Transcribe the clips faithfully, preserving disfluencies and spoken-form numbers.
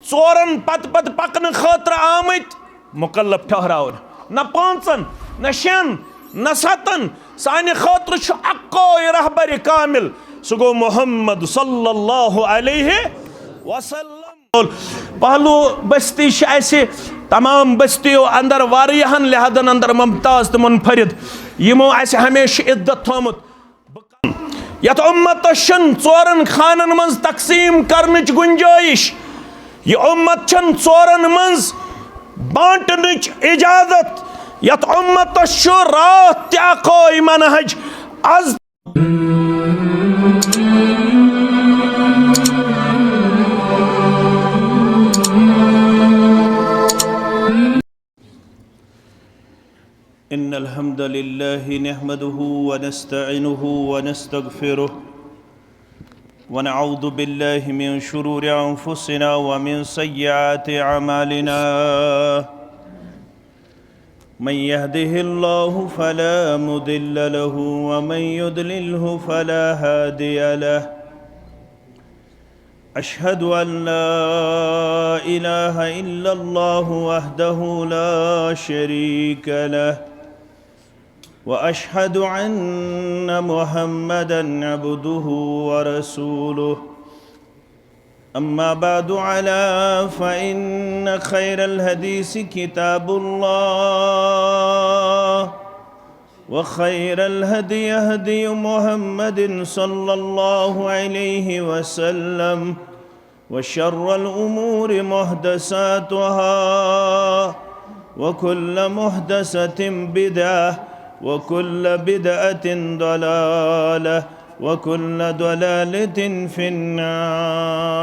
ژورن پتہٕ پتہٕ پکنہٕ خٲطرٕ آمٕتۍ، مکلف ٹھہراوُن۔ نہ پانٛژن، نہ شٮ۪ن، نہ ستن۔ سانہِ خٲطرٕ چھُ اکوے رہبر کامل، سُہ گوٚو محمد صلی اللہ علیہ وسلم۔ پہلو بستی چھِ اَسہِ تمام بستیو اندر واریاہن لحاظن اندر ممتاز تہٕ منفرد، یِمو اَسہِ ہمیشہِ عزت تھوٚومُت۔ یتھ امتس چھن ژورن خانن منز تقسیم کرنچ گنجائش۔ یہ امت چھن ژورن منز بانٹنچ اجازت۔ یتھ امتس چھُ راتھ تہِ اکوے منہج۔ از إن الحمد لله نحمده ونستعينه ونستغفره، ونعوذ بالله من شرور أنفسنا ومن سيئات أعمالنا. من يهده الله فلا مضل له، ومن يضلله فلا هادي له. أشهد أن لا إله إلا الله وحده لا شريك له، وأشهد أن محمدا عبده ورسوله. أما بعد، ألا فإن خير الحديث كتاب الله، وخير الهدي هدي محمد صلى الله عليه وسلم، وشر الأمور محدثاتها، وكل محدثة بدعة، وكل بدعة ضلالة، وكل ضلالة في النار.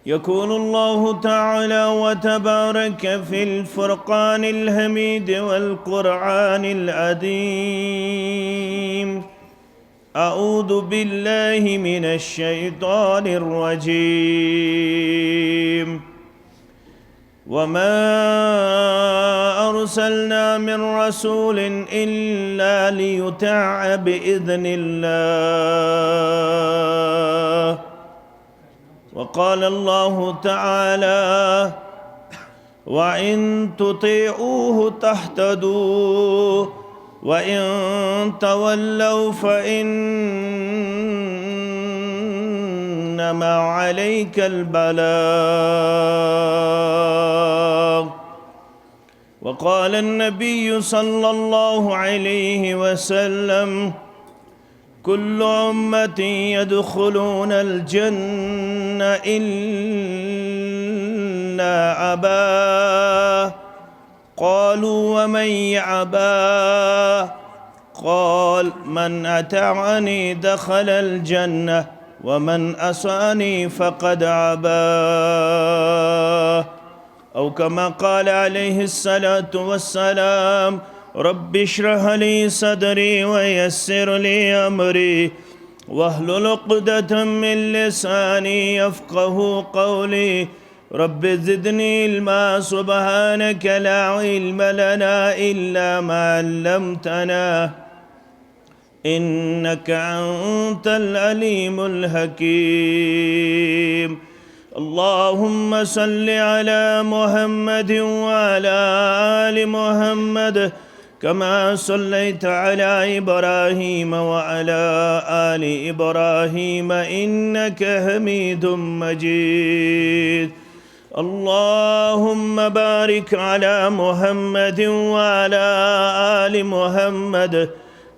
يقول الله تعالى وتبارك في الفرقان الحميد والقرآن العظيم: أعوذ بالله من الشيطان الرجيم. وما أرسلنا من رسول إلا ليطاع بإذن الله. وقال الله تعالى: وإن تطيعوه تهتدوا، وإن تولوا فإنما عليك البلاغ. وقال النبي صلى الله عليه وسلم: كل أمتي يدخلون الجنة إلا أبا. قالوا: ومن يأبى؟ قال: من أطاعني دخل الجنة، ومن عصاني فقد أبى. أو كما قال عليه الصلاة والسلام: رب اشرح لي صدري ويسر لي أمري واحلل عقدة من لساني يفقه قولي. رب زدني علما. سبحانك لا علم لنا إلا ما علمتنا إنك أنت العليم الحكيم. اللهم صل على محمد وعلى آل محمد كما صليت على إبراهيم وعلى آل إبراهيم إنك حميد مجيد. اللهم بارك على محمد وعلى آل محمد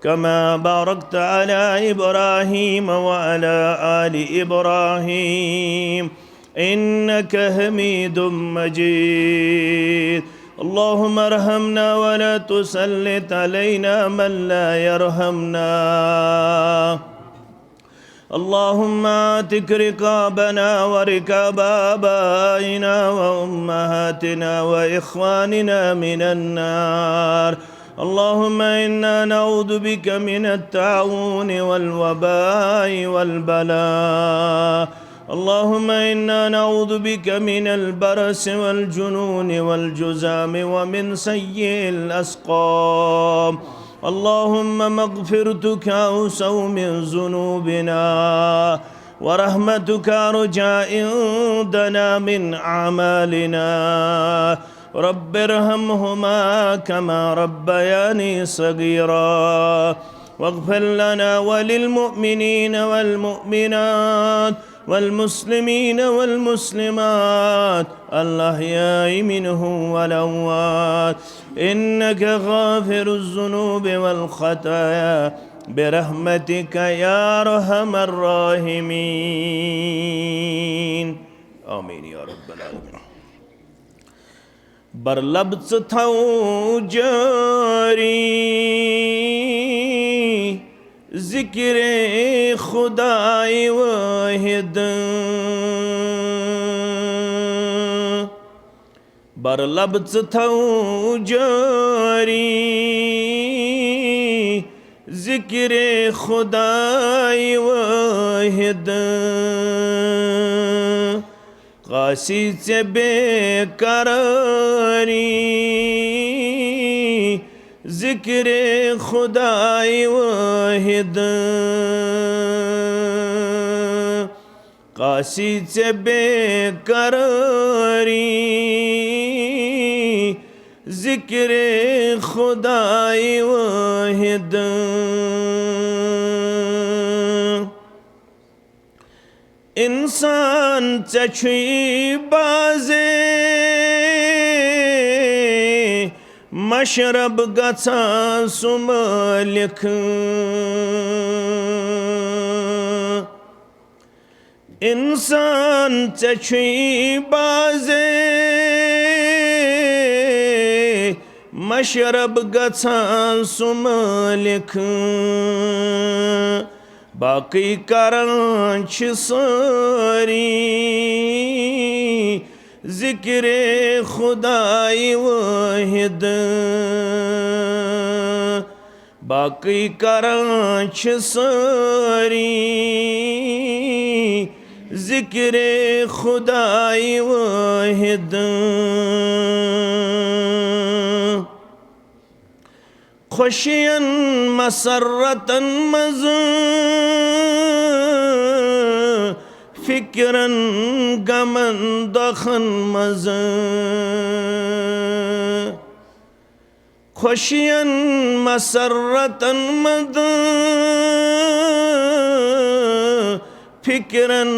كما باركت على إبراهيم وعلى آل إبراهيم إنك حميد مجيد. اللهم ارحمنا ولا تسلط علينا من لا يرحمنا. اللهم اعتق رقابنا ورقاب آبائنا وأمهاتنا وإخواننا من النار. اللهم إنا نعوذ بك من الطاعون والوباء والبلاء. اللهم إنا نعوذ بك من البرص والجنون والجذام ومن سيء الأسقام. اللهم مغفرتك أوسع من ذنوبنا، ورحمتك أرجى عندنا من أعمالنا. رب ارحمهما كما ربياني صغيرا. واغفر لنا وللمؤمنين والمؤمنات والمسلمين والمسلمات الأحياء منهم والأموات، إنك غافر الذنوب والخطايا، برحمتك يا أرحم الراحمين. آمين يا رب العالمين. بر لب ژٕ تھاو جٲری ذکر خدائے واحد۔ بر لب ژٕ تھاو جٲری ذکر خدائے واحد۔ قاصد ژےٚ بے قراری ذکر خدائے واحد۔ قاصد ژےٚ بے قراری ذکر خدائے واحد۔ انسان ژےٚ چھُے بازے مشرب گژھان سُہ مٲلِک۔ انسان ژےٚ چھُے بازے مشرب گژھان سُہ مٲلِک۔ باقٕے کران چھِ سٲری ذکر خدائے واحد۔ باقٕے کران چھِ سٲری ذکر خدائے واحد۔ خوشین مسرتن منٛز فکرن غمن دۄکھن منٛز۔ خوشین مسرتن منٛز فکرن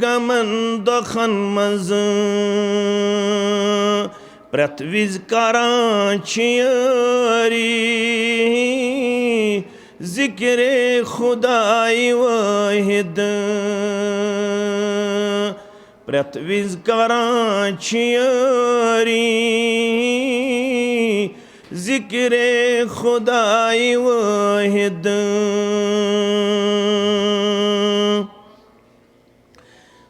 غمن دۄکھن منٛز۔ پرٛٮ۪تھ وِزِ کران چھِ یٲری ذکر خدائے واحد۔ پرٛٮ۪تھ وِزِ کران چھِ یٲری ذکر خدائے واحد۔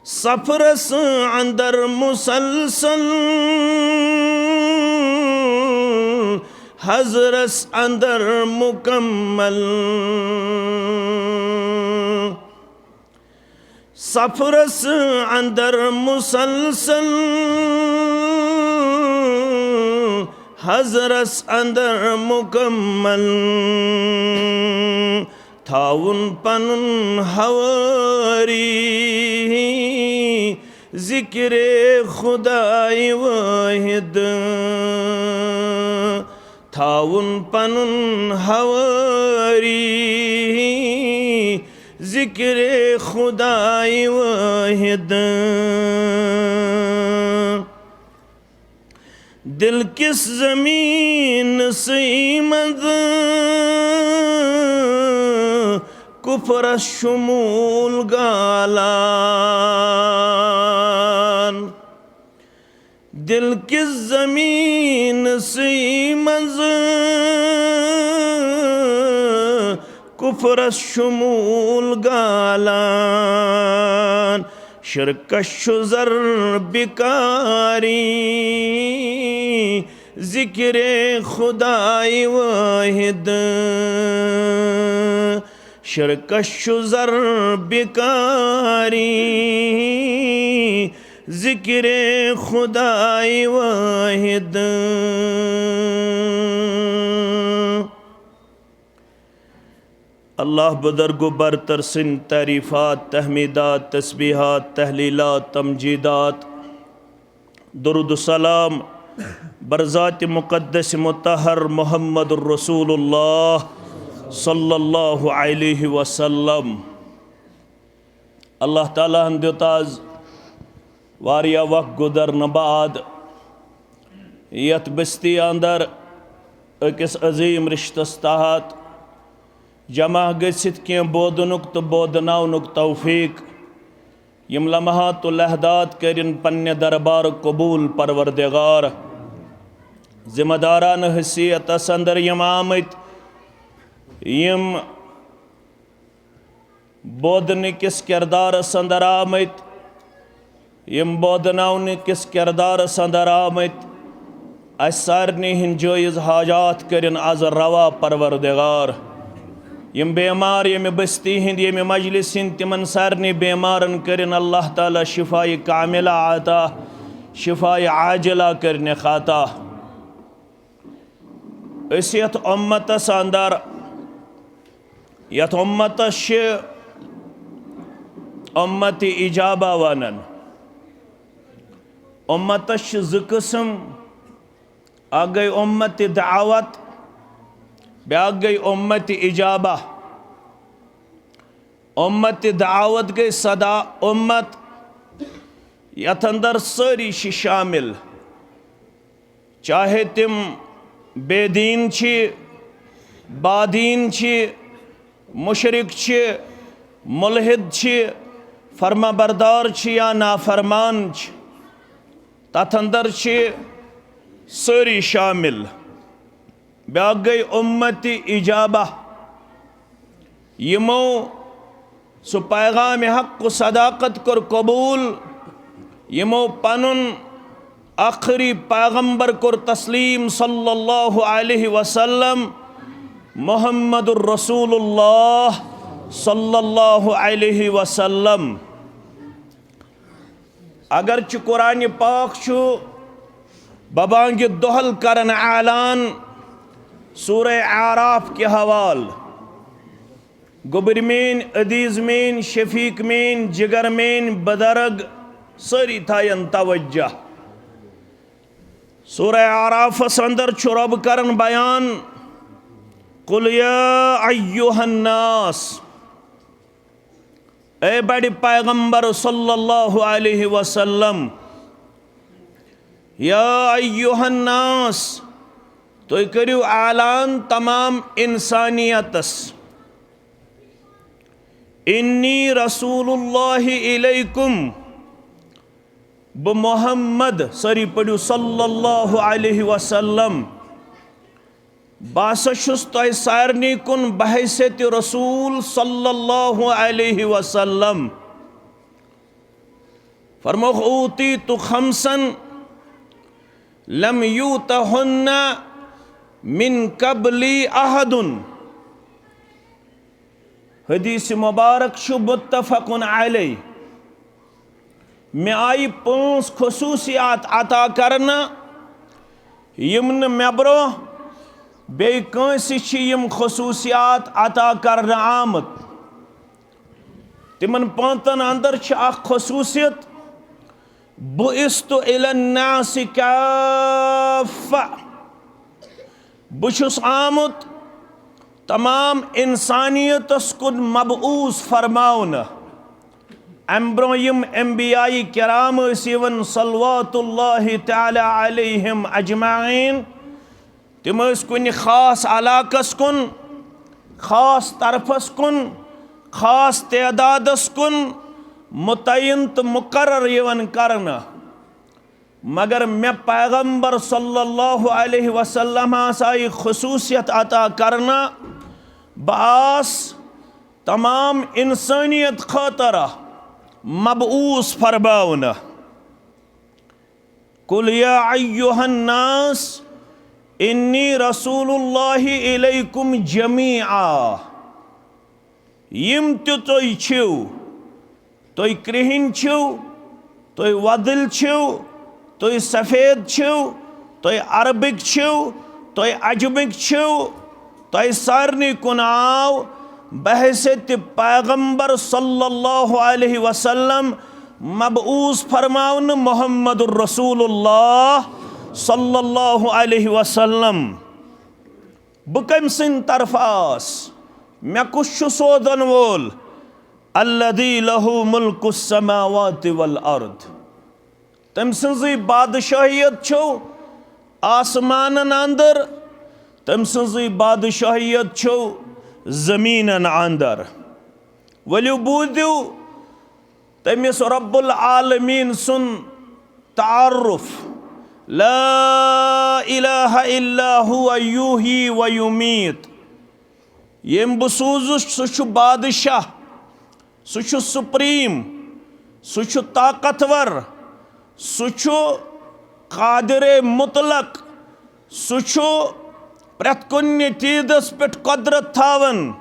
سفرس اندر مسلسل، حضرس اندر مکمل۔ سفرس اندر مسلسل، حضرس اندر مکمل۔ تھاوُن پنُن ہوٲری ذکر خدائے واحد۔ تھاوُن پنُن ہوٲری ذکر خدائے واحد۔ دل کِس زمین سٕے منٛز کفرس شمول گالان۔ دل کِس زمین سٕے منٛز کفرس شمول گالان۔ شرکس چھُ ضرب کاری ذکر خدائے واحد۔ شرکس چھُ ضرب کاری ذکر خدائے واحد۔ اللہ بزرگ و برتر سٕنٛدۍ تعریفات، تحمیدات، تسبیحات، تحلیلات، تمجیدات، درود و سلام بر ذات مقدس مطہر محمد رسول اللہ صلی اللہ علیہ وسلم۔ اللہ تعالیٰ ہن دیُت از واریاہ وقت گُزرنہٕ بعد یتھ بستی اندر أکِس عظیم رشتس تحت جمع گٔژھِتھ کینٛہہ بوزنُک تہٕ بوزناونُک توفیق۔ یِم لمحات و لحظات کٔرِن پننہِ دربار قبول پروردگار۔ ذمہ دارانہٕ حیثیتس اندر یِم آمٕتۍ، یِم بوزنہٕ کِس کردارس اندر آمٕتۍ، یِم بوزناونہٕ کِس کردارس اندر آمٕتۍ، اسہِ سارنٕے ہٕنٛدۍ جٲیز حاجات کٔرِن از روا پروردگار۔ یِم بیمار ییٚمہِ بستی ہٕنٛدۍ، ییٚمہِ مجلس ہٕنٛدۍ، تِمن سارنٕے بیمارن کٔرِن اللہ تعالیٰ شفایہِ کاملہ عطا، شفایہِ عاجلہ کٔرِنکھ عطا۔ أسۍ یتھ امتس اندر، یتھ امتس چھِ امت اجابہ ونان۔ امتس چھِ زٕ قٕسم، اکھ گٔے امت دعوت، بیاکھ گٔے امت اجابہ۔ امت دعوت گٔے سدا امت، یتھ اندر سٲری چھِ شامل، چاہے تِم بے دین چھِ، بادین چھِ، مشرک چھِ، ملحد چھِ، فرما بردار چھِ یا نافرمان چھِ، تتھ اندر چھِ سٲری شامل۔ بیاکھ گٔے امت اجابہ، یِمو سُہ پیغام حق و صداقت کوٚر قبول، یِمو پنُن آخری پیغمبر کوٚر تسلیم صلی اللہ علیہ وسلم، محمد الرسول اللہ صلی اللہ علیہ وسلم۔ اگرچہ قرآن پاک چھُ ببانگِ دۄہل کران اعلان سورہ اعراف کہِ حوالہٕ، گوٚبٕرۍ میٲنۍ، عزیز میٲنۍ، شفیق میٲنۍ، جگر میٲنۍ، بزرگ سٲری تھاین توجہ۔ سورہ اعرافس اندر چھُ رب کران بیان، قل یا ایھا الناس، اے بڑِ پیغمبر صلی اللہ علیہ وسلم، یا ایھا الناس، تُہۍ کٔرِو اعلان تمام انسانیتس، انی رسول اللہ الیکم، بہٕ محمد، سٲری پٔرِو صلی اللہ علیہ وسلم، بہٕ ہسا چھُس تۄہہِ سارنٕے کُن بحیثیت رسول صلی اللہ علیہ وسلم۔ فرمووُکھ، اوتیت خمسا لم یؤتہن من قبلی احد۔ حدیث مبارک چھُ متفق علیہ۔ مےٚ آیہِ پانٛژھ خصوٗصیات عطا کرنہٕ، یِم نہٕ مےٚ برونٛہہ بیٚیہِ کٲنٛسہِ چھِ یِم خصوٗصیات عطا کرنہٕ آمٕتۍ۔ تِمن پانٛژن اندر چھِ اکھ خصوٗصیت، بعثت الی الناس کافہ۔ بہٕ چھُس آمُت تمام انسانیتس کُن مبعوث فرماونہٕ۔ امہِ برونٛہہ یِم انبیاء کرام ٲسۍ یِوان صلوات اللہ تعالی علیہم اجمعین، تِم ٲسۍ کُنہِ خاص علاقس کُن، خاص طرفس کُن، خاص تعدادس کُن متعین تہٕ مقرر یِوان کرنہٕ۔ مگر مےٚ پیغمبر صلی اللہ علیہ وسلم ہس آیہِ خصوٗصیت عطا کرنہٕ، بہٕ آس تمام انسانیت خٲطرٕ مبعوث فرماونہٕ۔ قل یا ایھا الناس انی رسول اللہ الیکم جمیعا۔ یِم تہِ تُہۍ چھِو، تُہۍ کرٛہِنۍ چھِو، تُہۍ وۄدٕلۍ چھِو، تُہۍ سفید چھِو، تُہۍ عربٕکۍ چھِو، تُہۍ عجمٕکۍ چھِو، تۄہہِ سارنٕے کُن آو بحیثیت پیغمبر صلی اللہ علیہ وسلم مبعوث فرماونہٕ محمد رسول اللہ صلی اللہ علیہ وسلم۔ بہٕ کٔمۍ سٕنٛدِ طرفہٕ آس؟ مےٚ کُس چھُ سوزن وول؟ الذی لہ ملک السماوات والارض۔ تٔمۍ سٕنٛزٕے بادشاہیت چھو آسمانن اندر، تٔمۍ سٕنٛزٕے بادشاہیت چھو زمینن اندر۔ ؤلِو بوٗزِو تٔمِس رب العالمین سُنٛد تعارف۔ لا الہ الا ہو یحیی و یمیت۔ ییٚمۍ بہٕ سوٗزُس، سُہ چھُ بادشاہ، سُہ چھُ سپریم، سُہ چھُ طاقتور، سُہ چھُ قادر مطلق، سُہ چھُ پرٛٮ۪تھ کُنہِ چیٖزس پٮ۪ٹھ قۄدرت تھاوان۔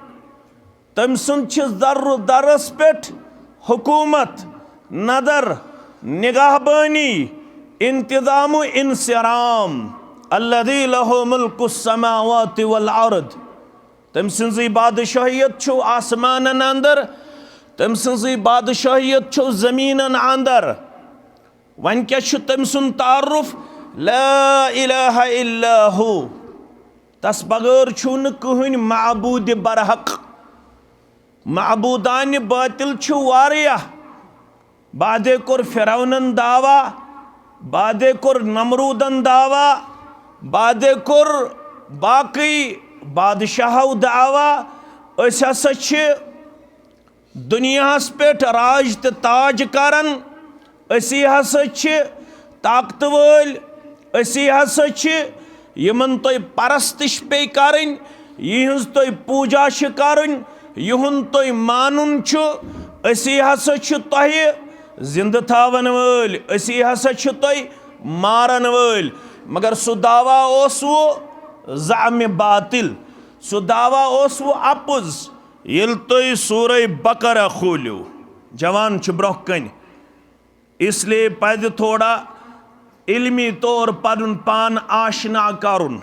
تٔمۍ سُنٛد چھِ ذرٕ ذرس پٮ۪ٹھ حکومت، نظر، نگہبانی، انتظام و انصرام۔ الذی لہ ملک السماوات والارض۔ تٔمۍ سٕنٛزٕے بادشاہیت چھُ آسمانن اندر، تٔمۍ سٕنٛزٕے بادشاہیت چھُ زمینن اندر۔ وۄنۍ کیٛاہ چھُ تٔمۍ سُنٛد تعارف؟ لا الہ الا ہو۔ تس بغٲر چھُنہٕ کٕہٕنۍ معبوٗدِ برحق۔ معبوٗدانِ باطل چھِ واریاہ۔ بعدے کوٚر فرعونن دعویٰ، بعدے کوٚر نمروٗدن دعویٰ، بعدے کوٚر باقٕے بادشاہو دعویٰ۔ أسۍ ہسا چھِ دُنیاہَس پٮ۪ٹھ راج تہٕ تاج کران۔ أسی ہسا چھِ طاقتہٕ وٲلۍ، أسی ہسا چھِ یِمن تۄہہِ پرستش پیٚیہِ کرٕنۍ، یِہٕنٛز تۄہہِ پوٗجا چھِ کرٕنۍ، یِہُنٛد تۄہہِ مانُن چھُ۔ أسی ہسا چھِ تۄہہِ زِندٕ تھاون وٲلۍ، أسی ہسا چھِ تۄہہِ مارن وٲلۍ۔ مگر سُہ دعویٰ اوس وۄنۍ زعمِ باطل، سُہ دعویٰ اوس وۄنۍ اپُز۔ ییٚلہِ تُہۍ سورہ بقرہ کھوٗلِو، جوان چھِ برونٛہہ کنہِ، اس لیے پزِ تھوڑا علمی طور پنُن پان آشنا کرُن۔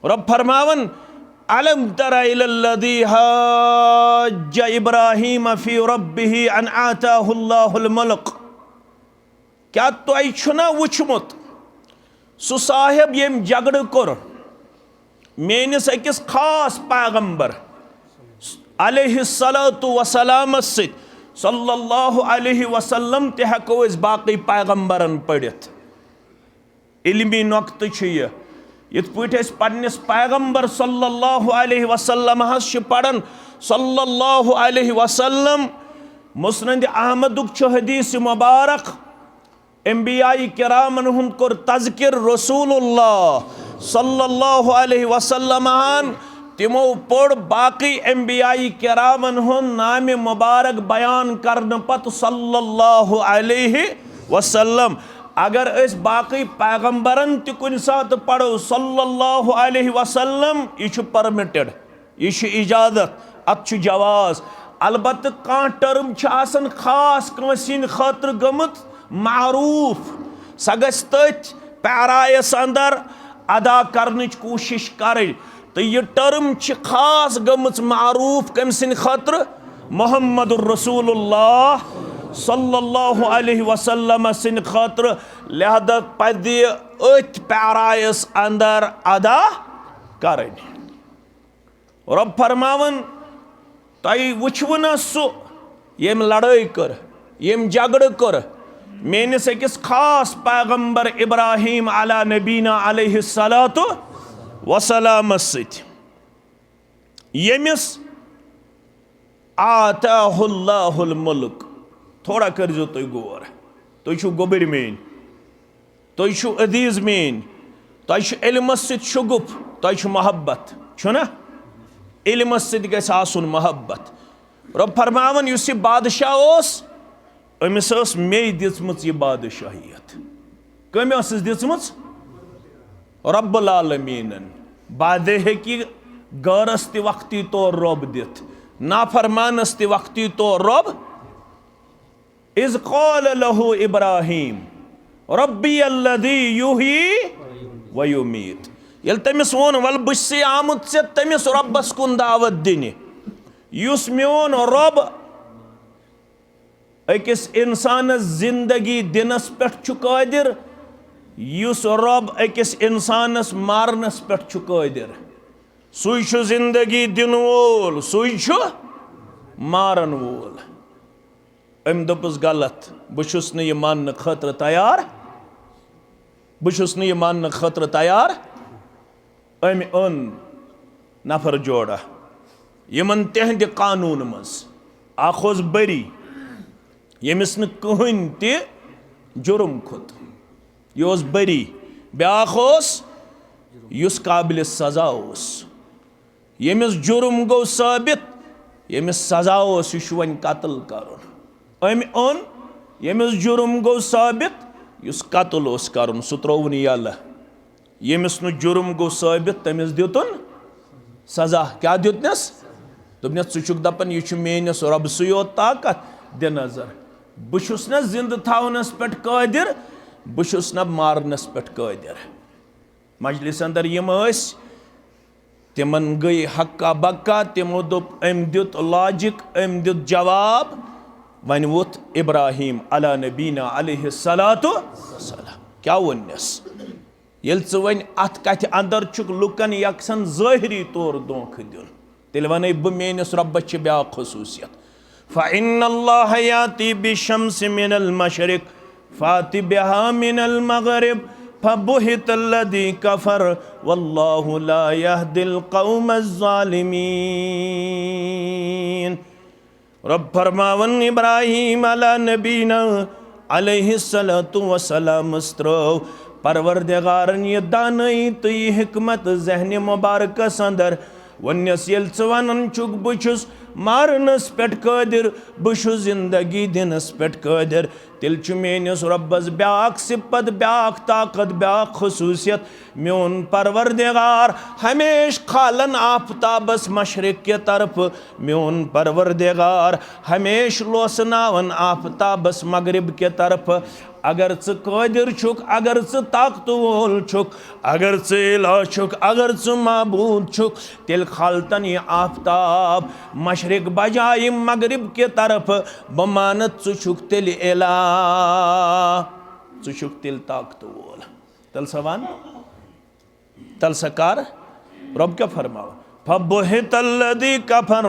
رب فرماوان، الم تر الی الذی حاج ابراہیم فی ربہ ان آتاہ اللہ الملک۔ کیٛاہ تۄہہِ چھُنا وُچھمُت سُہ صاحب ییٚمۍ جھگڑٕ کوٚر میٲنِس أکِس خاص پیغمبر علیہ الصلوۃ والسلامس سۭتۍ، صلی اللہ علیہ وسلم تہِ ہٮ۪کو أسۍ باقٕے پیغمبرن پٔرِتھ۔ علمی نۄقطہٕ چھُ یہِ۔ یِتھ پٲٹھۍ أسۍ پننِس پیغمبر صلی اللہ علیہ وسلمس چھِ پران، صلی اللہ علیہ وسلم، مسند احمدُک چھُ حدیث مبارک، انبیاء کرامن ہُنٛد کوٚر تذکر رسول اللہ صلی اللہ علیہ وسلم ہن۔ تِمو پوٚر باقٕے انبیاء کرامن ہُنٛد نامِ مبارک بیان کرنہٕ پتہٕ صلی اللہ علیہ وسلم۔ اگر أسۍ باقٕے پیغمبرن تہِ کُنہِ ساتہٕ پرو صلی اللہ علیہ وسلم، یہِ چھُ permitted۔ یہِ چھُ اجازت، اتھ چھُ جواز۔ البتہٕ کانٛہہ term چھِ آسان خاص کٲنٛسہِ ہٕنٛدِ خٲطرٕ گٔمٕژ معروف، سۄ گژھِ تٔتھۍ پیرایس اندر ادا کرنٕچ کوٗشش کرٕنۍ۔ تہٕ یہِ term چھِ خاص گٔمٕژ معروف کٔمۍ سٕنٛدِ خٲطرٕ؟ محمد رسول اللہ صلی اللہ علیہ وسلم سٕنٛدِ خٲطرٕ، لہذا پزِ أتھۍ پیرایس اندر ادا کرٕنۍ۔ رب فرماوان، تۄہہِ وٕچھوٕ نہ سُہ ییٚمۍ لڑٲے کٔر، ییٚمۍ جھگڑٕ کوٚر میٲنِس أکِس خاص پیغمبر ابراہیم علی نبینا علیہ الصلوۃ والسلامس سۭتۍ، ییٚمِس آتاہ اللہ الملک۔ تھوڑا کٔرزیو تُہۍ غور، تُہۍ چھِو گوٚبٕرۍ میٲنۍ۔ تُہۍ چھِو عزیز میٲنۍ، تۄہہِ چھُ علمس سۭتۍ شغف، تۄہہِ چھُ محبت، چھُنہ؟ علمس سۭتۍ گژھِ آسُن محبت۔ رب فرماوان، یُس یہِ بادشاہ اوس، أمِس ٲس مے دِژمٕژ یہِ بادشاہیت۔ کٔمۍ ٲسٕس دِژمٕژ؟ رب العالمینن۔ بعضے ہیٚکہِ غٲرس تہِ وقتی طور رب دِتھ، نافرمانس تہِ وقتی طور رب۔ اذ قال لہ ابراہیم ربی الذی یحیی و یمیت۔ ییٚلہِ تٔمِس ووٚن، "ول، بہٕ چھُسے آمُت ژےٚ تٔمِس رۄبس کُن دعوت دِنہِ، یُس میون رۄب أکِس اِنسانَس زِندگی دِنَس پٮ۪ٹھ چھُ قٲدِر، یُس رۄب أکِس اِنسانَس مارنَس پٮ۪ٹھ چھُ قٲدِر، سُے چھُ زِندگی دِنہٕ وول، سُے چھُ مارَن وول۔ أمۍ دوٚپُس، "غلط، بہٕ چھُس نہٕ یہِ ماننہٕ خٲطرٕ تیار، بہٕ چھُس نہٕ یہِ ماننہٕ خٲطرٕ تیار۔" أمۍ اوٚن نفر جوڑا، یِمن تِہنٛدِ قانوٗنہٕ منٛز اکھ اوس بری، ییٚمِس نہٕ کٕہٕنۍ تہِ جُرم کھوٚت، یہِ اوس بری۔ بیٛاکھ اوس یُس قابلِ سزا اوس، ییٚمِس جُرم گوٚو ثٲبت، ییٚمِس سزا اوس، یہِ چھُ وۄنۍ قتل کرُن۔ أمۍ اوٚن ییٚمِس جُرم گوٚو ثٲبت، یُس قتل اوس کرُن، سُہ ترٛووُن یَلہٕ۔ ییٚمِس نہٕ جُرم گوٚو ثٲبت، تٔمِس دیُتُن سزا۔ کیٛاہ دیُتنَس؟ دوٚپنَس، "ژٕ چھُکھ دَپان، یہِ چھُ میٲنِس رۄبہٕ سٕے یوت طاقت؟ دِ نظر، بہٕ چھُس نہ زِندٕ تھاونَس پٮ۪ٹھ قٲدِر، بہٕ چھُس نہ مارنَس پٮ۪ٹھ قٲدِر۔" مجلس اندر یِم ٲسۍ، تِمن گٔے ہکا بکا، تِمو دوٚپ، أمۍ دیُت logic، أمۍ دیُت جواب۔ وۄنۍ ووٚتھ ابراہیم علی نبینا علیہ الصلوۃ والسلام۔ کیٛاہ ووٚننس؟ ییٚلہِ ژٕ وۄنۍ اتھ کتھِ اندر چھُکھ لُکن یکسن ظٲہری طور دھوکہٕ دیُن، تیٚلہِ ونے بہٕ، میٲنِس رۄبس چھِ بیٛاکھ خصوٗصیت۔ فإن الله يأتي بالشمس من المشرق فأت بها من المغرب فبهت الذي كفر والله لا يهدي القوم الظالمين۔ رۄب فرماوان، ابراہیم علی نبینا علیہ الصلوۃ والسلامس ترٲو پروردگارن یہِ دانٲیی تہٕ یہِ حکمت ذہنِ مبارکس اندر۔ وۄنۍ ییٚلہِ ژٕ ونان چھُکھ، بہٕ چھُس مارنس پٮ۪ٹھ قٲدر، بہٕ چھُس زندگی دِنس پٮ۪ٹھ قٲدر، تیٚلہِ چھُ میٲنِس رۄبس بیٛاکھ صفت، بیٛاکھ طاقت، بیٛاکھ خصوٗصیت۔ میون پروردگار ہمیشہِ کھالان آفتابس مشرق کہِ طرفہٕ، میون پروردگار ہمیشہِ لوسناوان آفتابس مغرب کہِ طرفہٕ۔ اگر ژٕ قٲدر چھُکھ، اگر ژٕ طاقتہٕ وول چھُکھ، اگر ژٕ الہ چھُکھ، اگر ژٕ معبوٗد چھُکھ، تیٚلہِ کھالتن یہِ آفتاب مشرق بجایہِ مغرب کہِ طرفہٕ۔ بہٕ مانتھ، ژٕ چھُکھ تیٚلہِ الہ، ژٕ چھُکھ تیٚلہِ طاقتہٕ وول۔ تیٚلہِ سا وَن، تیٚلہِ سا کر؟ رۄب کیٛاہ فرماوان؟ فبہت الذی کفر،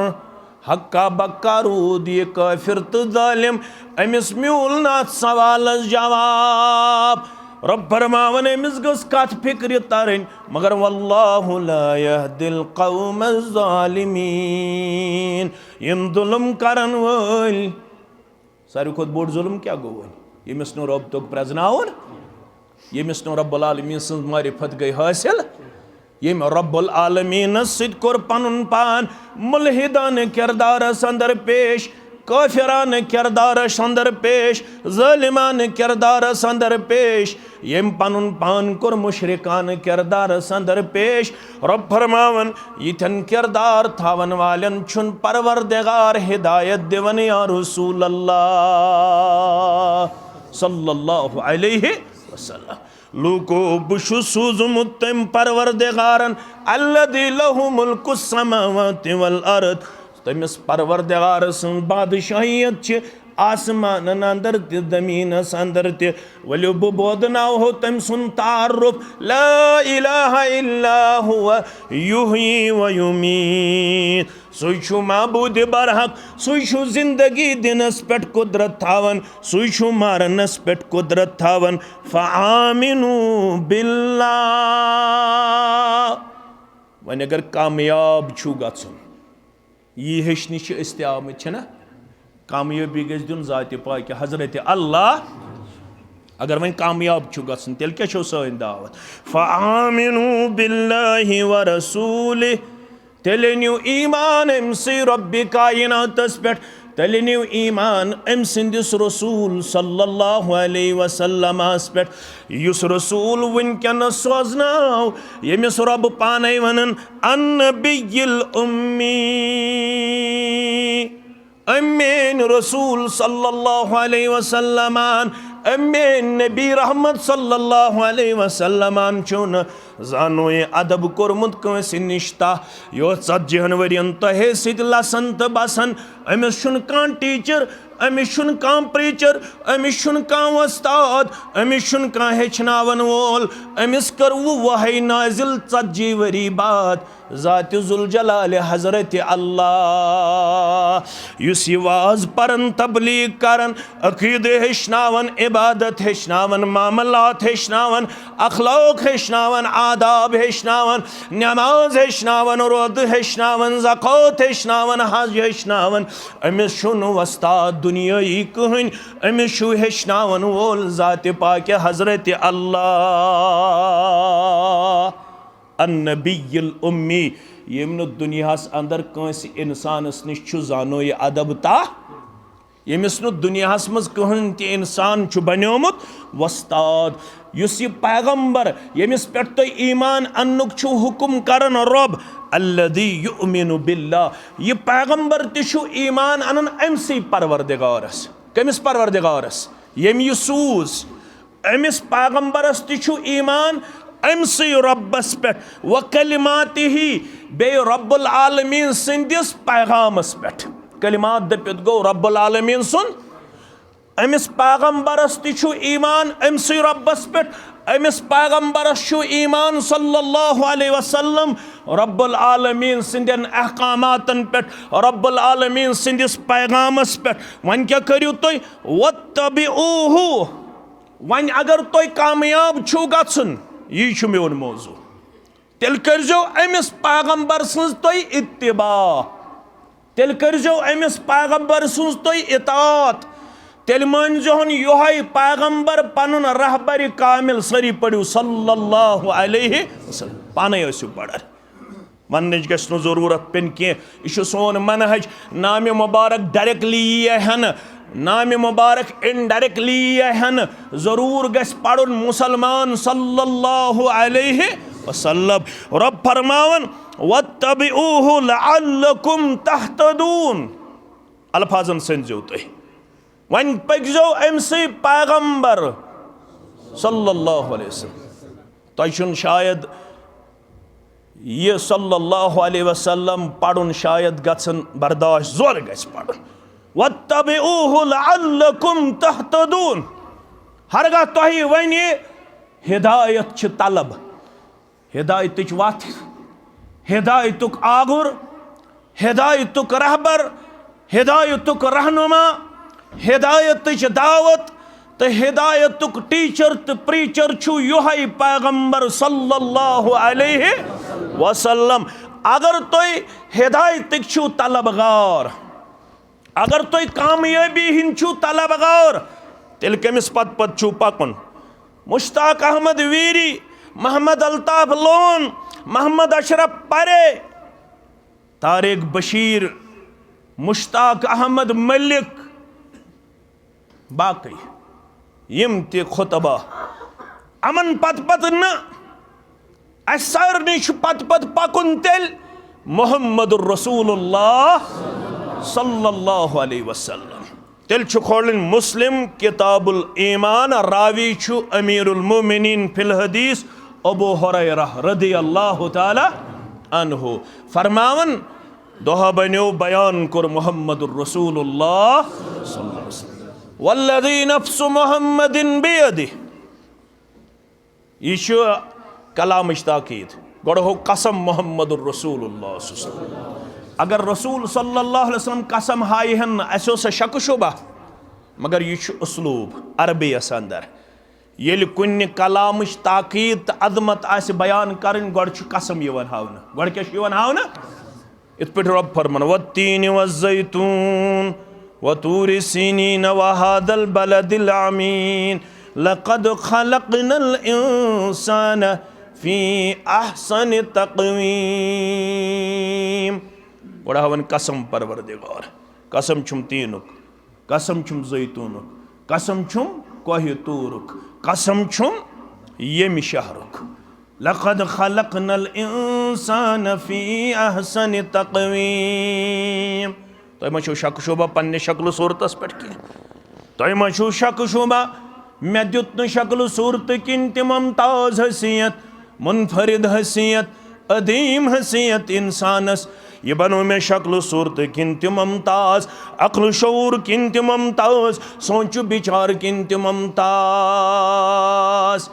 ہکا بکا روٗد یہِ کٲفِر تہٕ ظٲلِم، أمِس میوٗل نہٕ اَتھ سوالس جواب۔ رۄب فرماوان، أمِس گٔژھ کتھ فِکرِ ترٕنۍ، مگر واللہ لا یہدی القوم الظالمین، یِم ظُلم کرن وٲلۍ۔ ساروی کھۄتہٕ بوٚڑ ظُلم کیٛاہ گوٚو وۄنۍ؟ ییٚمِس نہٕ رۄب توٚگ پرٛزناوُن، ییٚمِس نہٕ رب العالمین سٕنٛز معرفت گٔے حٲصِل، ییٚمۍ رب العالمینس سۭتۍ کوٚر پنُن پان مُلحدانہٕ کردارس اندر پیش، کٲفرانہٕ کردارس اندر پیش، ظٲلمانہٕ کردارس اندر پیش، ییٚمۍ پنُن پان کوٚر مُشرکانہٕ کردارس اندر پیش۔ رب فرماوان، یِتھٮ۪ن کردار تھاون والٮ۪ن چھُنہٕ پروردگار ہدایت دِوان، یا رسول اللہ صلی اللہ علیہ وسلم۔ لوٗکو، بہٕ چھُس سوٗزمُت تٔمۍ پروردگارن، الذی لہ ملک السماوات والارض، تٔمِس پروردگار سٕنٛز بادشاہیت چھِ آسمانن اندر تہِ، زمینس اندر تہِ۔ ؤلِو بہٕ بوزناوہو تٔمۍ سُنٛد تعارف، لا الہ الا ہو یحیی و یمیت۔ سُے چھُ معبوٗدِ برحق، سُے چھُ زندگی دِنس پٮ۪ٹھ قدرت تھاوان، سُے چھُ مارنس پٮ۪ٹھ قدرت تھاوان۔ فآمنوا باللہ۔ وۄنۍ اگر کامیاب چھُو گژھُن، یی ہیٚچھنہِ چھِ أسۍ تہِ آمٕتۍ، چھِنہ؟ کامیٲبی گژھِ دیُن ذاتِ پاکہِ حضرت اللہ۔ اگر وۄنۍ کامیاب چھُ گژھُن، تیٚلہِ کیٛاہ چھو سٲنۍ دعوت؟ فآمنوا باللہ ورسولہ، تیٚلہِ أنِو ایمان أمۍ سٕے رۄبِ کایناتس پٮ۪ٹھ، تیٚلہِ أنِو ایمان أمۍ سٕنٛدِس رسول صلی اللہ علیہ وسلمس پٮ۪ٹھ، یُس رسول وٕنکیٚنس سوزناو، ییٚمِس رۄب پانے ونان، النبی الامی۔ أمۍ میٲنۍ رسول صلی اللہ علیہ وسلمان، أمۍ میٲنۍ نبی رحمت صلی اللہ علیہ وسلمان چھُنہٕ زانوے ادب کوٚرمُت کٲنٛسہِ نِش تاہ، یہِ اوس ژتجی ہن ؤرین تۄہے سۭتۍ لسن تہٕ بسن۔ أمِس چھُنہٕ کانٛہہ ٹیٖچر، أمِس چھُنہٕ کانٛہہ پریٖچر، أمِس چھُنہٕ کانٛہہ وۄستاد، أمِس چھُنہٕ کانٛہہ ہیٚچھناون وول۔ أمِس کٔر وۄنۍ وحی نازل ژتجی ؤری بعد ذات ذوالجلال حضرت اللہ، یُس یہِ واز پرن، تبلیغ کرن، عقیدٕ ہیٚچھناون، عبادت ہیٚچھناون، معاملات ہیٚچھناون، اخلاق ہیٚچھناون، آداب ہیٚچھناون، نماز ہیٚچھناون، روزٕ ہیٚچھناون، زکوٰۃ ہیٚچھناون، حج ہیٚچھناون۔ أمِس چھُنہٕ وۄستاد دُنیٲیی کٕہٕنۍ، أمِس چھُ ہیٚچھناون وول ذاتِ پاکہِ حضرت اللہ۔ النبی الامی، ییٚمۍ نہٕ دُنیاہس اندر کٲنٛسہِ انسانس نِش چھُ زانوے ادب تاہ، ییٚمِس نہٕ دُنیاہس منٛز کٕہٕنۍ تہِ انسان چھُ بنیومُت وۄستاد۔ یُس یہِ پیغمبر، ییٚمِس پٮ۪ٹھ تۄہہِ ایمان اننُک چھُو حُکم کران رۄب، الذی یؤمن باللہ، یہِ پیغمبر تہِ چھُ ایمان انان أمۍ سٕے پروردگارس۔ کٔمِس پروردگارس؟ ییٚمۍ یہِ سوٗز۔ أمِس پیغمبرس تہِ چھُ ایمان أمۍ سٕے رۄبس پٮ۪ٹھ، و کلماتہ، بیٚیہِ رب العالمین سٕنٛدِس پیغامس پٮ۪ٹھ۔ کلمات دٔپِتھ گوٚو رب العالمین سُنٛد۔ أمِس پیغمبرس تہِ چھُ ایمان أمۍ سٕے رۄبس پٮ۪ٹھ۔ أمِس پیغمبرس چھُ ایمان صلی اللہ علیہ وسلم رب العالمین سٕنٛدٮ۪ن احکاماتن پٮ۪ٹھ، رب العالمین سٕنٛدِس پیغامس پٮ۪ٹھ۔ وۄنۍ کیٛاہ کٔرِو تُہۍ؟ واتبعوہ۔ وۄنۍ اگر تۄہہِ کامیاب چھُو گژھُن، یی چھُ میون موضوع، تیٚلہِ کٔرۍزیو أمِس پیغمبر سٕنٛز تُہۍ اتباع، تیٚلہِ کٔرۍزیو أمِس پیغمبر سٕنٛز تُہۍ اطاعت، تیٚلہِ مٲنۍزِہون یِہوٚے پیغمبر پنُن رہبر کامل۔ سٲری پٔرِو صلی اللہ علیہ وسلم، پانے ٲسِو پران۔ وننٕچ گژھِ نہٕ ضروٗرت پیٚنۍ کینٛہہ۔ یہِ چھُ سون منہج۔ نامِ مبارک ڈائریکٹلی یی ہا نہٕ، نامِ مبارک انڈائریکٹلی یی ہا نہٕ۔ ضروٗر گژھِ پرُن مسلمان صلی اللہ علیہ وسلم۔ رب فرماوان، "واتبعوہ لعلکم تہتدون۔" الفاظن سٔنزیو تُہۍ۔ وۄنۍ پٔکۍزیو أمۍ سٕے پیغمبر صلی اللہ علیہ وسلم۔ تۄہہِ چھُنہٕ شاید یہِ صلی اللہ علیہ وسلم پرُن شاید گژھن برداشت، زورٕ گژھِ پرُن۔ "واتبعوہ لعلکم تہتدون۔" ہرگاہ تۄہہِ وۄنۍ ہدایت چھِ طلب، ہدایتٕچ وتھ، ہدایتُک آگُر، ہدایتُک رہبر، ہدایتُک رہنما، ہدایتٕچ دعوت تہٕ ہدایتُک ٹیچر تہٕ پریچر چھُ یِہوٚے پیغمبر صلی اللہ علیہ وسلم۔ اگر تُہۍ ہدایتٕکۍ چھِو طلبگار، اگر تُہۍ کامیٲبی ہٕنٛدۍ چھِو طلبگار، تیٚلہِ کٔمِس پتہٕ پتہٕ چھُو پکُن؟ مشتاق احمد ویری، محمد الطاف لون، محمد اشرف پرے، طارق بشیر، مشتاق احمد ملک، باقٕے یِم تہِ خطبہ، یِمن پتہٕ پتہٕ نہٕ، اسہِ سارنٕے چھُ پتہٕ پتہٕ پکُن تیٚلہِ محمد رسول اللہ صلی اللہ علیہ وسلم۔ تیٚلہِ چھُ کھولٕنۍ مسلم کتاب الایمان، راوی چھُ امیر المومنین فی الحدیث ابو ہریرہ رضی اللہ تعالی عنہ۔ فرماوان، دۄہ بنیو بیان کوٚر محمد رسول اللہ صلی اللہ علیہ وسلم۔ والذی نفس محمد بیدہ۔ یہِ چھُ کلامٕچ تاکید۔ گۄڈٕ ہوو قسم محمد رسول اللہ صلی اللہ علیہ وسلم۔ اگر رسول صلی اللہ علیہ وسلم قسم ہایہِ ہن نہٕ، اسہِ اوس سا شک و شبہ؟ مگر یہِ چھُ اسلوب عربیس اندر۔ ییٚلہِ کُنہِ کلامٕچ تاکید تہٕ عظمت آسہِ بیان کرٕنۍ، گۄڈٕ چھُ قسم یِوان ہاونہٕ۔ گۄڈٕ کیٛاہ چھُ یِوان ہاونہٕ؟ یِتھ پٲٹھۍ رۄب فرمان، "والتین والزیتون وطور سینین وهذا البلد الامین لقد خلقنا الانسان فی احسن تقویم۔" گۄڈٕ ہاوان قسم پروردگار، قسم چھُم تینُک، قسم چھُم زیتونُک، قسم چھُم کوہ طورُک، قسم چھُم ییٚمہِ شہرُک۔ لقد خلقنا الانسان فی احسن تقویم۔ تۄہہِ ما چھُو شک شبہ پننہِ شکل و صورتس پٮ۪ٹھ کینٛہہ؟ تۄہہِ ما چھُو شک شبہ؟ مےٚ دیُت نہٕ شکل و صورتہٕ کِنۍ تہِ ممتاز حیثیت۔ منفرد حیثیت، عظیم حیثیت انسانس۔ یہ بنو مےٚ شکل و صورت کِنۍ تہِ ممتاز، عقل و شعور کِنۍ تہِ ممتاز، سونچ و بچار کِنۍ تہِ ممتاز۔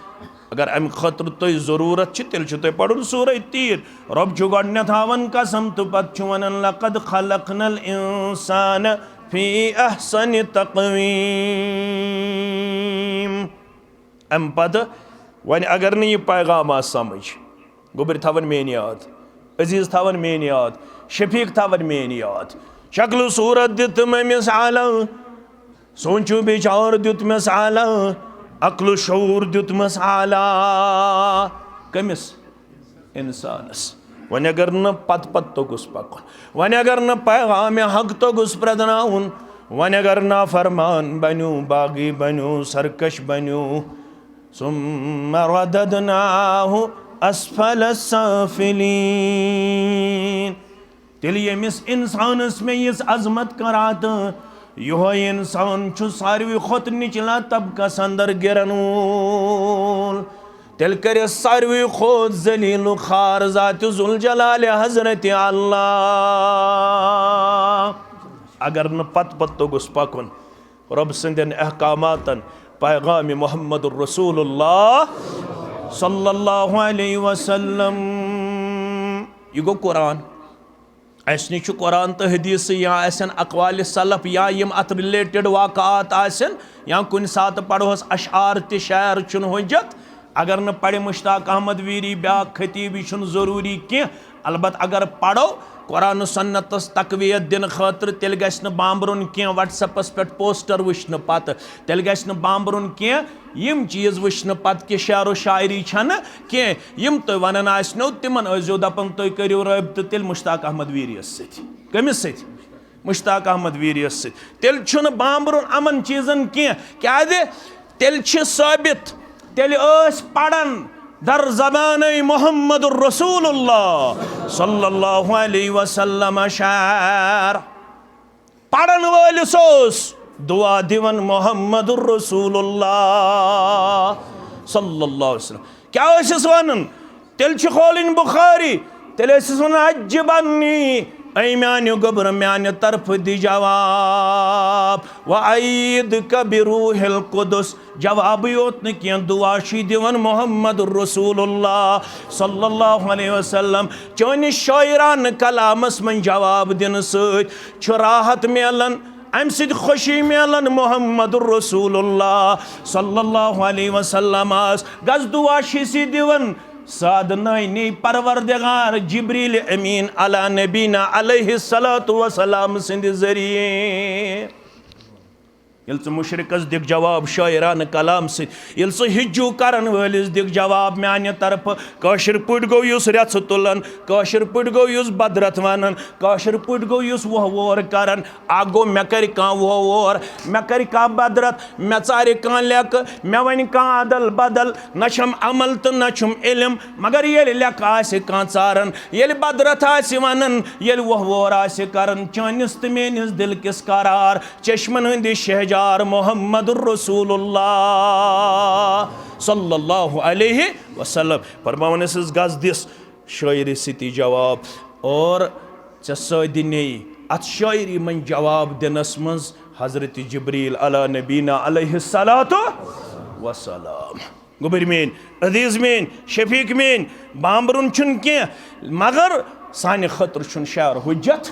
اگر امہِ خٲطرٕ تۄہہِ ضروٗرت چھِ، تیٚلہِ چھُ تۄہہِ پرُن سورہ تیٖر۔ رۄب چھُ گۄڈٕنٮ۪تھ ہاوان قسم تہٕ پتہٕ چھُ ونان، "لقد خلقنا الانسان فی احسن تقویم۔" امہِ پتہٕ وۄنۍ اگر نہٕ یہِ پیغام آو سمجھ، گوٚبرۍ تھاوَن میٛٲنۍ یاد، عزیز تھاوَن میٛٲنۍ یاد، شفیق تھاوَن میٛٲنۍ یاد۔ شکل و صورت دِتُم أمِس اعلیٰ، سونچ و بچار دیُتمس اعلیٰ، عقل و شعور دیُتمس اعلیٰ۔ کٔمِس؟ انسانس۔ وۄنۍ اگر نہٕ پتہٕ پتہٕ توٚگُس پکُن، وۄنۍ اگر نہٕ پیغام حق توٚگُس پرٛزناوُن، وۄنۍ اگر نافرمان بنیو، باغی بنیو، سرکش بنیو، ثم رددناه اسفل سافلین۔ تیٚلہِ ییٚمِس انسانس مےٚ یِژھ عظمت کٔر عطا، یِہوٚے انسان چھُ ساروی کھۄتہٕ نِچلا طبقس اندر گِرن وول۔ تیٚلہِ کٔرِس ساروی کھۄتہٕ ذلیل و خوار ذات ذوالجلال حضرت اللہ۔ اگر نہٕ پتہٕ پتہٕ توٚگُس پکُن رۄب سٕنٛدٮ۪ن احکاماتن، پیغام محمد رسول اللہ صلی اللہ علیہ وسلم۔ یہِ گوٚو قرآن۔ اسہِ نِش چھُ قرآن تہٕ حدیث یا آسن اقوال سلف یا یِم اتھ related واقعات آسن یا کُنہِ ساتہٕ پرہوس اشعار تہِ شعر چھُنہٕ حجت۔ اگر نہٕ پرِ مشتاق احمد ویری بیاکھ خطیب، یہِ چھُنہٕ ضروٗری کینٛہہ۔ البتہ اگر پرو قرآن و سنتس تقویت دِنہٕ خٲطرٕ، تیٚلہِ گژھِ نہٕ بامبرُن کینٛہہ WhatsAppس پٮ۪ٹھ poster وٕچھنہٕ پتہٕ، تیٚلہِ گژھِ نہٕ بامبرُن کینٛہہ یِم چیٖز وٕچھنہٕ پتہٕ کہِ شعر و شاعری چھنہٕ کینٛہہ۔ یِم تُہۍ ونان آسنو، تِمن ٲسۍزیو دپان، تُہۍ کٔرِو رٲبطہٕ تیٚلہِ مشتاق احمد ویریس سۭتۍ۔ کٔمِس سۭتۍ؟ مشتاق احمد ویریس سۭتۍ۔ تیٚلہِ چھُنہٕ بامبرُن یِمن چیٖزن کینٛہہ۔ کیازِ؟ تیٚلہِ چھِ ثٲبت، تیٚلہِ ٲسۍ پران در زبانَے محمد رسول اللہ صلی اللہ علیہ وسلم شعر۔ پرن وٲلِس اوس دعا دِوان محمد رسول اللہ صلی اللہ علیہ وسلم۔ کیٛاہ ٲسِس وَنان؟ تیٚلہِ چھِ کھولٕنۍ بخاری، تیٚلہِ ٲسِس وَنان، "عجب عنی، اے میٛانہِ گوٚبرٕ، میٛانہِ طرفہٕ دِ جواب، وأیدک بروح القدس۔" جوابٕے یوت نہٕ کینٛہہ، دعا چھُے دِوان محمد رسول اللہ صلی اللہ علیہ وسلم۔ چٲنِس شاعرانہٕ کلامس منٛز جواب دِنہٕ سۭتۍ چھُ راحت میلان، امہِ سۭتۍ خوشی میلان محمد رسول اللہ صلی اللہ علیہ وسلمس۔ گژھ دعا چھُے سی دِوان، سادٕ نٲنی پروردگار جبریل امین علی نبینا علیہ الصلوۃ والسلام سٕنٛدِ ذٔریعہٕ۔ ییٚلہِ ژٕ مُشرِکس دِکھ جواب شٲعرانہٕ کلام سۭتۍ، ییٚلہِ ژٕ ہِجوٗ کرن وٲلِس دِکھ جواب میانہِ طرفہٕ، کٲشِر پٲٹھۍ گوٚو یُس رٮ۪ژھٕ تُلان، کٲشِر پٲٹھۍ گوٚو یُس بدرت ونان، کٲشِر پٲٹھۍ گوٚو یُس وۄہ وور کران، اکھ گوٚو مےٚ کرِ کانٛہہ وۄہ وور، مےٚ کرِ کانٛہہ بدرت، مےٚ ژارِ کانٛہہ لیٚکہٕ، مےٚ ونہِ کانٛہہ ادل بدل، نہ چھم عمل تہٕ نہ چھم علم، مگر ییٚلہِ لیٚکہٕ آسہِ کانٛہہ ژاران، ییٚلہِ بدرت آسہِ ونان، ییٚلہِ وۄہ وور آسہِ کران، چٲنِس تہٕ میٲنِس دِل کِس قرار چشمن ہٕنٛدِ شہجار محمد رسول اللہ صلی اللہ علیہ وسلم۔ فرماوان ٲسِس، گژھ دِس شٲعری سۭتی جواب۔ اور ژےٚ سۭتۍ نی اتھ شٲعری منٛز جواب دِنس منٛز حضرت جبریل علی نبینا علیہ الصلوۃ والسلام۔ گوٚبٕرۍ میٲنۍ، عزیز میٲنۍ، شفیق میٲنۍ، بامبرُن چھُنہٕ کینٛہہ، مگر سانہِ خٲطرٕ چھُنہٕ شعر حجت۔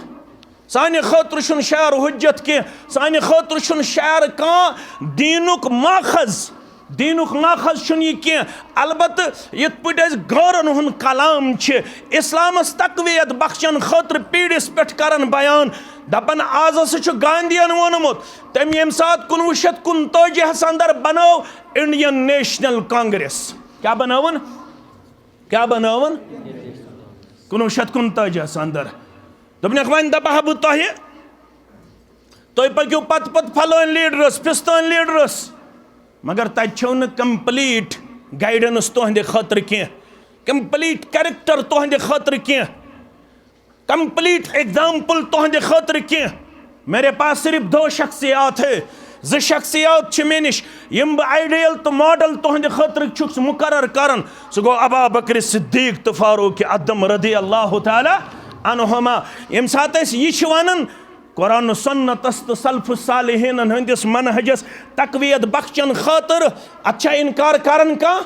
سانہِ خٲطرٕ چھُنہٕ شعر حجت کینٛہہ، سانہِ خٲطرٕ چھُنہٕ شعر کانٛہہ دیٖنُک ماخذ۔ دیٖنُک ماخذ چھُنہٕ یہِ کینٛہہ۔ البتہٕ یِتھ پٲٹھۍ أسۍ غٲرن ہُنٛد کلام چھِ اسلامس تقویت بخشن خٲطرٕ پیٖڑِس پٮ۪ٹھ کران بیان، دپان، از ہسا چھُ گاندھین ووٚنمُت، تٔمۍ ییٚمہِ ساتہٕ کُنوُہ شیٚتھ کُنتٲجی ہس اندر بنٲو انڈین نیشنل کانگریس۔ کیٛاہ بنٲوٕن؟ کیٛاہ بنٲوٕن؟ کُنوُہ شیٚتھ کُنتٲجی ہس اندر۔ دوٚپنکھ، وۄنۍ دپہٕ ہا بہٕ تۄہہِ، تُہۍ پٔکِو پتہٕ پتہٕ فلٲنۍ لیڈرس، فستٲنۍ لیڈرس، مگر تتہِ چھو نہٕ complete guidance تُہنٛدِ خٲطرٕ کینٛہہ، complete character تُہنٛدِ خٲطرٕ کینٛہہ، complete example تُہنٛدِ خٲطرٕ کینٛہہ۔ میرے پاس صرف دو شخصیات ہے، زٕ شخصیات چھِ مےٚ نِش، یِم بہٕ آیڈیل تہٕ ماڈل تُہنٛدِ خٲطرٕ چھُس مُقرر کران۔ سُہ گوٚو ابا بکر صدیق تہٕ فاروق اعظم رضی اللہ تعالیٰ عنہما۔ ییٚمہِ ساتہٕ أسۍ یہِ چھِ ونان، قرآن و سنتس تہٕ سلف الصالحینن ہٕنٛدِس منہجس تقویت بخشن خٲطرٕ، اتھ چھا انکار کران کانٛہہ؟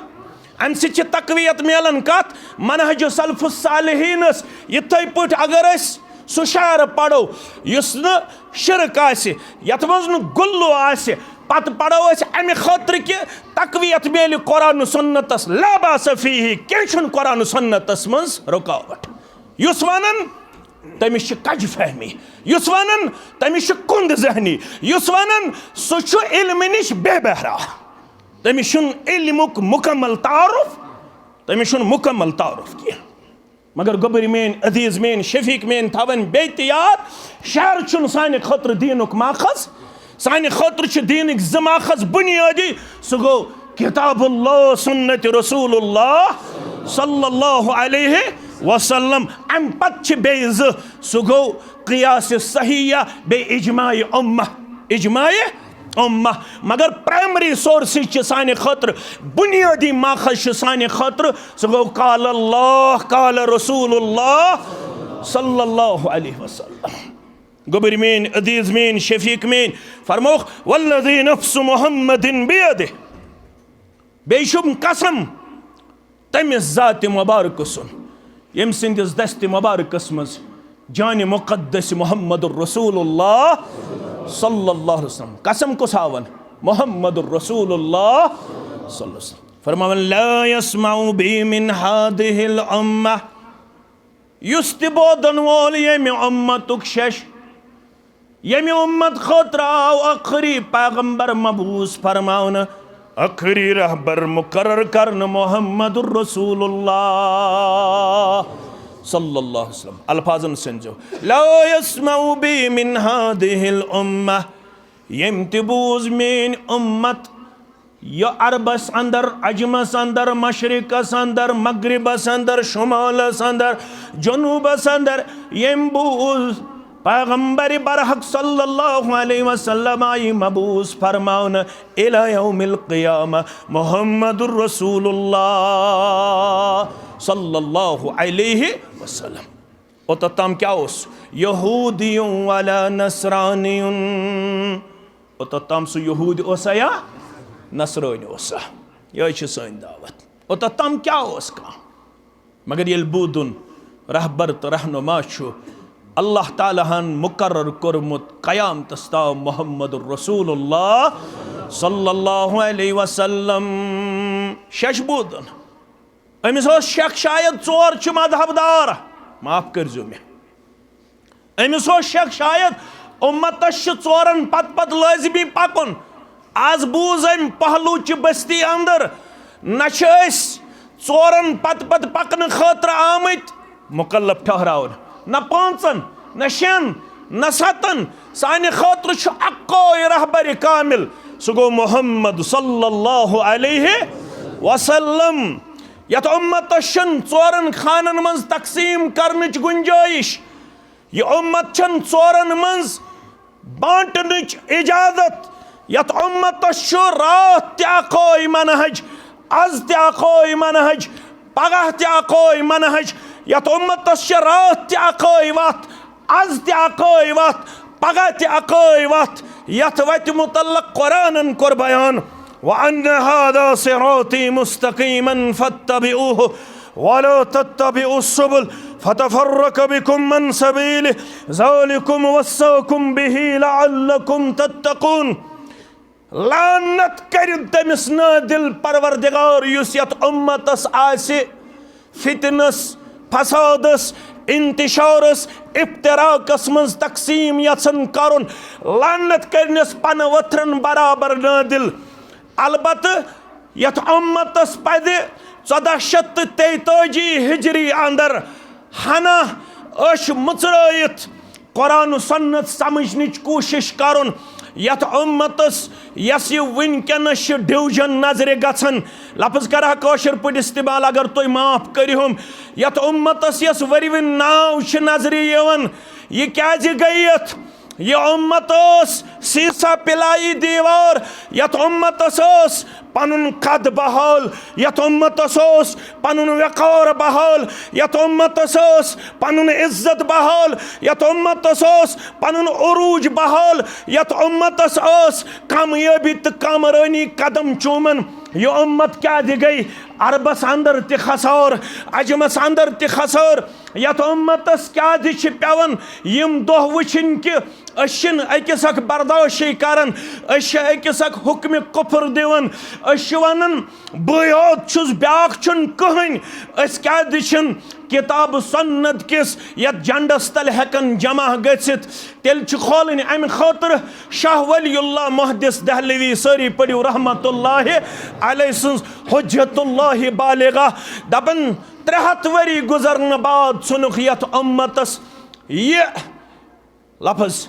امہِ سۭتۍ چھِ تقویت میلان کتھ؟ منہج سلف الصالحینس۔ یِتھے پٲٹھۍ اگر أسۍ سُہ شعر پرو یُس نہٕ شرک آسہِ، یتھ منٛز نہٕ گُلو آسہِ، پتہٕ پرو أسۍ امہِ خٲطرٕ کہِ تقویت میلہِ قرآن و سنتس۔ لا باس فیہ، کینٛہہ چھُنہٕ قرآن و سنتس منٛز رُکاوٹ۔ یُس ونان، تٔمِس چھِ کج فہمی، یُس ونان، تٔمِس چھِ کُند ذہنی، یُس ونان، سُہ چھُ علمہٕ نِش بے بہرا، تٔمِس چھُنہٕ علمُک مُکمل تعارُف، تٔمِس چھُنہٕ مُکمل تعارُف کینٛہہ۔ مگر گوٚبٕرۍ میٲنۍ، عزیز میٲنۍ، شفیق میٲنۍ، تھاوٕنۍ بیٚیہِ تہِ یاد، شعر چھُنہٕ سانہِ خٲطرٕ دیٖنُک ماخذ۔ سانہِ خٲطرٕ چھِ دیٖنٕکۍ زٕ ماخذ بُنیٲدی، سُہ گوٚو کتاب اللہ، سنت رسول اللہ صلی اللہ علیہ وسلم۔ امہِ پتہٕ چھِ بیٚیہِ زٕ، سُہ گوٚو قیاس صحیح، بیٚیہِ اجماع امہ، اجماع امہ۔ مگر پرائمری سورسز چھِ سانہِ خٲطرٕ، بُنیٲدی ماخذ چھُ سانہِ خٲطرٕ، سُہ گوٚو قال اللہ، قال رسول اللہ صلی اللہ علیہ وسلم۔ گوٚبٕرۍ میٲنۍ، عزیز میٲنۍ، شفیق میٲنۍ، فرمووُکھ، والذی نفس محمد بیدہ۔ بیٚیہِ چھُم قسم تٔمِس ذاتِ مبارکہٕ سُنٛد، ییٚمہِ سٕنٛدِس دستِ مبارکس منٛز جانِ مقدس محمد رسول اللہ صلی اللہ علیہ وسلم۔ قسم کُس ہاوان؟ محمد رسول اللہ صلی اللہ علیہ وسلم۔ فرماوان، لا یسمع بی من هذه الامة، یُس تہِ بوزن وول ییٚمہِ اُمتُک شش، ییٚمہِ اُمت خٲطرٕ آو ٲخری پیغمبر مبعوث فرماونہٕ، ٲخری رہبر مقرر کرنہٕ محمد رسول اللہ صلی اللہ علیہ وسلم۔ الفاظن سنجو، لا یسمع بی من هذه الامة، ییٚمہِ تہِ بوٗز میٲنۍ اُمت، یہِ عربس اندر، عجمس اندر، مشرقس اندر، مغربس اندر، شمالس اندر، جنوبس اندر، ییٚمۍ بوٗز پیغمبر برحق صلی اللہ علیہ وسلم آیہِ مبعوث فرماونہٕ الی یوم القیامہ محمد رسول اللہ صلی اللہ علیہ وسلم۔ اوٚتتھ تام کیٛاہ اوس؟ یہودی ولا نصرانی۔ اوٚتتھ تام سُہ یہودی اوسا یا نصرٲنۍ اوسا؟ یِہوٚے چھِ سٲنۍ دعوت۔ اوٚتتھ تام کیٛاہ اوس کانٛہہ؟ مگر ییٚلہِ بوٗدُن رہبر تہٕ رہنما چھُ اللہ تعالیٰ ہن مقرر کوٚرمُت قیامتس تام محمد رسول اللہ صلی اللہ علیہ وسلم، شش بوٗدُن۔ أمِس اوس شک شاید ژور چھِ مذہب دار، معاف کٔرۍزیو مےٚ۔ أمِس اوس شک شاید اُمتس چھِ ژورن پتہٕ پتہٕ لٲزمی پکُن۔ از بوٗز أمۍ پہلو چہِ بستی اندر، نہ چھِ أسۍ ژورن پتہٕ پتہٕ پکنہٕ خٲطرٕ آمٕتۍ مکلف ٹھہراونہٕ، نہ پانٛژن، نہ شٮ۪ن، نہ ستن۔ سانہِ خٲطرٕ چھُ اکوے رہبر کامل، سُہ گوٚو محمد صلی اللہ علیہ وسلم۔ یتھ اُمتس چھُنہٕ ژورن خانن منٛز تقسیٖم کرنٕچ گنجٲیش۔ یہِ اُمت چھَنہٕ ژورن منٛز بانٹنٕچ اجازت۔ یتھ اُمتس چھُ راتھ تہِ اکوے منہج، از تہِ اکوے منہج، پگاہ تہِ اکوے منہج۔ یتھ اُمتس چھِ راتھ تہِ اکوے وتھ، از تہِ اکوے وتھ، پگاہ تہِ اکوے وتھ۔ یتھ وتہِ متعلق قرآنن کوٚر بیان، وَأَنَّ هَذَا صِرَاطِي مُسْتَقِيمًا فَاتَّبِعُوهُ وَلَا تَتَّبِعُوا السُّبُلَ فَتَفَرَّقَ بِكُمْ عَنْ سَبِيلِهِ ذَٰلِكُمْ وَصَّاكُمْ بِهِ لَعَلَّكُمْ تَتَّقُونَ۔ لعنت کٔرِتھ تٔمِس نٲدِل پروردگار یُس یتھ اُمتس آسہِ فتنس، فسادس، انتشارس، افتراقس منٛز تقسیٖم یژھان کرُن، لعنت کرنس پنہٕ ؤتھرن برابر نٲدِل۔ البتہٕ یتھ اُمتس پزِ ژۄدہ شیٚتھ تہٕ تیتٲجی ہجری اندر ہنا أچھ مُژرٲیِتھ قرآن و سنت سمجھنٕچ کوٗشش کرُن۔ یتھ اُمتس یس یہِ وٕنکیٚنس چھِ ڈویژن نظرِ گژھان، لفظ کرٕ ہا کٲشِر پٲٹھۍ استعمال اگر تُہۍ معاف کٔرِہُم، یتھ اُمتس یس ؤرِوٕنۍ ناو چھِ نظرِ یِوان، یہِ کیازِ گٔیتھ؟ یہِ اُمت ٲس سیٖسا پِلایی دیوار، یَتھ اُمتَس ٲس پَنُن قد بحال، یَتھ اُمتَس اوس پَنُن وقار بحال، یَتھ اُمتَس ٲس پَنُن عزت بحال، یَتھ اُمتَس اوس پَنُن عروج بحال، یَتھ اُمتَس ٲس کامیٲبی تہٕ کامرٲنی قدم چوٗمَن۔ یہِ اُمت کیٛاہ دِ گٔے؟ عربَس اندر تہِ خسار، عجمَس اندر تہِ خسار۔ یَتھ اُمتَس کیٛاہ دِ چھِ پٮ۪وان یِم دۄہ وٕچھِنۍ کہِ أسۍ چھِنہٕ أکِس اکھ برداشٕے کران، أسۍ چھِ أکِس اکھ حُکمِ کُفر دِوان، أسۍ چھِ وَنان، "بٕے یوت چھُس، بیٛاکھ چھُنہٕ کٕہٕنۍ۔" أسۍ کیٛاہ دِ چھِنہٕ کتاب سنت کِس یتھ جنڈس تل ہٮ۪کان جمع گٔژھِتھ؟ تیٚلہِ چھِ کھولٕنۍ امہِ خٲطرٕ شاہ ولی اللہ محدث دہلوی، سٲری پٔرِو رحمت اللہ علیہ سٕنٛز حجت اللہ بالغہ۔ دپان، ترٛےٚ ہتھ ؤری گُزرنہٕ بعد ژھُنُکھ یتھ اُمتس یہِ لفظ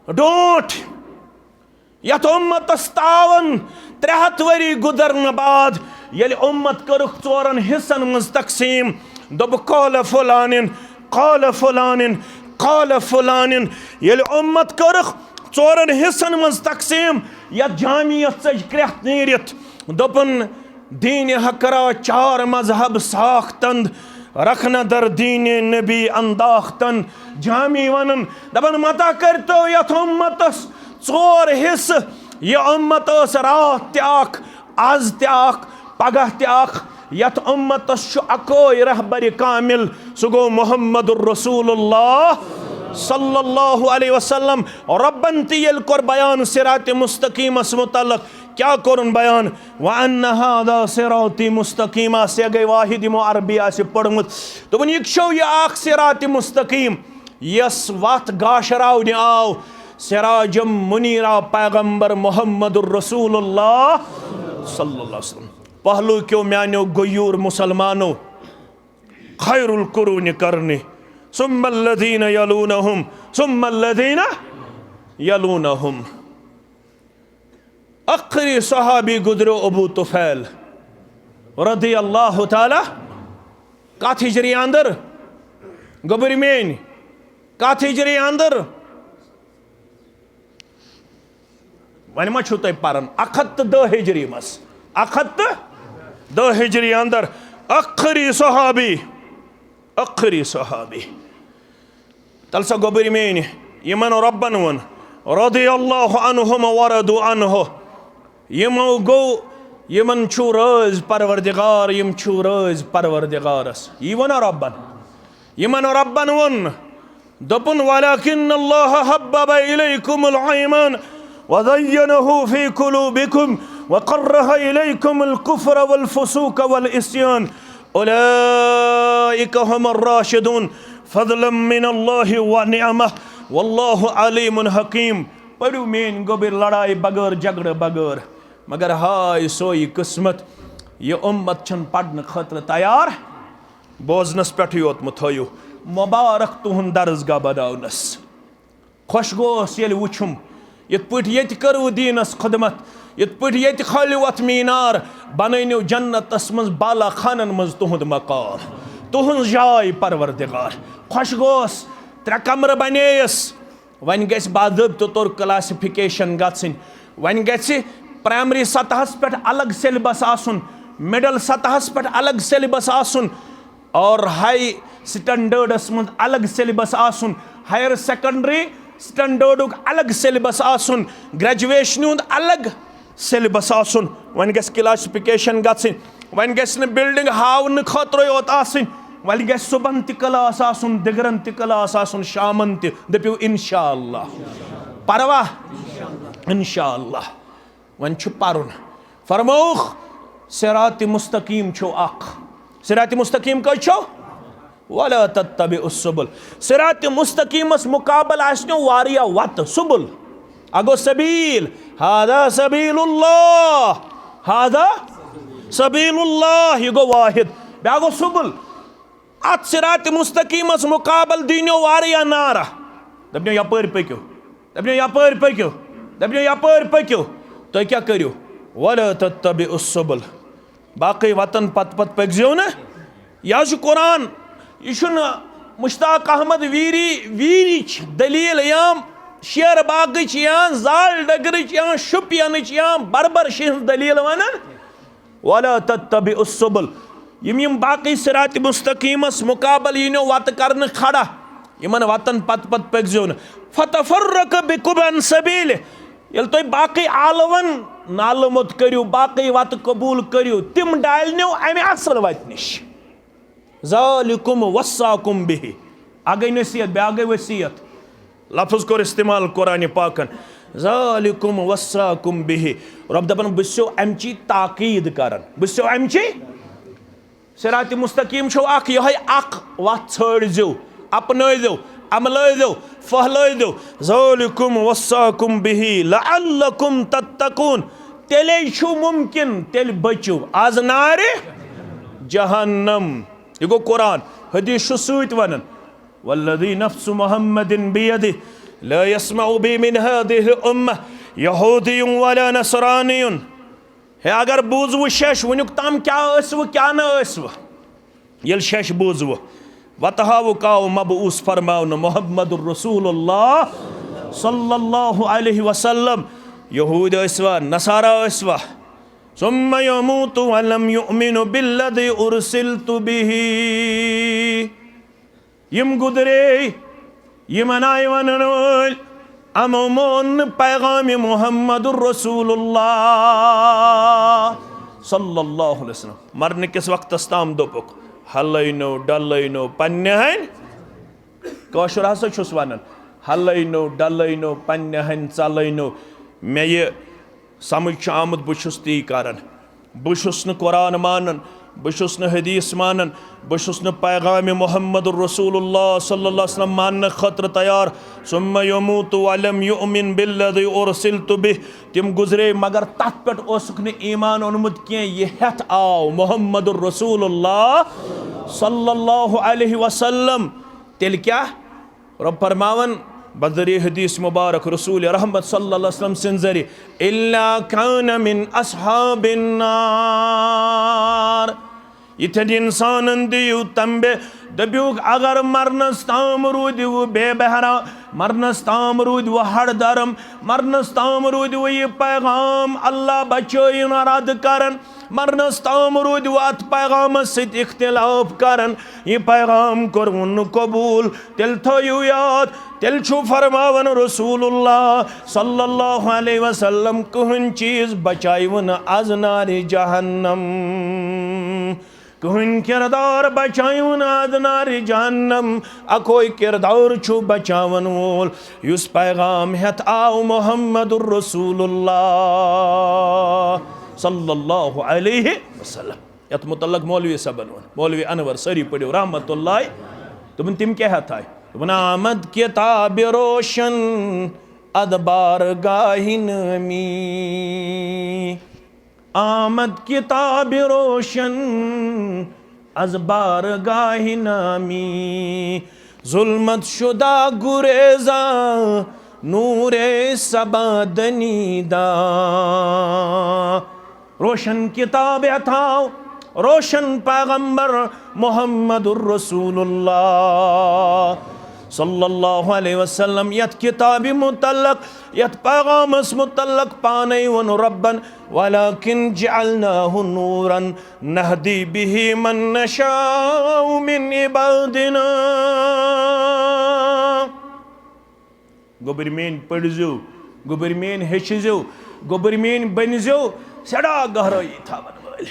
ڈونٛٹھ، یتھ اُمتس تاون۔ ترٛےٚ ہتھ ؤری گُزرنہٕ بعد ییٚلہِ اُمت کٔرٕکھ ژورن حصن منٛز تقسیٖم، دوٚپُکھ، "قال فلانن، قال فلانن، قال فلانن۔" ییٚلہِ اُمت کٔرٕکھ ژورن حصن منٛز تقسیٖم، یتھ جامعس ژٔج کرٛٮ۪کھ نیٖرِتھ، دوٚپُن، "دین حق را چار مذہب ساختند، رخنہ در دین نبی انداختن۔" جامی ونان، دپان، متہ کٔرتو یتھ اُمتس ژور حصہٕ۔ یہِ اُمت ٲس راتھ تہِ اکھ، از تہِ اکھ، پگاہ تہِ اکھ۔ یتھ اُمتس چھُ اکوے رہبر کامل، سُہ گوٚو محمد رسول اللہ صلی اللہ علیہ وسلم۔ رۄبن تہِ ییٚلہِ کوٚر بیان صراط مستقیمس متعلق، کیٛاہ کوٚرُن بیان؟ "وَأَنَّ هَذَا صِرَاطِي مُسْتَقِيمًا"، سیغہ واحد یِمو عربی آسہِ پوٚرمُت۔ دوٚپُن، یہِ چھو یہِ اکھ صراط مستقیم، یس وتھ گاشراونہِ آو سراجم منیرا پیغمبر محمد رسول اللہ صلی اللہ علیہ وسلم۔ پہلو کیو میانیو غیور مسلمانو، خیر القرون قرنی، ثم الذین یلونہم، ثم الذین یلونہم۔ ٲخری صحابی گزریو ابو طفیل رضی اللہ تعالی۔ کتھ ہجری اندر؟ گوٚبرۍ میٲنۍ، کتھ ہجری اندر؟ وۄنۍ ما چھُو تۄہہِ پران؟ اکھ ہتھ تہٕ دہ ہجری منٛز، اکھ ہتھ تہٕ دہ ہجری اندر ٲخری صحابی، ٲخری صحابی۔ تَلہٕ سا گوٚبٕرۍ میٛٲنۍ، یِمن رۄبن ووٚن، رضی اللہ عنہم ورضوا عنہ، یِمو گوٚو، یِمن چھُو رٲضۍ پروردگار، یِم چھِو رٲضۍ پروردگارس۔ یی ووٚنا رۄبن؟ یِمن رۄبن ووٚن، دوٚپُن، ولكن الله حبب إليكم الإيمان وزينه في قلوبكم وكره إليكم الكفر والفسوق والعصيان أولئك هم الراشدون فضلا من الله ونعمة والله عليم حكيم۔ پٔرِو میٛٲنۍ گوٚبٕرۍ لڑایہِ بغٲر، جھگڑٕ بغٲر، مگر ہاے سوے قسمت، یہِ اُمت چھَنہٕ پرنہٕ خٲطرٕ تیار۔ بوزنس پٮ۪ٹھٕے یوت مہٕ تھٲیِو۔ مبارک تُہُنٛد درسگاہ بناونس۔ خۄش گوس ییٚلہِ وُچھُم، یِتھ پٲٹھۍ ییٚتہِ کٔروٕ دیٖنس خدمت، یِتھ پٲٹھۍ ییٚتہِ کھٲلِو اتھ مینار، بنٲونِو جنتس منٛز بالا خانن منٛز تُہُنٛد مقام، تُہٕنٛز جاے پروردگار۔ خۄش گوس، ترٛےٚ کمرٕ بنییس۔ وۄنۍ گژھِ باضٲبطہٕ طور classification گژھٕنۍ۔ وۄنۍ گژھِ primary سطحس پٮ۪ٹھ الگ syllabus آسُن، middle سطحس پٮ۪ٹھ الگ syllabus آسُن، اور high standardس منٛز الگ syllabus آسُن، higher secondary standardُک الگ syllabus آسُن، graduationہِ ہُنٛد الگ syllabus آسُن۔ وۄنۍ گژھِ classification گژھٕنۍ۔ وۄنۍ گژھِ نہٕ building ہاونہٕ خٲطرَے یوت آسٕنۍ، وۄنۍ گژھِ صُبحن تہِ class آسُن، دِگرن تہِ class آسُن، شامن تہِ۔ دٔپِو، انشاءاللہ۔ پروا؟ انشاءاللہ۔ وۄنۍ چھُ پرُن۔ فرمووُکھ، صراط مستقیم چھو اکھ۔ صراط مستقیم کٔژ چھو؟ ولا تتبعوا السبل۔ صراط مستقیمس مقابل آسنو واریاہ وتہٕ، سبل۔ اکھ گوٚو سبیل، هذا سبیل اللہ، هذا سبیل اللہ، یہِ گوٚو واحد۔ بیٛاکھ گوٚو سبل۔ اتھ صراط مستقیمس مقابل دینو واریاہ نعرہ۔ دپنو، یپٲرۍ پٔکِو، دپنو، یپٲرۍ پٔکِو، دپنو، یپٲرۍ پٔکِو۔ تُہۍ کیٛاہ کٔرِو؟ ولا تتبعوا السبل۔ باقٕے وتن پتہٕ پتہٕ پٔکزیو نہٕ۔ یہِ حظ چھُ قرآن، یہِ چھُنہٕ مشتاق احمد ویری، ویریچ دلیل یا شیر باغٕچ یا زال ڈگرٕچ یا شُپینٕچ یا بربرشہِ ہٕنٛز دٔلیٖل ونان۔ ولا تتبعوا السبل۔ یِم یِم باقٕے صراط مستقیمس مقابل یِنو وتہٕ کرنہٕ کھڑا، یِمن وتن پتہٕ پتہٕ پٔکزیو نہٕ۔ فتفرق بکم عن سبیلہ۔ ییٚلہِ تُہۍ باقٕے عالمن نالہٕ موٚت کٔرِو، باقٕے وتہٕ قبول کٔرِو، تِم ڈالنیو امہِ اصل وتہِ نِش۔ ذالکم وصاکم بہ۔ اکھ گٔے نصیحت، بیاکھ گٔے وصیت۔ لفظ کوٚر استعمال قرآن پاکن، ذالکم وصاکم بہ۔ رب دپان، بہٕ چھُسو امچی تاکید کران، بہٕ چھُسو امچی۔ صراط مستقیم چھو اکھ، یہے اکھ وتھ ژھٲنڈزیو، اپنٲوزیو، عملٲوزیو، پھہلٲوزیو۔ ذالکم وصاکم بہ لعلکم تتقون۔ تیلے چھُ ممکن، تیلہِ بچِو از نارِ جہنم۔ یہِ گوٚو قرآن، حدیث چھُ سۭتۍ ونان۔ والذی نفس محمد بیدہ لا یسمع بی من هذه الامة یہودی ولا نصرانی۔ ہے، اگر بوٗزوٕ شش، وٕنیُک تام کیٛاہ ٲسوٕ، کیٛاہ نہٕ ٲسوٕ، ییٚلہِ شش بوٗزوٕ، وتہٕ ہاوُکھ آو مبعوث فرماونہٕ محمد رسول اللہ صلی اللہ علیہ وسلم۔ یہوٗدۍ ٲسوا، نصارا ٲسوا؟ ثم يموت ولم يؤمن بالذي أرسلت به۔ یِم گُزرے، یِمن آیہِ ونن وٲلۍ، یِمو مون نہٕ پیغام محمد رسول اللہ صلی اللہ علیہ وسلم۔ مرنہٕ کِس وقتس تام دوٚپُکھ، ہلٲینو ڈلٲینو پننہِ ہنۍ۔ کٲشُر ہسا چھُس ونان، ہلٲینو ڈلٲینو پننہِ ہنۍ ژلٲینو۔ مےٚ یہِ سمجھ چھُ آمُت، بہٕ چھُس تی کران۔ بہٕ چھُس نہٕ قرآن مانان، بہٕ چھُس نہٕ حدیث مانان، بہٕ چھُس نہٕ پیغام محمد رسول اللہ صلی اللہ علیہ وسلم ماننہٕ خٲطرٕ تیار۔ ثم يموت ولم يؤمن بالذي أرسلت به۔ تِم گُزرے، مگر تتھ پٮ۪ٹھ اوسُکھ نہٕ ایمان اوٚنمُت کینٛہہ۔ یہِ ہٮ۪تھ آو محمد رسول اللہ صلی اللہ علیہ وسلم۔ تیٚلہِ کیٛاہ؟ رب فرماوان بذریعہ حدیث مبارک رسول رحمت صلی اللہ علیہ وسلم سٕنٛدِ ذریعہ، الا کان من اصحاب النار۔ یِتھٮ۪ن انسانن دِیِو تنبیہ، دٔپِوکھ، اگر مرنس تام روٗدِو بے بہرا، مرنس تام روٗدِو ہڑ درم، مرنس تام روٗدِو یہِ پیغام اللہ بچٲیِن رد کرن، مرنس تام روٗدِو اتھ پیغامس سۭتۍ اختلاف کران، یہِ پیغام کوٚروٕ نہٕ قبول، تیٚلہِ تھٲیِو یاد، تیٚلہِ چھُ فرماوان رسول اللہ صلی اللہ علیہ وسلم، کٕہٕنۍ چیٖز بچاوٕ نہٕ از نارِ جہنم، کٕہٕنۍ کردار بچاوٕ نہٕ از نارِ جہنم، اکوے کردار چھُ بچاون وول، یُس پیغام ہٮ۪تھ آو محمد رسول اللہ صلی اللہ علیہ وسلم۔ یتھ متعلق مولوی صٲبن ووٚن، مولوی انور، سٲری پٔرِو رحمت اللہ، دوٚپُن، تِم کیٛاہ ہٮ۪تھ آے؟ دوٚپُن، آمد کتاب روشن از بارگاہ نامی، آمد کتاب روشن از بارگاہ نامی، ظلمت شدہ گریزاں نور صبا دنیداں۔ روشن کتاب ہٮ۪تھ آو، روشن پیغمبر محمد رسول اللہ صلی اللہ علیہ وسلم۔ یتھ کتابہِ متعلق، یتھ پیغامس متعلق پانے ووٚن ربن، ولكن جعلناه نورا نهدي به من نشاء من عبادنا۔ گوٚبٕرۍ میٲنۍ پٔرزیو، گوٚبٕرۍ میٲنۍ ہیٚچھزیو، گوٚبٕرۍ میٲنۍ بٔنزیو سٮ۪ٹھاہ گہرٲیی تھاون وٲلۍ۔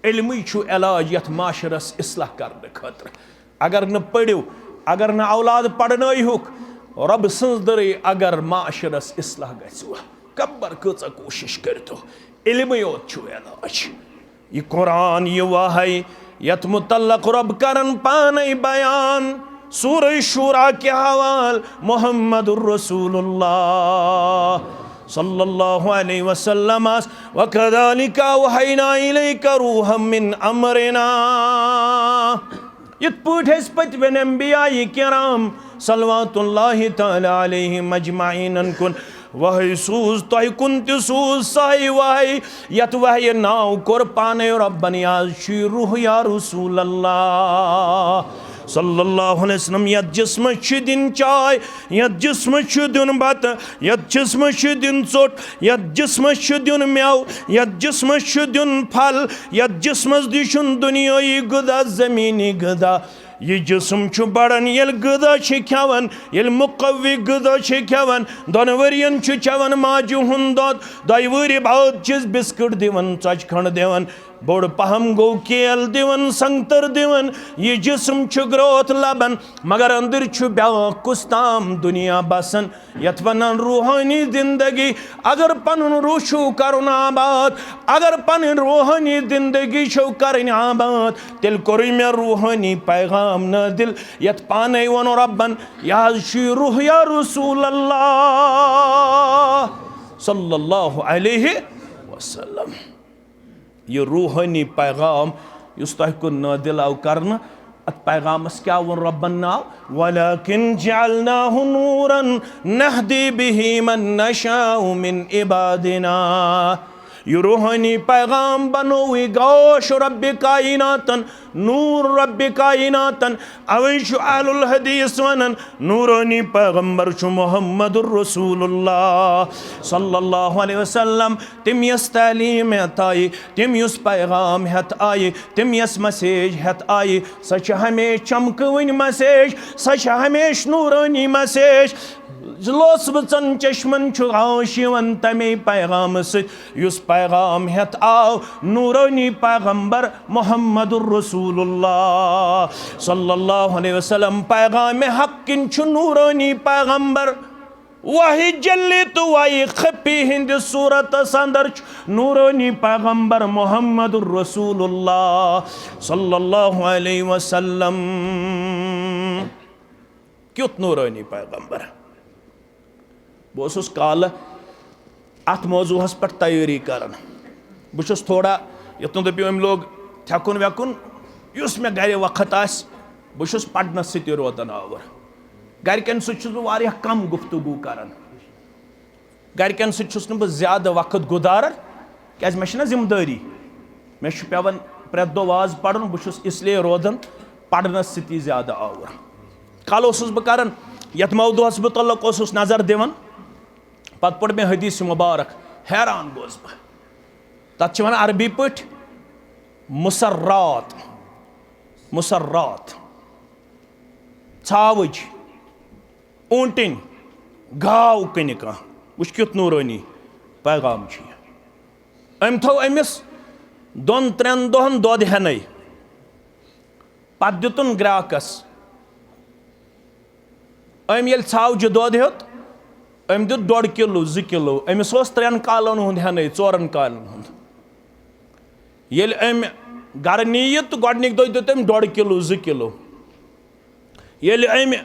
علمٕے چھُ علاج یتھ معاشرس اصلاح کرنہٕ خٲطرٕ۔ اگر نہٕ پٔرِو، اگر نہٕ اولاد پرنٲیہُکھ، رۄبہٕ سٕنٛز دٔرٕے اگر معاشرس اصلاح گژھِ، کبر کۭژاہ کوٗشش کٔرتو، علمٕے یوت چھُ علاج۔ یہِ قرآن، یہِ وحی، یتھ متعلق رۄب کرن پانے بیان سورہ شورا کہِ حوال محمد رسول اللہ صلی اللہ علیہ وسلم آس، وكذلك أوحينا إليك روحا من أمرنا۔ یِتھ پٲٹھۍ أسۍ پٔتمٮ۪ن انبیاء کرام صلوات اللہ تعالی علیہم اجمعینن کُن وحی سوٗز، تۄہہِ کُن تہِ سوٗز سۄے وحی، یتھ وحی ناو کوٚر پانے رۄبن، یہِ حظ چھُ یہِ روح یا رسول اللہ۔ صلی اللہ علیہ وسلم، یتھ جسمس چھُ دِنۍ چاے، یتھ جسمس چھُ دیُن بتہٕ، یتھ جسمس چھُ دیُن ژوٚٹ، یتھ جسمس چھُ دیُن مٮ۪وٕ، یتھ جسمس چھُ دیُن پھل، یتھ جسمس دیُن دُنیٲیی غذا، زمینی غذا۔ یہِ جسم چھُ بڑان، ییٚلہِ غذا چھِ کھٮ۪وان، ییٚلہِ مقوی غذا چھِ کھٮ۪وان، دۄن ؤرین چھُ چٮ۪وان ماجہِ ہُنٛد دۄد، دۄیہِ وٕہٕرۍ بعد چھِس بسکٹ دِوان، ژۄچہِ کھنٛڈ دِوان، بوٚڑ پہم گوٚو کیل دِوان، سنگتر دِوان۔ یہِ جسم چھُ گروتھ لبان، مگر أنٛدٕرۍ چھُ بیٛاکھ کُس تام دُنیا بسان، یتھ ونان روحٲنی زندگی۔ اگر پنُن روح چھُو کرُن آباد، اگر پنٕنۍ روحٲنی زندگی چھو کرٕنۍ آباد، تیٚلہِ کوٚرُے مےٚ روحٲنی پیغام نٲزِل، یتھ پانے ووٚن ربن، یہِ حظ چھُ یہِ روح یا رسول اللہ صلی اللہ علیہ وسلم۔ یہِ روحٲنی پیغام یُس تۄہہِ کُن نٲزِل آو کرنہٕ، اتھ پیغامس کیٛاہ ووٚن رۄبن ناو؟ "ولكن جعلناه نورا نهدي به من نشاء من عبادنا۔" یہِ روحٲنی پیغام بنووٕے گاش رۄبِ کائناتن، نور رۄبِ کائناتن۔ اوے چھُ اہل الحدیث ونان، نورانی پیغمبر چھُ محمد رسول اللہ صلی اللہ علیہ وسلم۔ تِم یۄس تعلیٖم ہٮ۪تھ آیہِ، تِم یُس پیغام ہٮ۪تھ آیہِ، تِم یۄس مسیج ہٮ۪تھ آیہِ، سۄ چھِ ہمیشہِ چمکوٕنۍ مسیج، سۄ چھِ ہمیشہِ نورانی مسیج۔ لوسہٕ بٕژن چشمن چھُ گاش یِوان تمے پیغامہٕ سۭتۍ، یُس پیغام ہٮ۪تھ آو نورانی پیغمبر محمد رسول اللہ صلی اللہ علیہ وسلم۔ پیغام حق کِنۍ چھُ نورانی پیغمبر۔ وحی جلی تہٕ وحی خفی ہٕنٛدِ صورتس اندر چھُ نورانی پیغمبر محمد رسول اللہ صلی اللہ علیہ وسلم۔ کیُتھ نورانی پیغمبر۔ بہٕ اوسُس کالہٕ اتھ موضوعس پٮ۪ٹھ تیٲری کران۔ بہٕ چھُس تھوڑا، یتھ نہٕ دٔپِو أمۍ لوگ تھٮ۪کُن وٮ۪کُن، یُس مےٚ گرِ وقت آسہِ، بہٕ چھُس پرنس سۭتۍ روزان آوُر۔ گرِکٮ۪ن سۭتۍ چھُس بہٕ واریاہ کم گفتگو کران۔ گرِکٮ۪ن سۭتۍ چھُس نہٕ بہٕ زیادٕ وقت گُزاران، کیازِ مےٚ چھِ نہ ذمہٕ دٲری۔ مےٚ چھُ پٮ۪وان پرٛٮ۪تھ دۄہ واز پرُن، بہٕ چھُس اس لیے روزان پرنس سۭتی زیادٕ آوُر۔ کالہٕ اوسُس بہٕ کران، یتھ موضوعس متعلق اوسُس نظر دِوان، پتہٕ پوٚر مےٚ حدیث مبارک، حیران گوس بہٕ۔ تتھ چھِ ونان عربی پٲٹھۍ مسرات، مسرات، ژھاوٕج، اوٗنٹٕنۍ، گاو کٕنہِ کانٛہہ، وٕچھ کیُتھ نورٲنی پیغام چھُ یہِ۔ أمۍ تھوٚو أمِس دۄن ترٛٮ۪ن دۄہن دۄد ہٮ۪نَے، پتہٕ دیُتُن گراکس۔ أمۍ ییٚلہِ ژھاوجہِ دۄد ہیوٚت، أمۍ دیُت ڈۄڈ کِلوٗ، زٕ کِلوٗ۔ أمِس اوس ترٛٮ۪ن کالن ہُنٛد ہٮ۪نَے، ژورن کالن ہُنٛد۔ ییٚلہِ أمۍ گرٕ نی یہِ تہٕ گۄڈٕنِکۍ دۄہ دیُت أمۍ ڈۄڈ کِلوٗ، زٕ کِلوٗ۔ ییٚلہِ أمۍ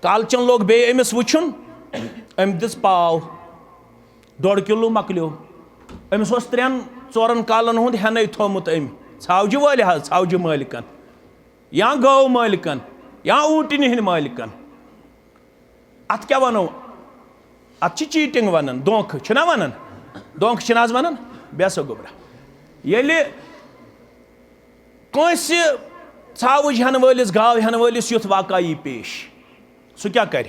کالچن لوگ بیٚیہِ أمِس وٕچھُن، أمۍ دِژ پاو، ڈۄڈ کِلوٗ مۄکلیو۔ أمِس اوس ترٛٮ۪ن ژورن کالن ہُنٛد ہٮ۪نَے تھوٚومُت أمۍ، ژھاوجہِ وٲلۍ حظ، ژھاوجہِ مٲلکن، یا گٲو مٲلکن، یا اوٗنٹنہِ ہٕنٛدۍ مٲلکن۔ اتھ کیٛاہ ونو؟ اتھ چھِ چیٹنگ ونان، دھوکہٕ چھِنہ ونان؟ دھوکہٕ چھِنہ حظ ونان؟ بیسا گوٚبرا، ییٚلہِ کٲنٛسہِ ژھاوٕج ہٮ۪نہٕ وٲلِس، گاو ہٮ۪نہٕ وٲلِس یُتھ واقعہ یی پیش، سُہ کیٛاہ کرِ؟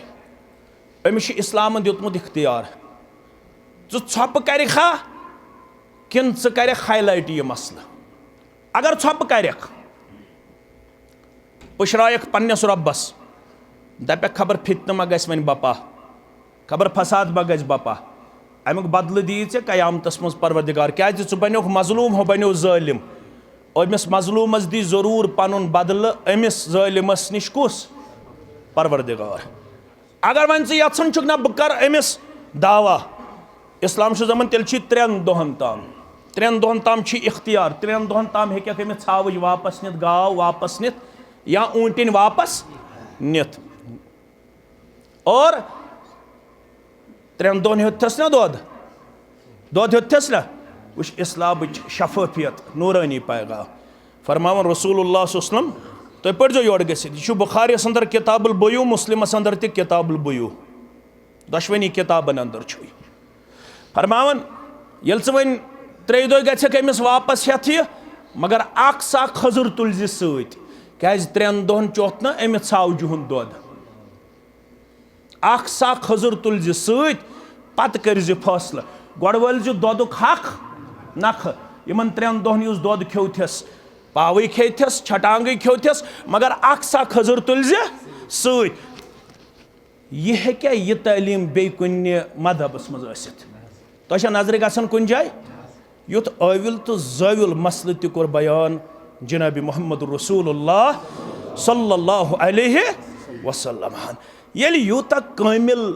أمِس چھُ اسلامن دیُتمُت اختیار، ژٕ ژھۄپہٕ کرِکھا کِنہٕ ژٕ کرکھ highlight یہِ مسلہٕ؟ اگر ژھۄپہٕ کرکھ، پُشرایکھ پننِس رۄبس، دپکھ، خبر فتنہٕ ما گژھِ وۄنۍ بپا، خبر فساد ما گژھِ بپا۔ امیُک بدلہٕ دِیہِ ژےٚ قیامتس منٛز پروردگار، کیازِ ژٕ بنیوکھ مظلوم، ہُہ بنیو ظٲلم۔ أمِس مظلومس دی ضروٗر پنُن بدلہٕ، أمِس ظٲلمس نِش کُس؟ پروردگار۔ اگر وۄنۍ ژٕ یژھان چھُکھ نہ بہٕ کرٕ أمِس دعویٰ، اسلام چھُ دپان تیٚلہِ چھُ ترٛٮ۪ن دۄہن تام، ترٛٮ۪ن دۄہن تام چھُ اختیار، ترٛٮ۪ن دۄہن تام ہیٚککھ أمِس ژھاوٕج واپس نِتھ، گاو واپس نِتھ یا اوٗنٹِنۍ واپس نِتھ۔ اور ترٛٮ۪ن دۄہن ہیوٚتتھس نہ دۄد، دۄد ہیوٚتتھس نہ۔ وٕچھ اسلامٕچ شفافیت، نورانی پیغام۔ فرماوان رسول اللہ صلی اللہ علیہ وسلم، تُہۍ پٔرۍزیو یورٕ گٔژھِتھ، یہِ چھُ بخاریَس اندر کتاب البیوع، مسلمس اندر تہِ کتاب البیوع، دۄشوٕنی کتابن اندر چھُ یہِ۔ فرماوان، ییٚلہِ ژٕ وۄنۍ ترٛیٚیہِ دۄہہِ گژھکھ أمِس واپس ہٮ۪تھ یہِ، مگر اکھ سا کھٔزٕر تُلزِ سۭتۍ، کیازِ ترٛٮ۪ن دۄہن چوٚتھ نہٕ أمۍ ژھاوجہِ ہُنٛد دۄد؟ اکھ سا کھٔزٕر تُلزِ سۭتۍ، پتہٕ کٔرزِ فٲصلہٕ۔ گۄڈٕ وٲلزِ دۄدُک حق نکھٕ۔ یِمن ترٛٮ۪ن دۄہن یُس دۄد کھیوٚوتھس، پاوٕے کھیٚیتھس، چھٹانگٕے کھیوٚوتھس، مگر اکھ سا کھٔزٕر تُلزِ سۭتۍ۔ یہِ ہیٚکیٛاہ یہِ تعلیٖم بیٚیہِ کُنہِ مذہبس منٛز ٲسِتھ؟ تۄہہِ چھا نظرِ گژھان کُنہِ جایہِ؟ یُتھ ٲویُل تہٕ زٲویُل مسلہٕ تہِ کوٚر بیان جناب محمد رسول اللہ صلی اللہ علیہ وسلم۔ ییٚلہِ یوٗتاہ کٲمِل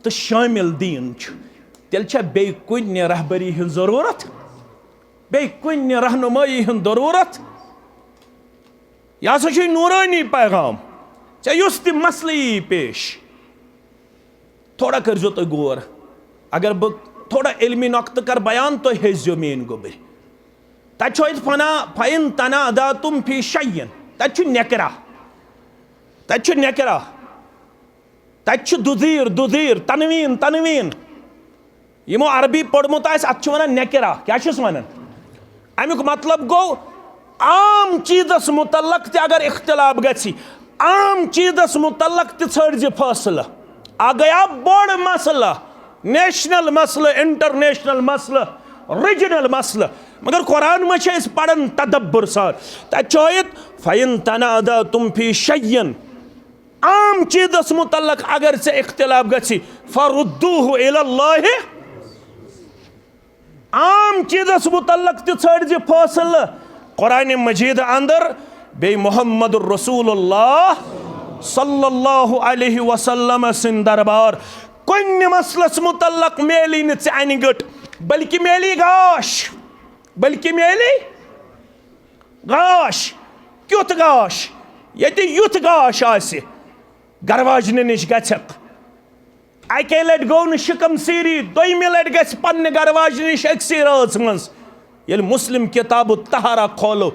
تہٕ شٲمِل دیٖن چھُ، تیٚلہِ چھا بیٚیہِ کُنہِ رہبری ہٕنٛز ضروٗرت؟ بیٚیہِ کُنہِ رہنمٲیی ہٕنٛز ضروٗرت؟ یہِ ہسا چھُے نوٗرٲنی پیغام۔ ژےٚ یُس تہِ مسلہٕ یی پیش، تھوڑا کٔرزیو تُہۍ غور۔ اگر بہٕ تھوڑا علمی نۄقطہٕ کرٕ بیان، تُہۍ ہیٚزیو میٲنۍ گوٚبٕرۍ۔ تتہِ چھُ اَتہِ فنا، فَإِن تَنَازَعْتُمْ فِي شَيْءٍ۔ تتہِ چھُ نکرہ۔ تتہِ چھُ نکرہ۔ تتہِ چھُ دُزیٖر، دُزیٖر، تنویٖن، تنویٖن۔ یِمو عربی پوٚرمُت آسہِ، اتھ چھِ ونان نکرہ۔ کیٛاہ چھِس ونان؟ امیُک مطلب گوٚو، عام چیٖزس متعلق تہِ اگر اختلاف گژھِ، عام چیٖزس متعلق تہِ ژھٲنٛڈزِ فٲصلہٕ۔ اکھ گٔیاو بوٚڑ مسلہٕ، نیشنل مسلہٕ، انٹرنیشنل مسلہٕ، ریجنل مسلہٕ۔ مگر قرآن منٛز چھِ أسۍ پران تدبر سان۔ تتہِ چھُ آیت، فَإِن تَنَازَعْتُمْ فِي شَيْءٍ۔ عام چیٖزس متعلق اگر ژےٚ اختلاف گژھِ، فَرُدُّوهُ إِلَى اللَّهِ۔ عام چیٖزس متعلق تہِ ژھٲنٛڈزِ فٲصلہٕ قرآن مجید اندر، بیٚیہِ محمد رسول اللہ صلی اللہ علیہ وسلم سٕنٛدۍ دربار۔ کُنہِ مسلس متعلق میلی نہٕ ژےٚ انہِ گٔٹ، بلکہِ میلی گاش، بلکہِ میلی گاش۔ کیُتھ گاش؟ ییٚتہِ یُتھ گاش آسہِ، گرٕ واجنہِ نِش گژھکھ۔ اکے لٹہِ گوٚو نہٕ شِکم سیٖری، دوٚیمہِ لٹہِ گژھِ پننہِ گرٕ واجنہِ نِش أکسٕے رٲژ منٛز۔ ییٚلہِ مسلم کتاب الطہارہ کھولو،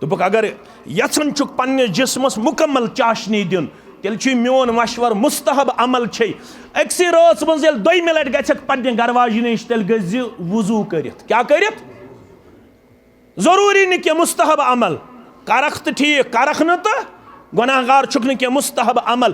دوٚپُکھ، اگر یژھان چھُکھ پننِس جسمس مکمل چاشنی دیُن، تیٚلہِ چھُے میون مشورٕ، مستحب عمل چھے، أکسٕے رٲژ منٛز ییٚلہِ دوٚیمہِ لٹہِ گژھکھ پننہِ گرٕ واجنہِ نِش، تیٚلہِ گٔژھۍ زِ وضو کٔرِتھ۔ کیٛاہ کٔرِتھ؟ ضروٗری نہٕ کینٛہہ، مستحب عمل۔ کرکھ تہٕ ٹھیٖک، کرکھ نہٕ تہٕ گۄناہ گار چھُکھ نہٕ کینٛہہ، مستحب عمل۔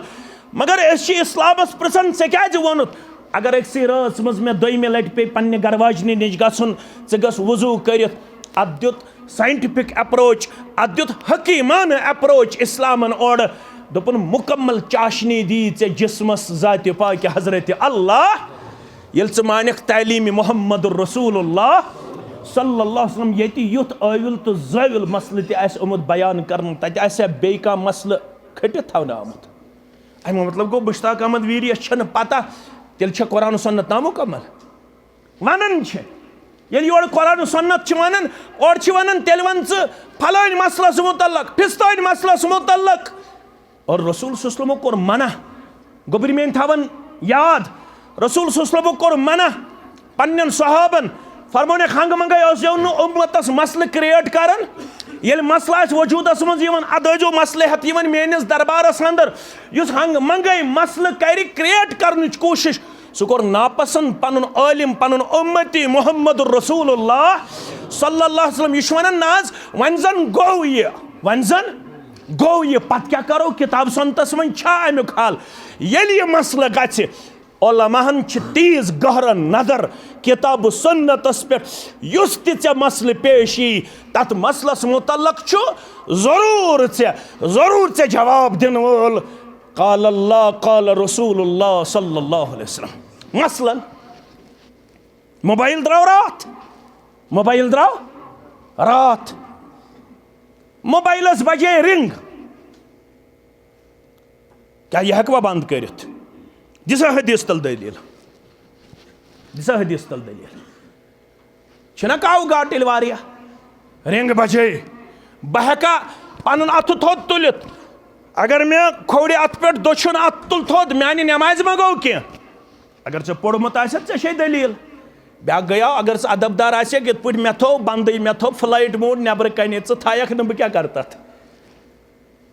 مگر أسۍ چھِ اسلامس پرژھان، ژےٚ کیازِ ووٚنُتھ؟ اگر أکسٕے رٲژ منٛز مےٚ دوٚیمہِ لٹہِ پیٚیہِ پننہِ گرٕ واجنہِ نِش گژھُن، ژٕ گژھ وضو کٔرِتھ۔ اتھ دیُت scientific approach، اتھ دیُت حکیمانہٕ approach اسلامن اورٕ۔ دوٚپُن، مکمل چاشنی دی ژےٚ جسمس ذاتِ پاکہِ حضرت اللہ۔ ییٚلہِ ژٕ مانکھ تعلیٖمِ محمد رسول اللہ صلی اللہ علیہ وسلم، ییٚتہِ یُتھ ٲویُل تہٕ زٲویُل مسلہٕ تہِ آسہِ آمُت بیان کرنہٕ، تتہِ آسہِ ہا بیٚیہِ کانٛہہ مسلہٕ کھٔٹِتھ تھاونہٕ آمُت۔ اَمیُک مطلب گوٚو، مشتاق احمد ویریَس چھَنہٕ پتہ، تیٚلہِ چھےٚ قرآن و سنت نامُکمل؟ ونان چھِ، ییٚلہِ یورٕ قرآن و سنت چھِ ونان، اورٕ چھِ ونان، تیٚلہِ ون ژٕ فلٲنۍ مسلس متعلق، فستٲنۍ مسلس متعلق۔ اور رسول صلی اللہ علیہ وسلمو کوٚر منع، گوٚبرۍ میٲنۍ تھاوان یاد، رسول صلی اللہ علیہ وسلمو کوٚر منع پننٮ۪ن صحابن، فرمونکھ، ہنگہٕ منگے ٲسۍزیو نہٕ امتس مسلہٕ create کران۔ ییٚلہِ مسلہٕ آسہِ وجودس منٛز یِوان، ادٕ ٲسۍزیو مسلہٕ ہٮ۪تھ یِوان میٲنِس دربارس اندر۔ یُس ہنگہٕ منگے مسلہٕ کرِ create کرنٕچ کوٗشش، سُہ کوٚر ناپسند پنُن عٲلم، پنُن امتی محمد رسول اللہ صلی اللہ علیہ وسلم۔ یہِ چھُ ونان، نہ حظ، وۄنۍ زن گوٚو یہِ، وۄنۍ زن گوٚو یہِ، پتہٕ کیٛاہ کرو؟ کتاب سنتس منٛز چھا امیُک حل؟ ییٚلہِ یہِ مسلہٕ گژھِ، علماہن چھِ تیٖژ گہرن نظر کتاب و سنتس پٮ۪ٹھ، یُس تہِ ژےٚ مسلہٕ پیش یی، تتھ مسلس متعلق چھُ ضروٗر ژےٚ، ضروٗر ژےٚ جواب دِنہٕ وول۔ قال اللہ، قال رسول اللہ صلی اللہ علیہ وسلم۔ مثلاً، موبایل درٛاو راتھ، موبایل درٛاو راتھ، موبایلس بجے رنگ، کیٛاہ یہِ ہیٚکوا بنٛد کٔرِتھ؟ دِ سا حدیث تل دٔلیٖل، دِ سا حدیث تل دٔلیٖل۔ چھِنہ کاوٕ گاٹٕلۍ واریاہ؟ رنگ بجے، بہٕ ہیٚکا پنُن اَتھٕ تھوٚد تُلِتھ؟ اگر مےٚ کھوورِ اَتھٕ پٮ۪ٹھ دٔچھُن اَتھٕ تُل تھوٚد، میانہِ نٮ۪مازِ ما گوٚو کینٛہہ؟ اگر ژےٚ پوٚرمُت آسٮ۪تھ، ژےٚ چھے دٔلیٖل۔ بیٛاکھ گٔیاو، اگر ژٕ ادب دار آسٮ۪کھ، یِتھ پٲٹھۍ مےٚ تھوٚو بنٛدٕے، مےٚ تھوٚو flight mode، نٮ۪برٕ کنے ژٕ تھایکھ نہٕ، بہٕ کیٛاہ کرٕ تتھ؟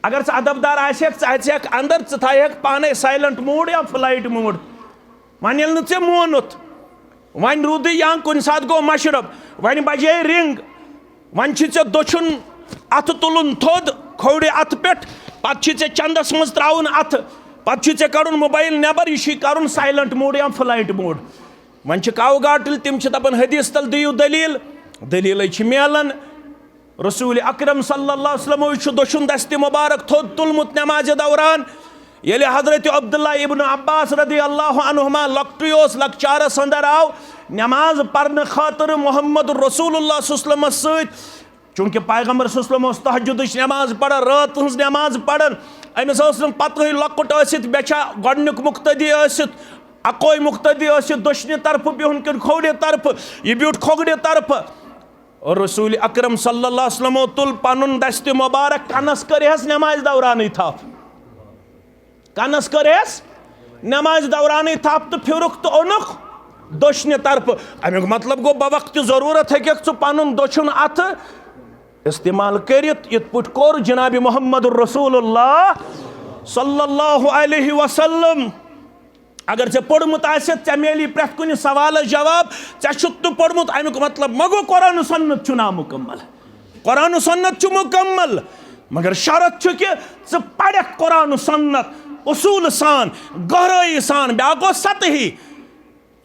اگر ژٕ ادب دار آسٮ۪کھ، ژٕ اژکھ اندر، ژٕ تھایکھ پانے silent mode یا flight mode۔ وۄنۍ ییٚلہِ نہٕ ژےٚ مونُتھ، وۄنۍ روٗدٕے یا کُنہِ ساتہٕ گوٚو مشرب، وۄنۍ بجے رنگ، وۄنۍ چھُے ژےٚ دٔچھُن اَتھٕ تُلُن تھوٚد، کھوورِ اَتھٕ پٮ۪ٹھ، پتہٕ چھُے ژےٚ چندس منٛز ترٛاوُن اَتھٕ، پتہٕ چھُے ژےٚ کڑُن موبایل نٮ۪بر، یہِ چھُے کرُن silent mode یا flight mode۔ وۄنۍ چھِ کاو گاٹٕلۍ، تِم چھِ دپان حدیث تل دِیِو دٔلیٖل، دٔلیٖلے چھِ میلان۔ رسول اکرم صلی اللہ علیہ وسلم چھُ دٔچھُن دستِ مبارک تھوٚد تُلمُت نمازِ دوران۔ ییٚلہِ حضرت عبداللہ ابن عباس رضی اللہ عنہما لۄکٹُے اوس، لۄکچارس اندر آو نماز پرنہٕ خٲطرٕ محمد رسول اللہ صلی اللہ علیہ وسلمس سۭتۍ۔ چونکہ پیغمبر صلی اللہ علیہ وسلم اوس تہجدٕچ نماز پران، رٲژ ہٕنٛز نماز پران۔ أمِس ٲس نہٕ پتہٕے لۄکُٹ ٲسِتھ مےٚ چھا گۄڈٕنیُک مقتدی ٲسِتھ، اکوے مقتدی ٲسِتھ دٔچھنہِ طرفہٕ بِہُن کِنہٕ کھوورِ طرفہٕ، یہِ بیوٗٹھ کھوورِ طرفہٕ۔ اور رسول اکرم صلی اللہ علیہ وسلمو تُل پنُن دستِ مبارک، کنس کٔرہس نمازِ دورانٕے تھپھ۔ کنس کٔرہس نمازِ دورانٕے تھپھ تہٕ پھِرُکھ تہٕ اوٚنُکھ دٔچھنہِ طرفہٕ۔ امیُک مطلب گوٚو، بوقتِ ضروٗرت ہیٚککھ ژٕ پنُن دٔچھُن اَتھٕ استعمال کٔرِتھ، یِتھ پٲٹھۍ کوٚر جناب محمد رسول اللہ صلی اللہ علیہ وسلم۔ اگر ژےٚ پوٚرمُت آسہِ، ژےٚ میلی پرٛٮ۪تھ کُنہِ سوالس جواب۔ ژےٚ چھُتھ نہٕ پوٚرمُت، امیُک مطلب مہ گوٚو قرآن و سنت چھُ نامُکمل۔ قرآن و سنت چھُ مُکمل، مگر شرط چھُ کہِ ژٕ پرکھ قرآن و سنت اصوٗل سان، گہرٲیی سان۔ بیٛاکھ گوٚو سطحی۔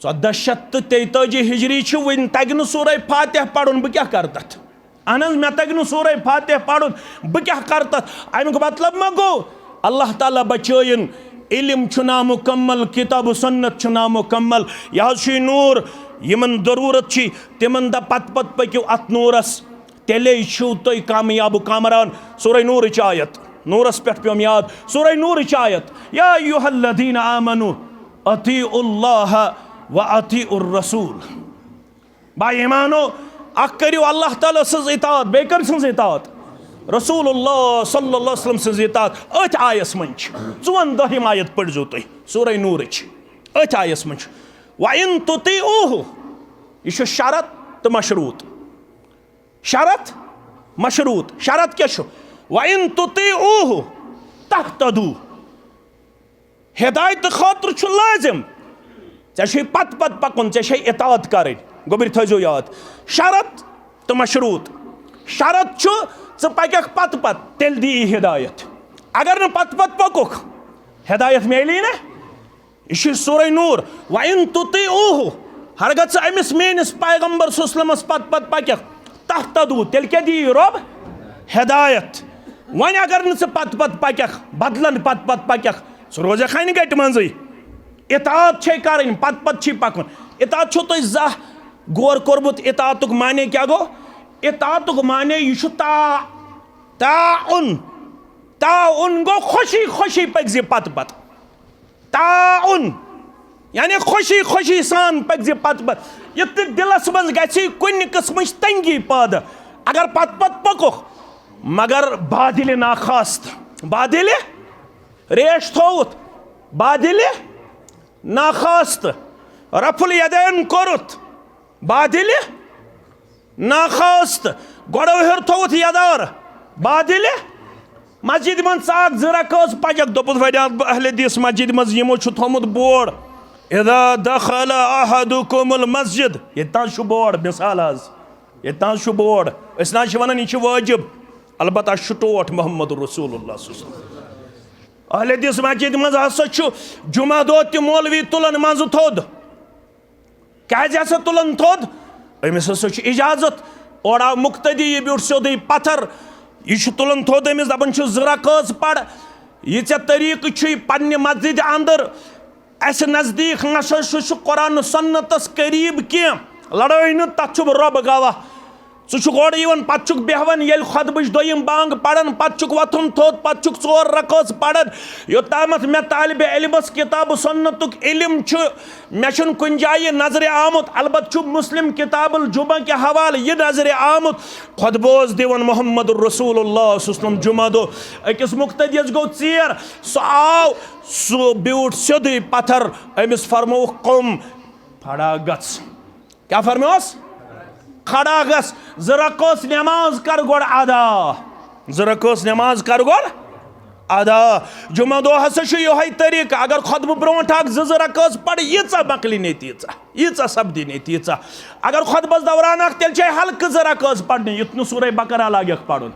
ژۄدہ شیٚتھ تہٕ تیٚتٲجی ہجری چھِ، وٕنہِ تگہِ نہٕ سورہ فاتح پرُن، بہٕ کیٛاہ کرٕ تتھ؟ اہن حظ، مےٚ تگہِ نہٕ سورہ فاتح پرُن، بہٕ کیٛاہ کرٕ تتھ؟ امیُک مطلب ما گوٚو اللہ تعالیٰ بچٲیِن، علم چھُ نامُکمل، کتاب و سنت چھُ نامُکمل۔ یہِ حظ چھُ یہِ نوٗر، یِمن ضروٗرت چھِ، تِمن دپ پتہٕ پتہٕ پٔکِو اتھ نوٗرس، تیٚلے چھِو تُہۍ کامیاب و کامران۔ سورہ نوٗرٕچ آیت، نوٗرس پٮ۪ٹھ پیوٚم یاد، سورہ نوٗرٕچ آیت، یا ایھا الذین آمنوا اطیعوا اللہ و اطیعوا الرسول۔ با ایمانو، اکھ کٔرِو اللہ تعالیٰ سٕنٛز اطاعت، بیٚیہِ کٔمۍ سٕنٛز اطاعت؟ رسول اللہ صلی اللہ علیہ وسلم سٕنٛز اطاعت۔ أتھۍ آیس منٛز چھِ، ژُوَن دۄہِم آیت پٔرۍزیو تُہۍ سورہ نوٗرٕچ۔ أتھۍ آیس منٛز چھُ، وَإِن تُطِیعوٗہُ، یہِ چھُ شرط تہٕ مشروط۔ شرط، مشروط۔ شرط کیٛاہ چھُ؟ وَإِن تُطِیعوٗہُ تَہْتَدُوا۔ ہدایتہٕ خٲطرٕ چھُ لٲزِم ژےٚ چھُے پتہٕ پتہٕ پکُن، ژےٚ چھے اطاعت کرٕنۍ۔ گوٚبرۍ تھٲیزیو یاد، شرط تہٕ مشروط۔ شرط چھُ، ژٕ پککھ پتہٕ پتہٕ، تیٚلہِ دِیی ہدایت۔ اگر نہٕ پتہٕ پتہٕ پکُکھ، ہدایت میلی نہ۔ یہِ چھُ سورہ نوٗر۔ وَإِن تُطِیعوٗہُ، ہرگاہ ژٕ أمِس میٲنِس پیغمبر صلی اللہ علیہ وسلمس پتہٕ پتہٕ پککھ، تَہْتَدُوا، تیٚلہِ کیٛاہ دِیی رۄب؟ ہدایت۔ وۄنۍ اگر نہٕ ژٕ پتہٕ پتہٕ پککھ، بدلن پتہٕ پتہٕ پککھ، ژٕ روزکھ ہنہِ گٹہِ منٛزٕے۔ اطاعت چھے کرٕنۍ، پتہٕ پتہٕ چھے پکُن۔ اطاعت چھُو تۄہہِ زانٛہہ غور کوٚرمُت، اطاعتُک معنی کیٛاہ گوٚو؟ اطاعتُک معنی یہِ چھُ تا، تعاون۔ تعاون گوٚو خوشی خوشی پٔکۍ زِ پتہٕ پتہٕ۔ تعاون، یعنی خوشی خوشی سان پٔکۍ زِ پتہٕ پتہٕ۔ یُتھ نہٕ دِلس منٛز گژھِ کُنہِ قٕسمٕچ تنگی پٲدٕ۔ اگر پتہٕ پتہٕ پوٚکُکھ، مگر بادِلہِ ناخواست، بادِلہِ ریش تھووُتھ، بادِلہِ ناخواست، رفع الیدین کوٚرُتھ، بادِلہِ ناخواست، گۄڈو ہیوٚر تھووُتھ یدار، بادِلہِ مسجد منٛز ژاکھ زٕ رکٲژ پجکھ، دوٚپُتھ، وۄنۍ آس بہٕ اہل حدیث مسجد منٛز، یِمو چھُ تھوٚمُت بورڈ، اذا دخل احدکم المسجد، ییٚتہِ تام چھُ بورڈ، مثال حظ، ییٚتہِ تام چھُ بورڈ، أسۍ نہ حظ چھِ ونان یہِ چھُ وٲجب، البتہ اَسہِ چھُ ٹوٹھ محمد رسول اللہ صلی اللہ علیہ وسلم۔ اہل حدیث مسجد منٛز ہسا چھُ جمعہ دۄہ تہِ مولوی تُلان منٛزٕ تھوٚد۔ کیازِ ہسا تُلان تھوٚد؟ أمِس ہسا چھُ اجازت۔ اورٕ آو مقتدی، یہِ بیوٗٹھ سیوٚدُے پتھر۔ یہِ چھُ تُلان تھوٚد، أمِس دپان چھُ، "زٕ رکٲژ پَر۔ یہِ ژےٚ طریٖقہٕ چھُے پننہِ مسجدِ اندر، اسہِ نزدیٖک نہ سا چھُ سُہ قرآن و سنتس قریٖب کینٛہہ۔ لڑٲے نہٕ، تتھ چھُ رۄب گواہ۔" ژٕ چھُکھ اورٕ یِوان، پتہٕ چھُکھ بیٚہوان، ییٚلہِ خطبٕچ دوٚیِم بانگ پران، پتہٕ چھُکھ وۄتھُن تھوٚد، پتہٕ چھُکھ ژور رکٲژ پران۔ یوٚتامَتھ مےٚ طالبِ علمس کتاب و سنتُک علم چھُ، مےٚ چھُنہٕ کُنہِ جایہِ یہِ نظرِ آمُت، البتہ چھُ مسلم کتاب الجمعہ کہِ حوالہٕ یہِ نظرِ آمُت، خطبہٕ اوس دِوان محمد رسول اللہ صلی اللہ علیہ وسلم جمعہ دۄہ۔ أکِس مقتدیَس گوٚو ژیر، سُہ آو، سُہ بیوٗٹھ سیوٚدُے پتھر، أمِس فرمووُکھ، "قم، کھڑا گژھ۔" کیٛاہ فرموس؟ کھڑا گژھ، زٕ رکٲژ نماز کر گۄڈٕ ادا۔ زٕ رکٲژ نماز کر گۄڈٕ ادا۔ جمعہ دۄہ ہسا چھُ یِہوٚے طریٖقہٕ، اگر خطبہٕ برونٛٹھ اکھ زٕ زٕ رکٲژ پرِ، ییٖژاہ مۄکلہِ نے تیٖژاہ، ییٖژاہ سپدِ نے تیٖژاہ۔ اگر خطبس دوران اکھ، تیٚلہِ چھے ہلکہٕ زٕ رکٲژ پرنہِ، یُتھ نہٕ سورہ بقرہ لگٮ۪کھ پرُن۔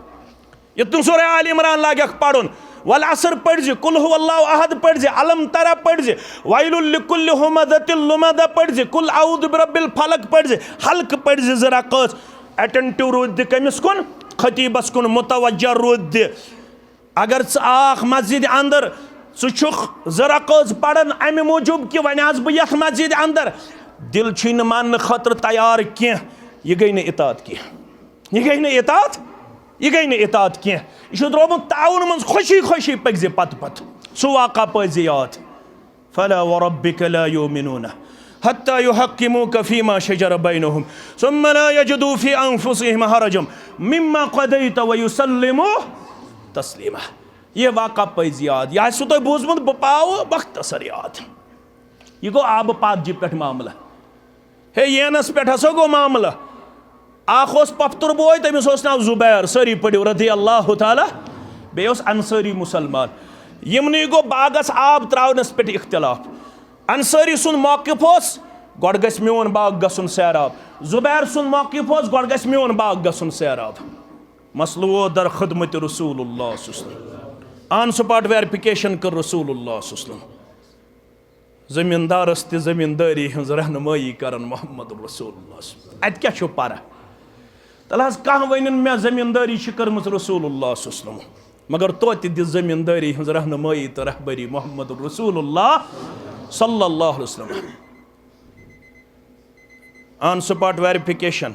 یتھ نہٕ سورہ آل عمران لاگکھ پرُن۔ والعصر پٔرزِ، قل هو اللہ احد پٔرزِ، الم ترى پٔرزِ، ویل لکل ہمزۃ لمزہ پٔرزِ، قل اعوذ برب الفلق پٔرزِ، حلق پٔرزِ زٕ رکٲژ۔ Attentive روٗدۍ کٔمِس کُن؟ خطیبس کُن متوجہ روٗدۍ۔ اگر ژٕ آکھ مسجد اندر، ژٕ چھُکھ زٕ رکٲژ پران امہِ موٗجوٗب کہِ وۄنۍ آس بہٕ یتھ مسجد اندر، دل چھُے نہٕ ماننہٕ خٲطرٕ تیار کینٛہہ، یہِ گٔے نہٕ اطاعت کینٛہہ۔ یہِ گٔے نہٕ اطاعت، یہِ گٔے نہٕ اطاعت کینٛہہ۔ یہِ چھُ درٛامُت تعاوُن منٛز، خوشی خوشی پٔکۍ زِ پتہٕ پتہٕ۔ سُہ واقعہ پٲے زِ یاد۔ فلا وربك لا يؤمنون حتى يحكموك فيما شجر بينهم ثم لا يجدوا في أنفسهم حرجا مما قضيت ويسلموا تسليما۔ یہِ واقعہ پٔزۍ یاد، یہِ آسِوٕ تۄہہِ بوٗزمُت، بہٕ پاوٕ مختصر یاد۔ یہِ گوٚو آبہٕ پادجہِ پٮ۪ٹھ معاملہٕ۔ ہے، یینس پٮ۪ٹھ ہسا گوٚو معاملہٕ۔ اکھ اوس پۄپھتُر بوے، تٔمِس اوس ناو زُبیر، سٲری پٔرِو، رضی اللہ تعالیٰ۔ بیٚیہِ اوس انصٲری مُسلمان۔ یِمنٕے گوٚو باغس آب ترٛاونس پٮ۪ٹھ اختلاف۔ انصٲری سُنٛد موقف اوس، گۄڈٕ گژھِ میون باغ گژھُن سیراب۔ زُبیر سُنٛد موقف اوس، گۄڈٕ گژھِ میون باغ گژھُن سیراب۔ مسلہٕ ووت در خدمت رسول اللہ صلی اللہ علیہ وسلم۔ On spot verification کٔر رسول اللہ صلی اللہ علیہ وسلم۔ زمیٖندارس تہِ زمیٖندٲری ہٕنٛز رہنمٲیی کران محمد رسول اللہ۔ اتہِ کیٛاہ چھُو پرٕ؟ تلہٕ حظ، کانٛہہ ونن مےٚ زمیٖندٲری چھِ کٔرمٕژ رسول اللہ صلی اللہ علیہ وسلم، مگر توتہِ دِژ زمیٖندٲری ہٕنٛز رہنمٲیی تہٕ رہبری محمد رسول اللہ صلی اللہ علیہ وسلم۔ On spot verification۔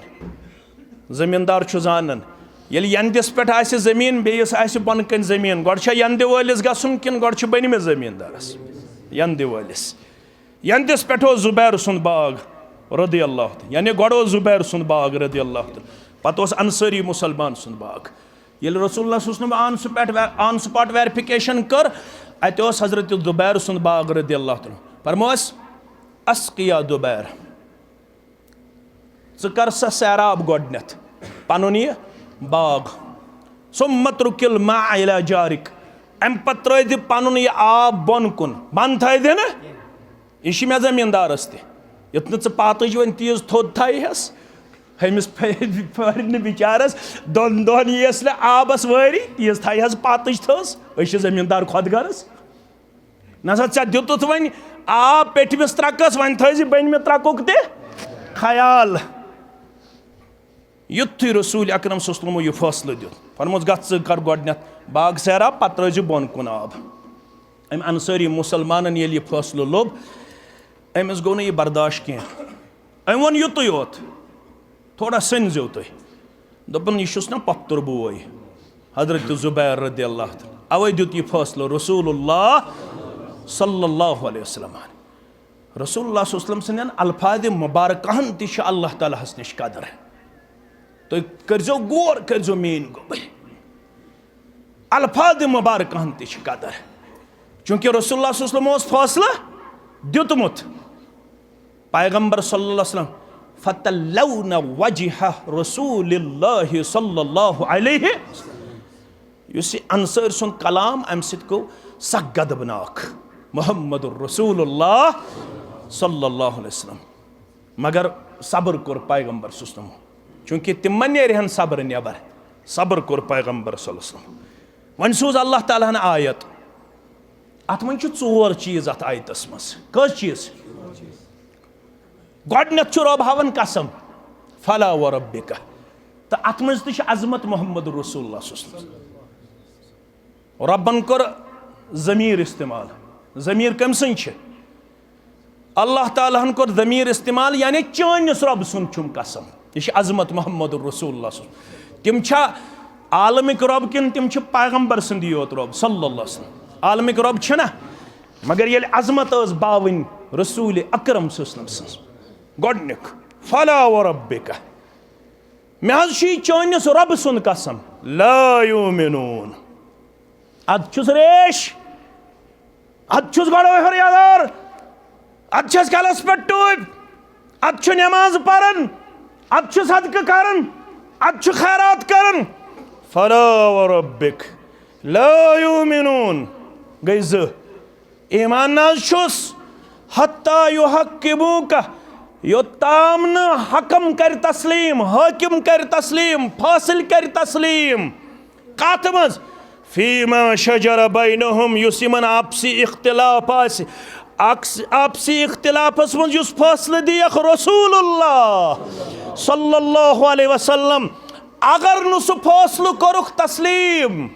زمیٖندار چھُ زانان، ییٚلہِ یندِس پٮ۪ٹھ آسہِ زمیٖن، بیٚیِس آسہِ بۄنہٕ کنہِ زمیٖن، گۄڈٕ چھا یندِ وٲلِس گژھُن کِنہٕ گۄڈٕ چھُ بٔنمِس زمیٖندارس؟ یندِ وٲلِس۔ یندِس پٮ۪ٹھ اوس زُبیر سُنٛد باغ رضی اللہ تعالیٰ، یعنی گۄڈٕ اوس زُبیر سُنٛد باغ رضی اللہ تعالیٰ، پتہٕ اوس انصٲری مُسلمان سُنٛد باغ۔ ییٚلہِ رسول اللہ صلی اللہ علیہ وسلم on spot way-, on spot verification کٔر، اتہِ اوس حضرت زُبیر سُنٛد باغ رضی اللہ تعالیٰ۔ فرموس، اسقیا زُبیر، ژٕ کر سا سیراب گۄڈٕنیتھ پنُن یہِ باغ۔ ثم اترک الماء الی جارک۔ امہِ پتہٕ ترٲے زِ پنُن یہِ آب بۄن کُن، بۄن تھٲے زِ نہٕ۔ یہِ چھِ مےٚ زمیٖندارس تہِ۔ یُتھ نہٕ ژٕ پاتٕج وۄنۍ تیٖژ تھوٚد تھایہِ ہس، أمِس پھرِ نہٕ بِچارس دۄن دۄہن یِیَس نہٕ آبس وٲری، تیٖژ تھایہِ ہس پاتٕج تھٔز۔ أسۍ چھِ زمیٖندار خۄد غرض۔ نسا ژےٚ دیُتُتھ وۄنۍ آب پیٚٹھمِس ترکس، وۄنۍ تھٲیزِ بٔنمہِ ترکُک تہِ خیال۔ یُتھُے رسول اکرم صلی اللہ علیہ وسلمو یہِ فٲصلہٕ دیُت، فرموس، گژھ ژٕ کر گۄڈٕنیتھ باغ سیراب، پتہٕ ترٲیزِ بۄن کُن آب۔ أمۍ انصٲری مُسلمانن ییٚلہِ یہِ فٲصلہٕ لوٚب، أمِس گوٚو نہٕ یہِ برداشت کینٛہہ۔ أمۍ ووٚن یُتُے یوت، تھوڑا سٔنزیو تُہۍ۔ دوٚپُن، یہِ چھُس نہ پۄپھتُر بوے حضرت زُبیر رضی اللہ تعالیٰ۔ اوے دیُت یہِ فٲصلہٕ رسول اللہ صلی اللہ علیہ وسلم۔ رسول اللہ صلی اللہ علیہ وسلم سٕنٛدٮ۪ن الفاظِ مبارکہن تہِ چھِ اللہ تعالیٰ ہس نِش قدر۔ تُہۍ کٔرزیو غور، کٔرزیو میٲنۍ گۄبٕلۍ۔ الفاظِ مبارکہن تہِ چھِ قدر۔ چونکہ رسول اللہ صلی اللہ علیہ وسلم اوس فٲصلہٕ دیُتمُت۔ پیغمبر صلی اللہ علیہ وسلم، فتلون وجہ رسول اللہ صلی اللہ علیہ، یُس یہِ انصٲرۍ سُنٛد کلام، امہِ سۭتۍ گوٚو سخ غضبناک محمد رسول اللہ صلی اللہ علیہ وسلم۔ مگر صبر کوٚر پیغمبر صلی اللہ علیہ وسلمو، چونکہ تِم ما نیرِہن صبر نٮ۪بر۔ صبر کوٚر پیغمبر صلی اللہ علیہ وسلم۔ وۄنۍ سوٗز اللہ تعالیٰ ہن آیت۔ اتھ منٛز چھِ ژور چیٖز اتھ آیتس منٛز۔ کٔژ چیٖز؟ گۄڈٕنیتھ چھُ رۄب ہاوان قسم، فلا و ربک۔ تہٕ اتھ منٛز تہِ چھِ عظمت محمد رسول اللہ صلی اللہ علیہ وسلم۔ رۄبن کوٚر ضمیٖر استعمال۔ ضمیٖر کٔمۍ سٕنٛز چھِ؟ اللہ تعالیٰ ہن کوٚر ضمیٖر استعمال، یعنی چٲنِس رۄب سُنٛد چھُم قسم۔ یہِ چھِ عظمت محمد رسول اللہ صلی اللہ علیہ وسلم۔ تِم چھا عالمٕکۍ رۄب کِنہٕ تِم چھِ پیغمبر سٕنٛدی یوت رۄب صلی اللہ علیہ وسلم؟ عالمٕکۍ رۄب چھِنہ، مگر ییٚلہِ عظمت ٲس باوٕنۍ رسول اکرم صلی اللہ علیہ وسلم سٕنٛز، گۄڈٕنیُک، فلا و ربک، مےٚ حظ چھُ یہِ چٲنِس رۄبہٕ سُنٛد قسم، لا یؤمنون۔ ادٕ چھُس ریش، ادٕ چھُس گۄڈٕ ہیوٚر یَلار، ادٕ چھَس کلس پٮ۪ٹھ ٹوپۍ، ادٕ چھُ نٮ۪ماز پران، ادٕ چھُ صدقہٕ کران، ادٕ چھُ خیرات کران۔ فلا و ربک لا یؤمنون۔ گٔے زٕ۔ ایمان نہ حظ چھُس، حتی یحکموک، یوٚتام نہٕ حکم کرِ تسلیم، حٲکم کرِ تسلیم، فٲصل کرِ تسلیم۔ کتھ منٛز؟ فیما شجر بینہم، یُس یِمن آپسی اختلاف آسہِ، اکس-، آپسی اختلافس منٛز یُس فٲصلہٕ دِیکھ رسول اللہ صلی اللہ علیہ وسلم، اگر نہٕ سُہ فٲصلہٕ کوٚرُکھ تسلیم،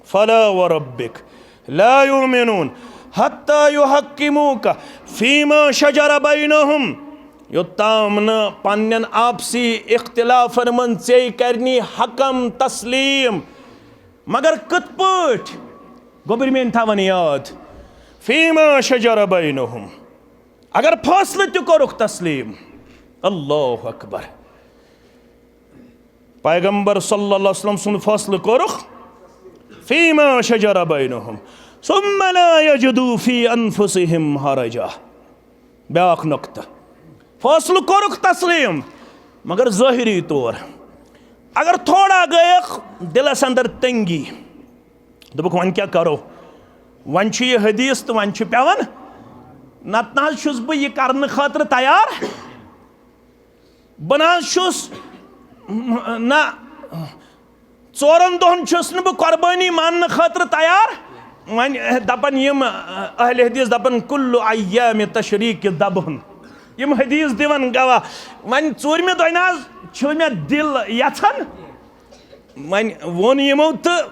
فلا وربک لا یؤمنون حتی یحکموک فیما شجر بینہم، یوٚتام نہٕ پننٮ۪ن آپسی اختلافن منٛز ژے کرنی حکم تسلیم۔ مگر کِتھ پٲٹھۍ؟ گوٚبرۍ میٲنۍ تھاوان یاد، فیما شجر بینہم، اگر فٲصلہٕ تہِ کوٚرُکھ تسلیم۔ اللہ اکبر۔ پیغمبر صلی اللہ علیہ وسلم سُنٛد فٲصلہٕ کوٚرُکھ، فیما شجر بینہم ثم لا یجدوا فی انفسہم حرجا۔ بیٛاکھ نۄقطہٕ، فٲصلہٕ کوٚرُکھ تسلیم، مگر ظٲہری طور اگر تھوڑا گٔیکھ دِلس اندر تنگی، دوٚپُکھ وۄنۍ کیٛاہ کرو، وۄنۍ چھُ یہِ حدیث تہٕ وۄنۍ چھُ پٮ۪وان، نتہٕ نہ حظ چھُس بہٕ یہِ کرنہٕ خٲطرٕ تیار۔ بہٕ نہ حظ چھُس، نہ، ژورن دۄہن چھُس نہٕ بہٕ قۄربٲنی ماننہٕ خٲطرٕ تیار۔ وۄنۍ دپان یِم اہل حدیث، دپان کل ایام تشریق دبہن۔ یِم حدیث دِوان گواہ۔ وۄنۍ ژوٗرمہِ دۄہہِ نہ حظ چھُ مےٚ دِل یژھان، وۄنۍ ووٚن یِمو تہٕ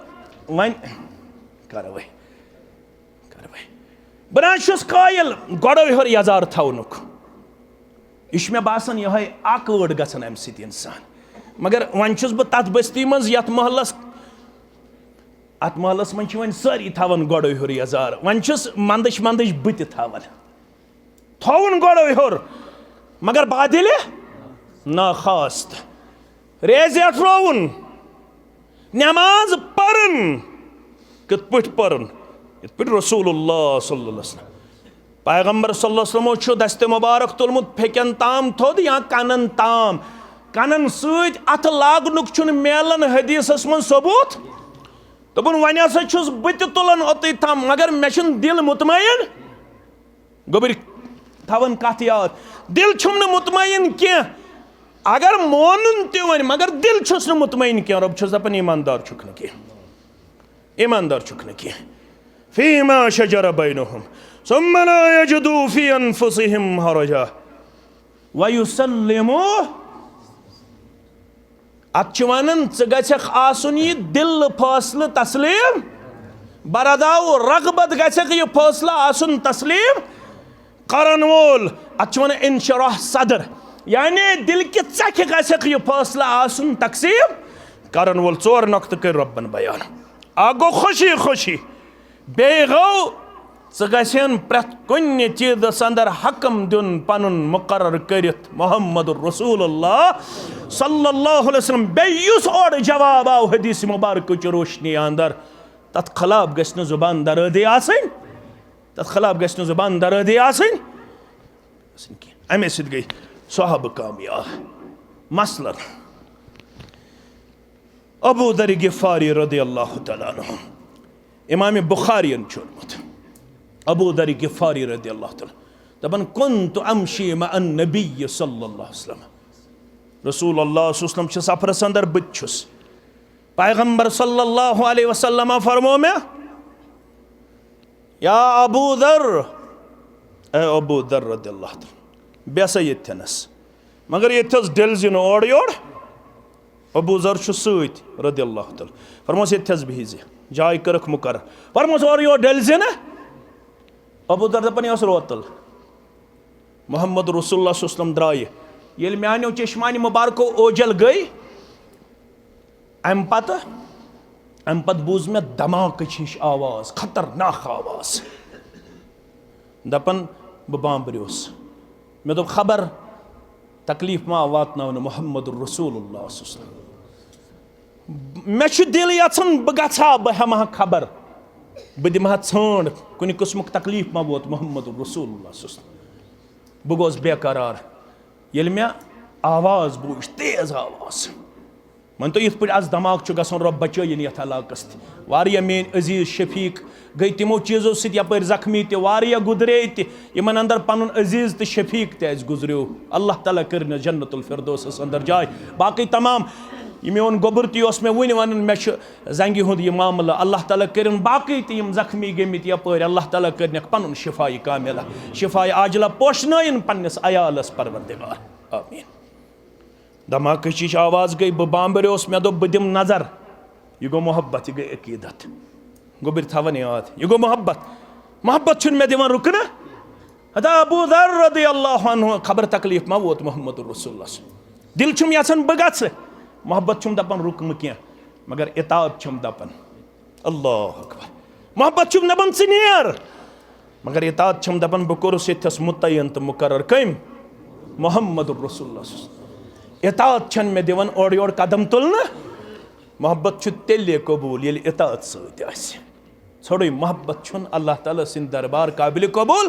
وۄنۍ کرو أسۍ۔ کروے۔ بہٕ نہ حظ چھُس قٲیِل گۄڈَے ہیوٚر یَزار تھاونُک۔ یہِ چھُ مےٚ باسان یِہوٚے awkward گژھان اَمہِ سۭتۍ اِنسان۔ مگر وۄنۍ چھُس بہٕ تَتھ بستی منٛز یَتھ محلَس، اَتھ محلَس منٛز چھِ وۄنۍ سٲری تھاوان گۄڈَے ہیوٚر یَزار۔ وۄنۍ چھُس منٛدٕچھ منٛدٕچھ بہٕ تہِ تھاوان۔ تھاوُن گۄڈَے ہیوٚر، مگر بادِلہِ ناخواست۔ ریزِ اٹھراوُن، نماز پرن۔ کِتھ پٲٹھۍ پرن؟ یِتھ پٲٹھۍ رسول اللہ صلی اللہ علیہ وسلم، پیغمبر صلی اللہ علیہ وسلمو چھُ دستِ مبارک تُلمُت پھیٚکٮ۪ن تام تھوٚد یا کنن تام۔ کنن سۭتۍ اتھٕ لاگنُک چھُنہٕ میلان حدیثس منٛز ثبوت۔ دوٚپُن، وۄنۍ ہسا چھُس بہٕ تہِ تُلان اوٚتُے تام، مگر مےٚ چھُنہٕ دِل مطمئن۔ گوٚبرۍ تھاوان کتھ یاد، دل چھُم نہٕ مطمئن کینٛہہ۔ اگر مونُن تہِ وۄنۍ، مگر دل چھُس نہٕ مطمئن کینٛہہ۔ رۄب چھُس دپان، ایماندار چھُکھ نہٕ کینٛہہ، ایماندار چھُکھ نہٕ کینٛہہ۔ فیما شجر بینہم ثم لا یجدوا فی انفسہم حرجا ویسلموا۔ اتھ چھِ ونان، ژٕ گژھکھ آسُن یہِ دِل فٲصلہٕ تسلیم، بردا و رغبت گژھکھ یہِ فٲصلہٕ آسُن تسلیم کرن وول۔ اتھ چھِ ونان انشراح صدر، یعنی دِل کہِ ژکھِ گژھکھ یہِ فٲصلہٕ آسُن تقسیم کرن وول۔ ژور نۄقطہٕ کٔرۍ رۄبن بیان۔ اکھ گوٚو خوشی خوشی، بیٚیہِ گوٚو، ژٕ گژھن پرٛٮ۪تھ کُنہِ چیٖزس اندر حکم دیُن پنُن مقرر کٔرِتھ محمد رسول اللہ صلی اللہ علیہ وسلم۔ بیٚیہِ یُس اورٕ جواب آو حدیث مبارکہٕ چہِ روشنی اندر، تتھ خلاف گژھِ نہٕ زبان درٲدی آسٕنۍ، تتھ خلاف گژھِ نہٕ زبان درٲدی آسٕنۍ، آسٕنۍ کینٛہہ۔ امے سۭتۍ گٔے صحابہٕ کامیاب۔ مثلاً، ابو ذر غفاری رضی اللہ تعالیٰ عنہ، امام بخاری ین چھُ ووٚنمُت، ابو ذر غفاری رضی اللہ تعالیٰ، دپان، "كنت امشي مع النبي صلى الله عليه وسلم"، رسول اللہ صلی اللہ علیہ وسلم چھِ سفرس اندر، بہٕ تہِ چھُس۔ پیغمبر صلی اللہ علیہ وسلم فرمو مےٚ، یا ابو ذر، اے ابو ذر رضی اللہ تعالیٰ، بیٚہہ سا ییٚتھٮ۪نس۔ مگر ییٚتہِ حظ ڈٔلۍ زِ نہٕ اورٕ یورٕ۔ ابو ذر چھُ سۭتۍ رضی اللہ تعالیٰ۔ فرموس، ییٚتہِ حظ بِہِزِ۔ جاے کٔرٕکھ مُقرر۔ فرموس، اورٕ یورٕ ڈٔلۍ زِ نہٕ۔ ابو ذر دپان، یہِ ٲس روتل۔ محمد رسول اللہ صلی اللہ علیہ وسلم درٛایہِ۔ ییٚلہِ میانیو چشمانہِ مبارکو اوجل گٔے، امہِ پتہٕ، امہِ پتہٕ بوٗز مےٚ دھماکٕچ ہِش آواز، خطرناک آواز۔ دپان، بہٕ بامبریوس۔ مےٚ دوٚپ، خبر تکلیف ما واتناونہٕ محمد رسول اللہ صلی اللہ علیہ وسلم۔ مےٚ چھُ دِل یژھان، بہٕ گژھٕ ہا، بہٕ ہٮ۪مہٕ ہا خبر، بہٕ دِمہٕ ہا ژھانٛڈ، کُنہِ قٕسمُک تکلیف ما ووت محمد رسول اللہ صلی اللہ علیہ وسلم۔ بہٕ گوس بے قرار، ییٚلہِ مےٚ آواز بوٗز، تیز آواز۔ مٲنۍ تو یِتھ پٲٹھۍ آز دھماکہٕ چھُ گژھان، رۄب بچٲیِن یَتھ علاقَس تہِ۔ واریاہ میٲنۍ عزیز شفیق گٔے تِمو چیٖزو سۭتۍ یَپٲرۍ زخمی تہِ، واریاہ گُزرے تہِ، یِمن اندر پنُن عزیز تہٕ شفیق تہِ اَسہِ گُزریو۔ اللہ تعالیٰ کٔرِنَس جنت الفردوسس اندر جاے۔ باقٕے تمام یہِ میون گوٚبُر تہِ اوس مےٚ وُنہِ وَنان، مےٚ چھُ زنٛگہِ ہُنٛد یہِ معاملہٕ۔ اللہ تعالیٰ کٔرِن باقٕے تہِ یِم زخمی گٔمٕتۍ یَپٲرۍ، اللہ تعالیٰ کٔرنَکھ پَنُن شِفایہِ کامِلہ، شِفایہِ عاجلہ پوشنٲیِن پنٛنِس عیالَس پروردگار۔ آمین۔ دھماکٕچ ہِش آواز گٔے، بہٕ بامبریوس، مےٚ دوٚپ، بہٕ دِمہٕ نظر۔ یہِ گوٚو محبت، یہِ گٔے عقیٖدت۔ گوٚبٕرۍ تھاوَن یاد، یہِ گوٚو محبت۔ محبت چھُنہٕ مےٚ دِوان رُکنہٕ۔ ہتا ابو ذر رضی اللہ عنہ، خبر تکلیف ما ووت محمد رسول اللہ صلی اللہ علیہ وسلم۔ دل چھُم یژھان بہٕ گژھٕ، محبت چھُم دپان رُک نہٕ کینٛہہ، مگر اطاعت چھَم دپان۔ اللہ اکبر۔ محبت چھُم دپان ژٕ نیر، مگر اطاعت چھَم دپان بہٕ کوٚرُس ییٚتھس متعین تہٕ مقرر کٔمۍ؟ محمد رسول اللہ صلی اللہ علیہ وسلم۔ اطاعت چھَنہٕ مےٚ دِوان اورٕ یورٕ قدم تُلنہٕ۔ محبت چھُ تیٚلے قبوٗل ییٚلہِ اطاعت سۭتۍ آسہِ۔ ژھوٚرُے محبت چھُنہٕ اللہ تعالیٰ سٕنٛدِ دربار قابل قبوٗل۔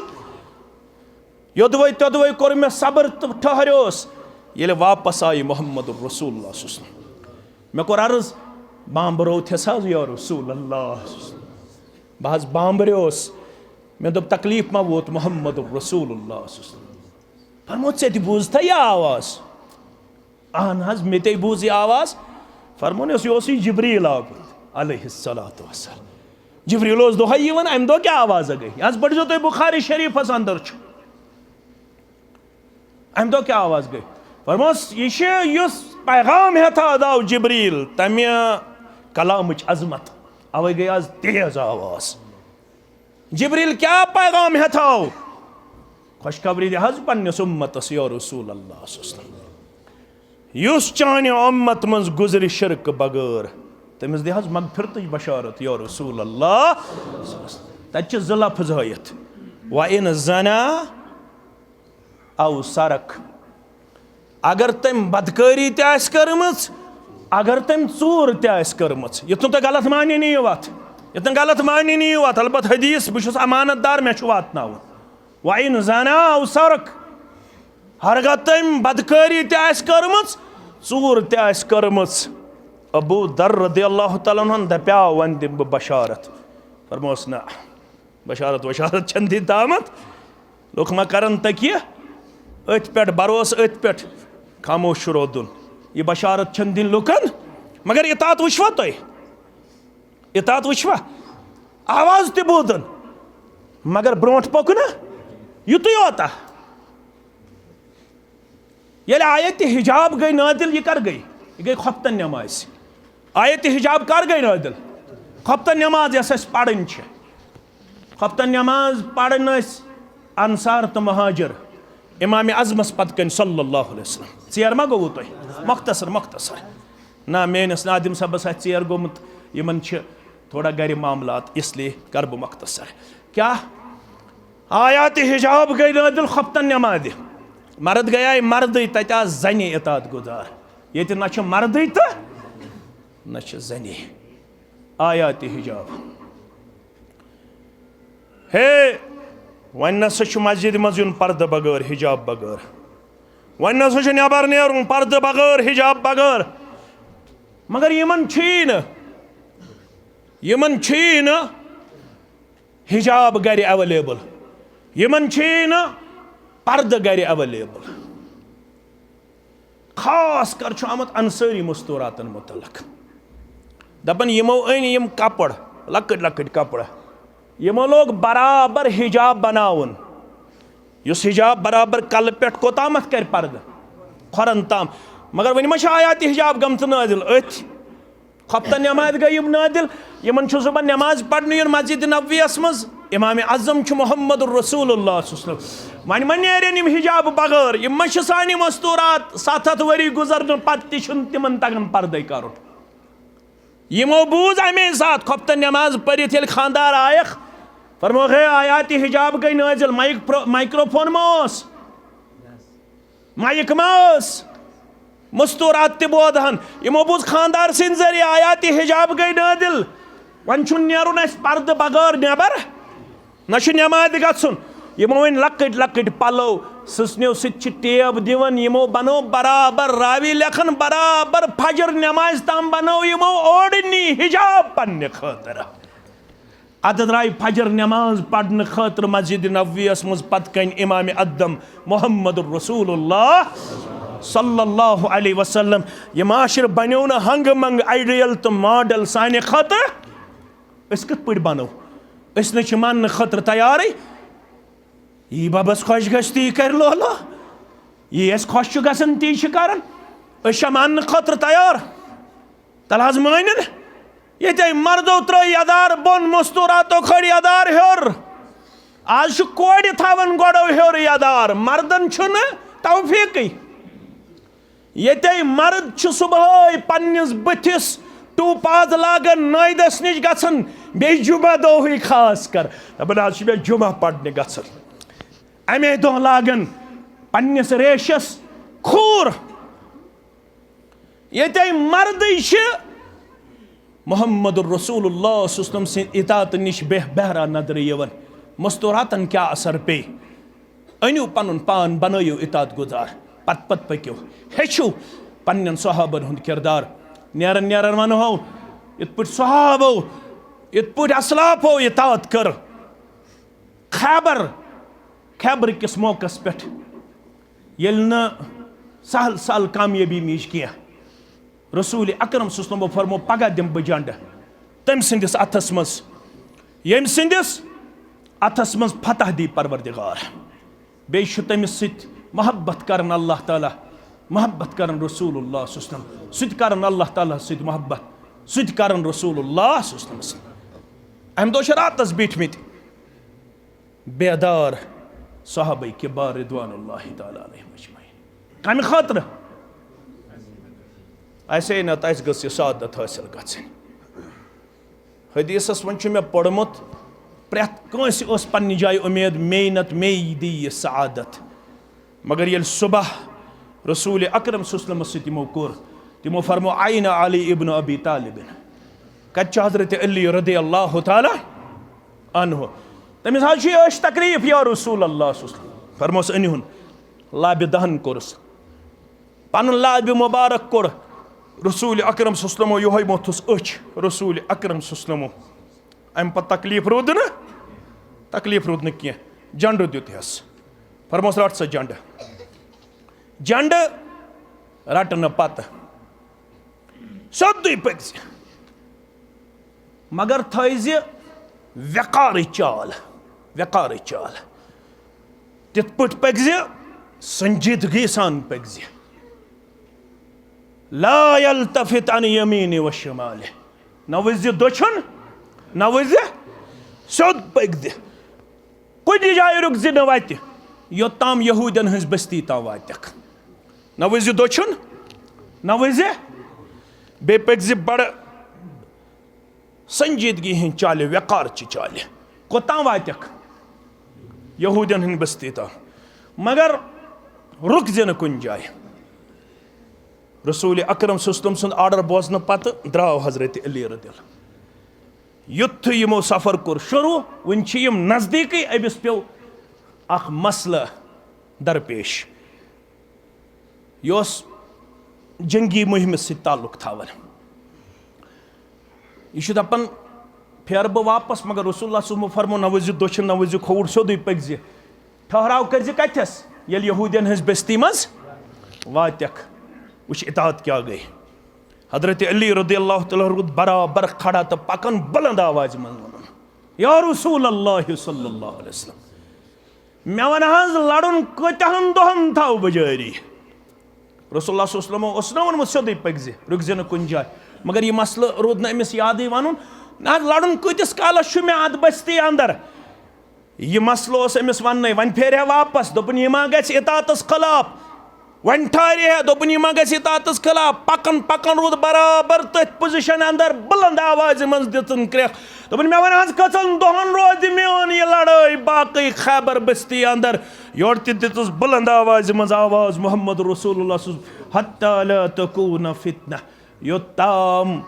یوٚدوَے توٚدوَے کوٚر مےٚ صبر تہٕ ٹھہریوس، ییٚلہِ واپس آیہِ محمد رسول اللہ صلی اللہ علیہ وسلم۔ مےٚ کوٚر عرض، بامبرو تھِس حظ یا رسول اللہ صلی اللہ علیہ وسلم۔ بہٕ حظ بامبریوس، مےٚ دوٚپ تکلیف ما ووت محمد رسول اللہ صلی اللہ علیہ وسلم۔ فرموو، ژےٚ تہِ بوٗزتھا یہِ آواز؟ اہن حظ، مےٚ تے بوٗز یہِ آواز۔ فرمون یہِ اوس، یہِ اوسُے جبریٖل آمُت علیہ الصلوۃ والسلام۔ جبریٖل اوس دۄہے یِوان، امہِ دۄہ کیٛاہ آواز گٔے؟ یہِ حظ پٔرزیو تُہۍ بخاری شریٖفس اندر چھُ۔ امہِ دۄہ کیٛاہ آواز گٔے؟ فرموس، یہِ چھُ یُس پیغام ہٮ۪تھ آو جبریٖل، تمہِ کلامٕچ عظمت، اوے گٔے آز تیز آواز۔ جبریل کیا پیغام ہٮ۪تھ آو؟ خوشخبری دِ حظ پننِس امتس یا رسول اللہ صلی اللہ علیہ وسلم۔ یُس چانہِ امت منٛز گُزرِ شرک بغٲر، تٔمِس دِ حظ مغفرتٕچ بشارت یا رسول اللہ۔ تتہِ چھِ زٕ لفظ ہٲیِتھ، وَإِنْ زَنَا أَوْ سَرَقَ۔ اگر تٔمۍ بدکٲری تہِ آسہِ کٔرمٕژ، اگر تٔمۍ ژوٗر تہِ آسہِ کٔرمٕژ، یُتھ نہٕ تۄہہِ غلط معنی نِیِو اَتھ، یُتھ نہٕ غلط معنی نِیِو اَتھ، البتہ حدیث، بہٕ چھُس امانت دار، مےٚ چھُ واتناوُن۔ وَإِنْ زَنَا أَوْ سَرَقَ۔ ہرگاہ تٔمۍ بدکٲری تہِ آسہِ کٔرمٕژ، ژوٗر تہِ آسہِ کٔرمٕژ، ابو ذر رضی اللہ تعالیٰ عنہن دپیاو، وۄنۍ دِمہٕ بہٕ بشارت۔ فرموس، نہ، بشارت وشارت چھنہٕ دِنۍ تامتھ۔ لُکھ ما کرن تکیہ أتھۍ پٮ۪ٹھ، بروسہٕ أتھۍ پٮ۪ٹھ؟ خاموش چھُ روزُن۔ یہِ بشارت چھنہٕ دِنۍ لُکن۔ مگر اطاعت وٕچھوا تُہۍ؟ اطاعت وٕچھوا؟ آواز تہِ بوٗزُن، مگر برونٛٹھ پوٚک نہٕ یُتُے یوتاہ۔ ییٚلہِ آیت حجاب گٔے نٲدِل، یہِ کر گٔے؟ یہِ گٔے خۄفتن نٮ۪مازِ۔ آیت حجاب کر گٔے نٲدِل؟ خۄفتن نٮ۪ماز یۄس اَسہِ پرٕنۍ چھِ۔ خۄفتن نٮ۪ماز پرٕنۍ ٲسۍ انصار تہٕ مہاجر امام اعظمس پتہٕ کنۍ صلی اللہ علیہ وسلم۔ ژیر ما گوٚوٕ تۄہہِ؟ مختصر، مختصر۔ نہ، میٲنِس نادم صٲبس آسہِ ژیر گوٚمُت، یِمن چھِ تھوڑا گرِ معاملات، اس لیے کر بہٕ مختصر۔ کیٛاہ؟ آیات حجاب گٔے نٲدِل خۄفتن نٮ۪مازِ۔ مرد گٔیے مردٕے، تتہِ آسہٕ زنہِ اطاعت گُزار۔ ییٚتہِ نہ چھِ مردٕے تہٕ نہ چھِ زنہِ۔ آیات حجاب۔ ہے، وۄنۍ نہ سا چھُ مسجدِ منٛز یُن پردٕ بغٲر، حجاب بغٲر۔ وۄنۍ نہ سا چھُ نٮ۪بر نیرُن پردٕ بغٲر، حجاب بغٲر۔ مگر یِمن چھُیی نہٕ، یِمن چھُیی نہٕ حجاب گرِ اویلیبل، یِمن چھُیی نہٕ پردٕ گرِ اویلیبل۔ خاص کر چھُ آمُت انصٲری مستوراتن متعلق۔ دپان یِمو أنۍ یِم کپر، لۄکٕٹۍ لۄکٕٹۍ کپر، یِمو لوگ برابر حجاب بناوُن۔ یُس حجاب برابر کلہٕ پٮ۪ٹھ کوتامتھ کرِ پردٕ؟ کھۄرن تام۔ مگر وۄنۍ ما چھِ آیات حجاب گٔمژٕ نٲزِل؟ أتھۍ خۄفتن نٮ۪مازِ گٔے یِم نٲدِل، یِمن چھُ صُبحن نٮ۪ماز پرنہٕ یُن مسجد نبویَس منٛز۔ امام اعظم چھُ محمد رسول اللہ صلی اللہ علیہ وسلم۔ وۄنۍ ما نیرن یِم حجاب بغٲر؟ یِم ما چھِ سانہِ مستورات؟ ستھ ہتھ ؤری گُزرنہٕ پتہٕ تہِ چھُنہٕ تِمن تگان پردے کرُن۔ یِمو بوٗز امے ساتہٕ خۄفتن نٮ۪ماز پٔرِتھ ییٚلہِ خانٛدار آیکھ، فرمووُکھ، ہے، آیات حجاب گٔے نٲزِل، مایک پرو-، مایکروفون ما اوس؟ مایک ما ٲس؟ مستورات تہِ بوزہن۔ یِمو بوٗز خانٛدار سٕنٛدِ ذٔریعہٕ آیات حجاب گٔے نٲزِل۔ وۄنۍ چھُنہٕ نیرُن اَسہِ پردٕ بغٲر نٮ۪بر، نہ چھُ نٮ۪مازِ گژھُن۔ یِمو أنۍ لۄکٕٹۍ لۄکٕٹۍ پلو، سٕژنیو سۭتۍ چھِ ٹیب دِوان، یِمو بنوو برابر، راوی لیکھان برابر فجر نٮ۪مازِ تام بنوو یِمو اوڑنی حجاب پننہِ خٲطرٕ۔ ادٕ درٛاے فجر نٮ۪ماز پرنہٕ خٲطرٕ مسجد نبویَس منٛز پتہٕ کنۍ امام اعظم محمد رسول اللہ۔ صلی اللہ علیہ وسلم۔ یہِ معاشرٕ بنیو نہٕ ہنگہٕ منگہٕ، آئیڈیل تہٕ ماڈل سانہِ خٲطرٕ۔ أسۍ کِتھ پٲٹھۍ بنو؟ أسۍ نہٕ چھِ ماننہٕ خٲطرٕ تیارٕے۔ یی ببس خۄش گژھِ، تی کرِ لولو۔ یی اَسہِ خۄش چھُ گژھان، تی چھِ کران۔ أسۍ چھا ماننہٕ خٲطرٕ تیار؟ تَلہٕ حظ مٲنِن۔ ییٚتے مردو ترٲے یدار بۄن، مستوراتو کھٲلۍ یدار ہیوٚر۔ آز چھُ کورِ تھاوان گۄڈو ہیوٚر یدار، مردن چھُنہٕ توفیٖقٕے۔ ییٚتے مرد چھُ صبحٲے پننِس بٕتھِس ٹوٗپاز لاگان، نٲیدس نِش گژھان، بیٚیہِ جمعہ دۄہٕے خاص کر دپان، "آز چھُ مےٚ جمعہ پرنہِ گژھُن۔" امے دۄہ لاگان پننِس ریشس کھوٗر۔ ییٚتے مردٕے چھِ محمد رسول اللہ صلی اللہ علیہ وسلم سٕنٛدِ اطاعتہٕ نِش بے بہرا نظرِ یِوان، مستوراتن کیٛاہ اثر پیٚیہِ؟ أنِو پنُن پان، بنٲیِو اطاعت گُزار، پتہٕ پتہٕ پٔکِو، ہیٚچھِو پننٮ۪ن صحابن ہُنٛد کردار۔ نیران نیران ونہو، یِتھ پٲٹھۍ صحابو، یِتھ پٲٹھۍ اسلافو اطاعت کٔر۔ خیبر، خیبر کِس موقعس پٮ۪ٹھ، ییٚلہِ نہٕ سہل سہل کامیٲبی میج کینٛہہ، رسول اکرم صلی اللہ علیہ وسلمو فرمو، "پگاہ دِمہٕ بہٕ جنڈٕ تٔمۍ سٕنٛدِس اتھس منٛز، ییٚمۍ سٕنٛدِس اتھس منٛز فتح دی پروردگار۔" بیٚیہِ چھُ تٔمِس سۭتۍ محبت کران اللہ تعالیٰ، محبت کران رسول اللہ صلی اللہ علیہ وسلم، سُہ تہِ کران اللہ تعالیٰ سۭتۍ محبت، سُہ تہِ کران رسول اللہ صلی اللہ علیہ وسلم۔ امہِ دۄہ چھِ راتس بیٖٹھمٕتۍ بیدار صحابہ کبار رضوان اللہ تعالیٰ علیہم اجمعین۔ کمہِ خٲطرٕ؟ اسے نتہٕ اسہِ گٔژھ یہِ سعادت حٲصِل گژھٕنۍ۔ حدیثس منٛز چھُ مےٚ پوٚرمُت، پرٛٮ۪تھ کٲنٛسہِ ٲس پننہِ جایہِ اُمید، مے نتہٕ مے دی یہِ سعادت۔ مگر ییٚلہِ صبح رسول اکرم صلی اللہ علیہ وسلمس سۭتۍ تِمو کوٚر، تِمو فرمو، "عین علی ابن ابی طالب۔" کتہِ چھُ حضرت علی رضی اللہ تعالیٰ عنہ؟ تٔمِس حظ چھُ یہِ أچھ تکلیف، یا رسول اللہ صلی اللہ علیہ وسلم۔ فرموس، أنِہُن۔ لابہِ دہن کوٚرُس، پنُن لابہِ مبارک کوٚر رسول اکرم صلی اللہ علیہ وسلمو، یِہوٚے موٚتھُس أچھ رسول اکرم صلی اللہ علیہ وسلمو۔ امہِ پتہٕ تکلیف روٗد نہٕ، تکلیف روٗد نہٕ کینٛہہ، جنڈٕ دیُت ہٮ۪س۔ فرموس، "رٹھ سا جنڈٕ۔" جنڈٕ رٹنہٕ پتہٕ سیوٚدُے پٔکۍ زِ، مگر تھٲیزِ وقارٕچ چال، وقارٕچ چال۔ تِتھ پٲٹھۍ پٔکۍ زِ، سنجیدگی سان پٔکۍ زِ۔ لا یلتفت عن یمینہ و شمالہ۔ نہ وٕچھ زِ دٔچھُن، نہ وٕچھ زِ سیوٚد پٔکۍ زِ۔ کُنہِ جایہِ رُک زِ نہٕ وتہِ، یوٚتام یہوٗدین ہٕنٛز بستی تام واتکھ۔ نہ وٕچھ زِ دٔچھُن، نہ وٕچھ زِ، بیٚیہِ پٔکۍ زِ بڑٕ سنجیدگی ہٕنٛز چالہِ، وقار چہِ چالہِ۔ کوٚتام واتکھ؟ یہوٗدین ہٕنٛدِ بستی تام۔ مگر رُک زِ نہٕ کُنہِ جایہِ۔ رسول اکرم صلی اللہ علیہ وسلم سُنٛد آرڈر بوزنہٕ پتہٕ درٛاو حضرت علی رضی اللہ۔ یُتھُے یِمو سفر کوٚر شروع، وٕنہِ چھِ یِم نزدیٖکٕے، أمِس پیوٚو اکھ مسلہٕ درپیش۔ یہِ اوس جنگی مُہِمہِ سۭتۍ تعلق تھاوان۔ یہِ چھُ دَپان، "پھیرٕ بہٕ واپس، مگر رسول اللہ صلی اللہ علیہ وسلمو فرموو، نہ وٕچھ زِ دٔچھُن، نہ وٕچھ زِ کھووُر، سیوٚدُے پٔکۍ زِ۔ ٹھہراو کٔرۍ زِ کتھس؟ ییٚلہِ یہوٗدین ہٕنٛز بستی منٛز واتکھ۔" وٕچھ اطاعت کیٛاہ گٔے۔ حضرت علی رضی اللہ تعالیٰ روٗد برابر کھڑا تہٕ پکان بلند آوازِ منٛز ووٚنُن، "یا رسول اللہ صلی اللہ علیہ وسلم، مےٚ وَن حظ، لڑُن کۭتیاہن دۄہن تھاوٕ بہٕ جٲری؟" رسول اللہ صلی اللہ علیہ وسلم اوس نہ ووٚنمُت سیوٚدُے پٔکۍ زِ، رُکۍ زِ نہٕ کُنہِ جایہِ۔ مگر یہِ مسلہٕ روٗد نہٕ أمِس یادٕے وَنُن۔ نہ حظ، لڑُن کۭتِس کالس چھُ مےٚ اَتھ بستی اندر؟ یہِ مسلہٕ اوس أمِس وَننَے۔ وۄنۍ پھیرِ ہا واپس، دوٚپُن، یہِ ما گژھِ اطاعتس خلاف؟ وۄنۍ ٹھارِ ہا، دوٚپُن، یہِ ما گژھِ اطاعتس خلاف؟ پکان پکان روٗد برابر تٔتھۍ پوزیشن اندر، بلند آوازِ منٛز دِژٕن کرٛٮ۪کھ۔ دوٚپُن، مےٚ وَن حظ، کٔژَن دۄہَن روزِ میون یہِ لڑٲے باقٕے خیبر بستی اندر؟ یورٕ تہِ دِژٕس بلند آوازِ منٛز آواز، محمد رسول اللہ صلی اللہ علیہ وسلم، حتی لا تکون فتنہ، یوٚتام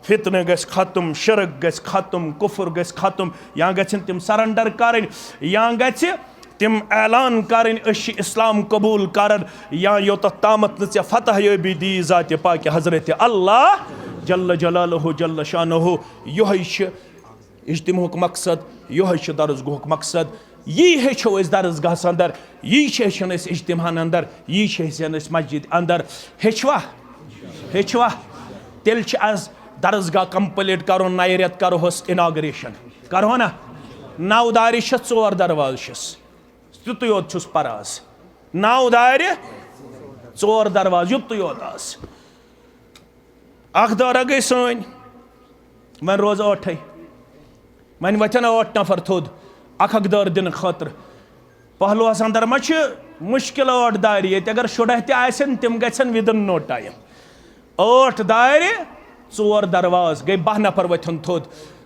فتنہٕ گژھِ ختم، شرک گژھِ ختم، کفر گژھِ ختم، یا گژھن تِم سرنڈر کرٕنۍ، یا گژھِ تِم اعلان کرٕنۍ، أسۍ چھِ اسلام قبول کران، یا یوٚتتھ تامتھ نہٕ ژےٚ فتح یٲبی دی ذاتِ پاکِ حضرت اللہ جل جلالہ جل شانہ۔ یِہوٚے چھِ اجتماعُک مقصد، یِہوٚے چھُ درس گوہُک مقصد۔ یی ہیٚچھو أسۍ درسگاہس اندر، یی چھِ ہیٚچھان أسۍ اجتماعن اندر، یی چھِ ہیٚچھان أسۍ مسجد اندر۔ ہیٚچھوا؟ ہیٚچھوا؟ تیٚلہِ چھِ از درسگاہ complete کرُن، نَیہِ رٮ۪تہٕ کرہوس inauguration۔ کرہو نا؟ نو دارِ چھس، ژور دروازٕ چھس۔ تیُتُے یوت چھُس پران از۔ نو دارِ، ژور دروازٕ، یُتُے یوت از۔ اکھ دٲرہ گٔے سٲنۍ، وۄنۍ روزٕ ٲٹھے۔ وۄنۍ وۄتھن ٲٹھ نفر تھوٚد، اکھ اکھ دٲر دِنہٕ خٲطرٕ۔ پہلوس اندر ما چھِ مشکل ٲٹھ دارِ؟ ییٚتہِ اگر شُراہ تہِ آسن، تِم گژھن within no time۔ ٲٹھ دارِ، ژور دروازٕ، گٔے باہ نفر وۄتھن تھوٚد۔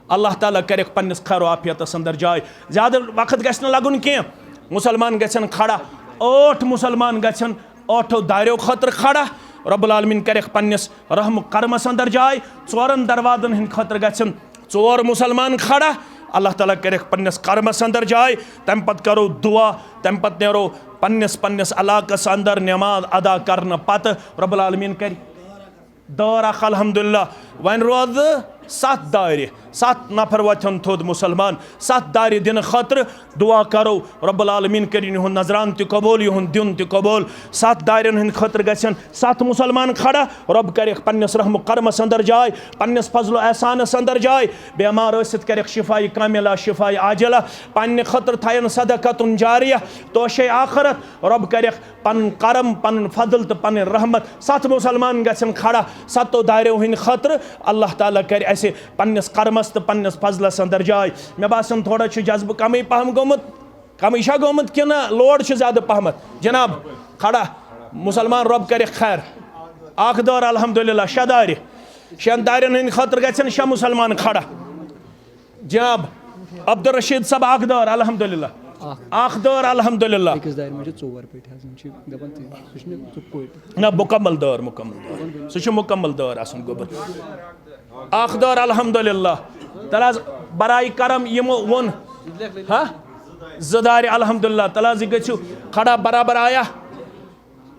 اللہ تعالیٰ کرٮ۪کھ پننِس خیر و عافیتس اندر جاے۔ زیادٕ وقت گژھِ نہٕ لگُن کینٛہہ۔ مسلمان گژھن کھڑا، ٲٹھ مسلمان گژھن ٲٹھو داریو خٲطرٕ کھڑا۔ رب العالمین کرٮ۪کھ پننِس رحم و کرمس اندر جاے۔ ژورن دروازن ہٕنٛدِ خٲطرٕ گژھن ژور مسلمان کھڑا۔ اللہ تعالیٰ کرٮ۪کھ پننِس کرمس اندر جاے۔ تمہِ پتہٕ کرو دعا، تمہِ پتہٕ نیرو پننِس پننِس علاقس اندر نماز ادا کرنہٕ پتہٕ۔ رب العالمین کرِ دٲر اکھ، الحمدللہ۔ وۄنۍ روزٕ ستھ دارِ، ستھ نفر وۄتھن تھوٚد مسلمان، ستھ دارِ دِنہٕ خٲطرٕ۔ دعا کرو، رب العالمین کٔرِن یِہُنٛد نذران تہِ قبول، یِہُنٛد دیُن تہِ قبول۔ ستھ دارٮ۪ن ہٕنٛدِ خٲطرٕ گژھن ستھ مسلمان کھڑا۔ رب کرٮ۪کھ پننِس رحم و کرمس اندر جاے، پننِس فضل و احسانس اندر جاے۔ بیمار ٲسِتھ کرٮ۪کھ شفایہِ کاملہ، شفایہِ عاجلہ۔ پننہِ خٲطرٕ تھاین صدقتن جاریہ، توشے آخرت۔ رب کرٮ۪کھ پنُن کرم، پنُن فضل تہٕ پنٕنۍ رحمت۔ ستھ مسلمان گژھن کھڑا ستو داریو ہٕنٛدِ خٲطرٕ۔ اللہ تعالیٰ کرِ اسہِ پننِس کرمس تہٕ پننِس فضلس اندر جاے۔ مےٚ باسان تھوڑا چھُ جذبہٕ کمٕے پہم گوٚمُت۔ کمٕے چھا گوٚمُت کِنہٕ load چھُ زیادٕ پہمتھ؟ جناب، کھڑا مسلمان، رب کرِ خیر۔ اکھ دٲر، الحمدللہ، شےٚ دارِ۔ شٮ۪ن دارٮ۪ن ہٕنٛدِ خٲطرٕ گژھن شےٚ مسلمان کھڑا۔ جناب، عبدالرشید صٲب، اکھ دٲر، الحمدللہ۔ اکھ۔ اکھ دٲر، الحمدللہ۔ أکِس دارِ منٛز چھِ ژور پٔٹۍ حظ، یِم چھِ دَپان تہِ، سُہ چھُنہٕ سُہ پٔٹۍ۔ نہ، مُکمل دٲر، مُکمل دٲر۔ سُہ چھُ مُکمل دٲر آسان گوٚبُر۔ اکھ دٲر، الحمدللہ۔ تَلہٕ حظ، برائے کرم یِمو ووٚن، ہا؟ زٕ دارِ، الحمدللہ۔ تَلہٕ حظ، یہِ گٔژھِو کھڑا برابر آیا۔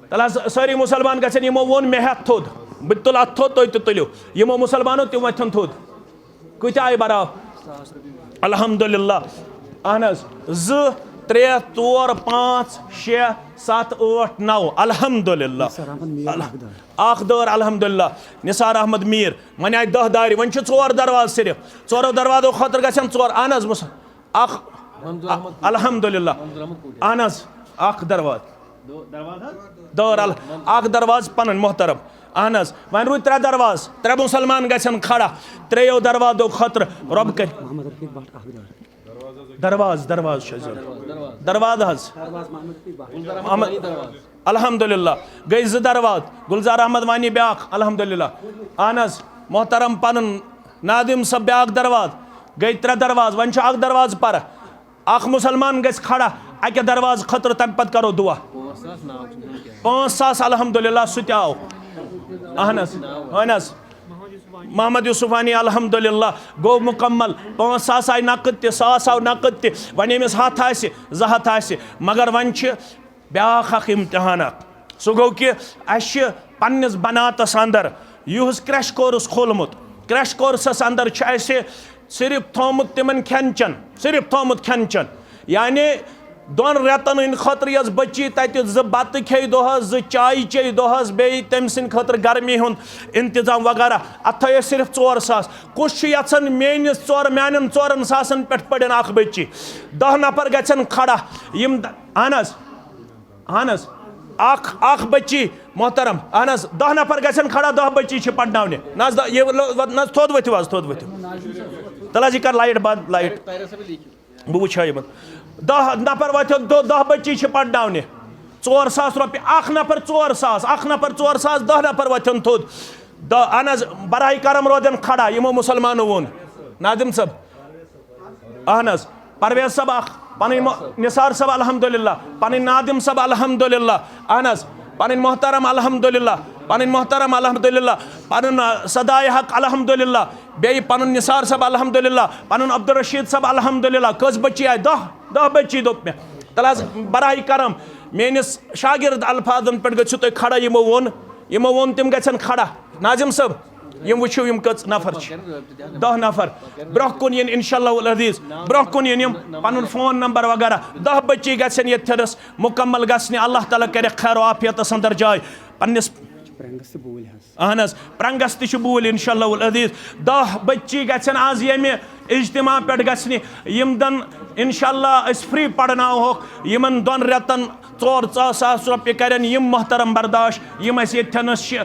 تَلہٕ حظ، سٲری مُسلمان گژھن، یِمو ووٚن مےٚ ہٮ۪تھ تھوٚد، بہٕ تہِ تُلہٕ اَتھ تھوٚد، تُہۍ تہِ تُلِو۔ یِمو مُسلمانو تہِ وۄتھن تھوٚد۔ کۭتیٛاہ آیہِ برابر؟ الحمدللہ۔ اہن حظ، زٕ، ترٛےٚ، ژور، پانٛژھ، شےٚ، ستھ، ٲٹھ، نو۔ الحمدللہ۔ نثار احمد میر اکھ دٲر۔ اکھ دٲر، الحمدللہ۔ نثار احمد میر۔ وۄنۍ آیہِ دَہ دارِ، وۄنۍ چھِ ژور دروازٕ صرف۔ ژورو دروازو خٲطرٕ گژھن ژور۔ اہن حظ، مُس-، اکھ۔ منظور احمد کوٗر۔ الحمدللہ۔ منظور احمد کوٗر۔ اہن حظ، اکھ دروازٕ۔ دو-، دروازٕ حظ؟ دٲر ال-، اکھ دروازٕ پنٕنۍ، محترم۔ اہن حظ، وۄنۍ روٗدۍ ترٛےٚ دروازٕ، ترٛےٚ مُسلمان گژھن کھڑا، ترٛیٚیو دروازو خٲطرٕ۔ رۄب کرِ۔ محمد رفیق بٹ اکھ دٲر۔ دروازٕ، دروازٕ چھُ اَسہِ ضروٗرت۔ دروازٕ حظ۔ دروازٕ محمد رفیق بٹ۔ محمد، الحمدللہ۔ گٔے زٕ دروازٕ، گُلزار احمد وانی بیٛاکھ، الحمدللہ۔ اہن حظ، محترم پنُن نادم صٲب بیٛاکھ دروازٕ۔ گٔے ترٛےٚ دروازٕ، وۄنۍ چھُ اکھ دروازٕ پرٕ۔ اکھ مُسلمان گژھِ کھڑا اکہِ دروازٕ خٲطرٕ، تمہِ پتہٕ کرو دعا۔ پانٛژھ ساس ناو چھِ وٕنکیٚن۔ پانٛژھ ساس، الحمدللہ، سُہ تہِ آو۔ اہن حظ، اہن حظ۔ محمد یوسف وانی، الحمدللہ، گوٚو مُکمل۔ پانٛژھ ساس آیہِ نقد تہِ، ساس آو نقد تہِ۔ وۄنۍ ییٚمِس ہتھ آسہِ، زٕ ہتھ آسہِ، مگر وۄنۍ چھِ بیٛاکھ اکھ امتحان اکھ۔ سُہ گوٚو کہِ اَسہِ چھِ پننِس بناتس اندر یُہُس crash course کھولمُت۔ Crash courseس اندر چھُ اَسہِ صرف تھوٚومُت تِمن کھٮ۪ن چٮ۪ن، صرف تھوٚومُت کھٮ۪ن چٮ۪ن۔ یعنی دۄن رٮ۪تن ہٕنٛدِ خٲطرٕ یۄس بچی تتہِ زٕ بتہٕ کھیٚیہِ دۄہس، زٕ چایہِ چیٚیہِ دۄہس، بیٚیہِ تٔمۍ سٕنٛدِ خٲطرٕ گرمی ہُنٛد انتظام وغیرہ، اتھ تھٲے أسۍ صرف ژور ساس۔ کُس چھُ یژھان میٲنِس ژور، میانٮ۪ن ژورن ساسن پٮ۪ٹھ پرن اکھ بچی؟ دہ نفر گژھن کھڑا۔ یِم د-، اہن حظ۔ اہن حظ، اکھ، اکھ بچی محترم، اہن حظ، دہ نفر گژھن کھڑا، دہ بچی چھِ پرناونہِ۔ نہ حظ، دہ، یہِ لو-، نہ حظ، تھوٚد ؤتھِو حظ، تھوٚد ؤتھِو۔ تَلہٕ حظ، یہِ کر light بنٛد، light۔ بہٕ وٕچھِ ہا یِمن۔ دہ نفر وۄتھن، دہ، دہ بچی چھِ پرناونہِ۔ ژور ساس رۄپیہِ، اکھ نفر ژور ساس، اکھ نفر ژور ساس، دہ نفر وۄتھن تھوٚد۔ دہ، اہن حظ، براہ کرم روزن کھڑا، یِمو مُسلمانو ووٚن۔ ناظم صٲب۔ اہن حظ، پرویز صٲب اکھ، پنٕنۍ مو-، نثار صٲب الحمدللہ، پنٕنۍ نادم صٲب الحمدللہ، اہن حظ، پنٕنۍ محترم الحمدللہ، پنٕنۍ محترم الحمدللہ، پنُن، آ، سدائے حق الحمدللہ، بیٚیہِ پنُن نثار صٲب الحمدللہ، پنُن عبدالرشید صٲب الحمدللہ۔ کٔژ بچی آیہِ؟ دہ، دہ بچی دوٚپ مےٚ۔ تَلہٕ حظ، براہ کرم میٲنِس شاگرد الفاظن پٮ۪ٹھ گٔژھِو تُہۍ کھڑا، یِمو ووٚن، یِمو ووٚن تِم گژھن کھڑا۔ ناظم صٲب، یِم وٕچھِو، یِم کٔژ نفر چھِ۔ دَہ نفر۔ برونٛہہ کُن یِن انشاءاللہ العزیز، برونٛہہ کُن یِن یِم، پنُن فون نمبر وغیرہ۔ دَہ بچی گژھن ییٚتھٮ۪نس مکمل گژھنہِ۔ اللہ تعالیٰ کرٮ۪کھ خیر و عافیتس اندر جاے۔ پننِس، اہن حظ، پرنگس تہِ چھُ بوٗلۍ انشاءاللہ العزیز۔ دَہ بچی گژھن آز ییٚمہِ اجتماع پٮ۪ٹھ گژھنہِ، یِم دَن انشاءاللہ أسۍ فری پرناوہوکھ۔ یِمن دۄن رٮ۪تن ژور ژاہ ساس رۄپیہِ کرن یِم محترم برداشت، یِم اَسہِ ییٚتھٮ۪نس چھِ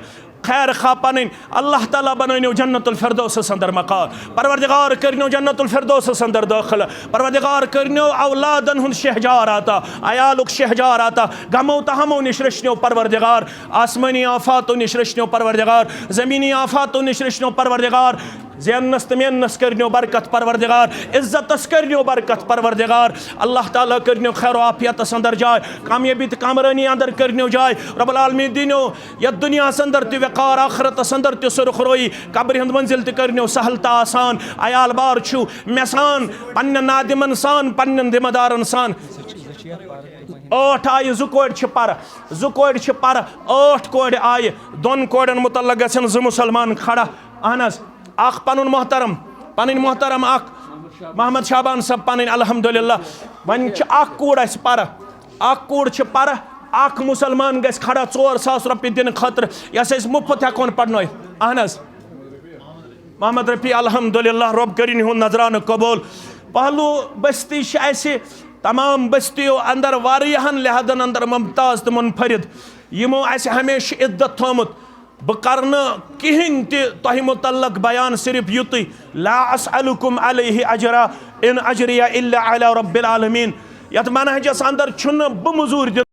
خیر خواہ پنٕنۍ۔ اللہ تعالیٰ بنٲینو جنت الفردوسس اندر مقام۔ پروردگار کٔرنو جنت الفردوسس اندر دٲخل۔ پروردگار کٔرنو اولادن ہُنٛد شہجار عطا، عیالُک شہجار عطا، غمو تہٕ ہمو نِش رٔچھنو پروردگار، آسمٲنی آفاتو نِش رٔچھنو پروردگار، زمینی آفاتو نِش رٔچھنو پروردگار، زیننس تہٕ میننس کٔرنو برکت پروردگار، عزتس کٔرنو برکت پروردگار۔ اللہ تعالیٰ کٔرنو خیر و عافیتس اندر جاے، کامیٲبی تہٕ کامرٲنی اندر کٔرنو جاے۔ رب العالمین دینو یتھ دنیاہس اندر تہِ وقار، آخرتس اندر تہِ سرخ رویی، قبرِ ہُنٛد منزل تہِ کٔرنو سہل تہٕ آسان۔ عیال بار چھُ مےٚ سان، پننٮ۪ن نادمن سان، پننٮ۪ن ذمہ دارن سان۔ ٲٹھ آیہِ، زٕ کورِ چھِ پرٕ، زٕ کورِ چھِ پرٕ، ٲٹھ کورِ آیہِ۔ دۄن کورٮ۪ن متعلق گژھن زٕ مسلمان کھڑا۔ اہن حظ، اکھ پنُن محترم، پنٕنۍ محترم اکھ محمد شعبان صٲب پنٕنۍ، الحمدللہ۔ وۄنۍ چھِ اکھ کوٗر اسہِ پرٕ، اکھ کوٗر چھِ پرٕ، اکھ مسلمان گژھِ کھڑا ژور ساس رۄپیہِ دِنہٕ خٲطرٕ، یۄس أسۍ مُفت ہٮ۪کون پرنٲوِتھ۔ اہن حظ، محمد رفیع، الحمدللہ، رۄب کٔرِن یِہُنٛد نذرانہٕ قبوٗل۔ پہلو بستی چھِ اسہِ تمام بستیو اندر واریاہن لحاظن اندر ممتاز تہٕ منفرد، یِمو اسہِ ہمیشہِ عزت تھومُت۔ بہٕ کرٕ نہٕ کِہینۍ تہِ تۄہہِ متعلق بیان، صرف یُتُے، لا اسألکم علیہ اجرا، ان اجریہ الا علی رب العالمین۔ یتھ منہجس اندر چھُنہٕ بہٕ مٔزوٗرۍ دِوان۔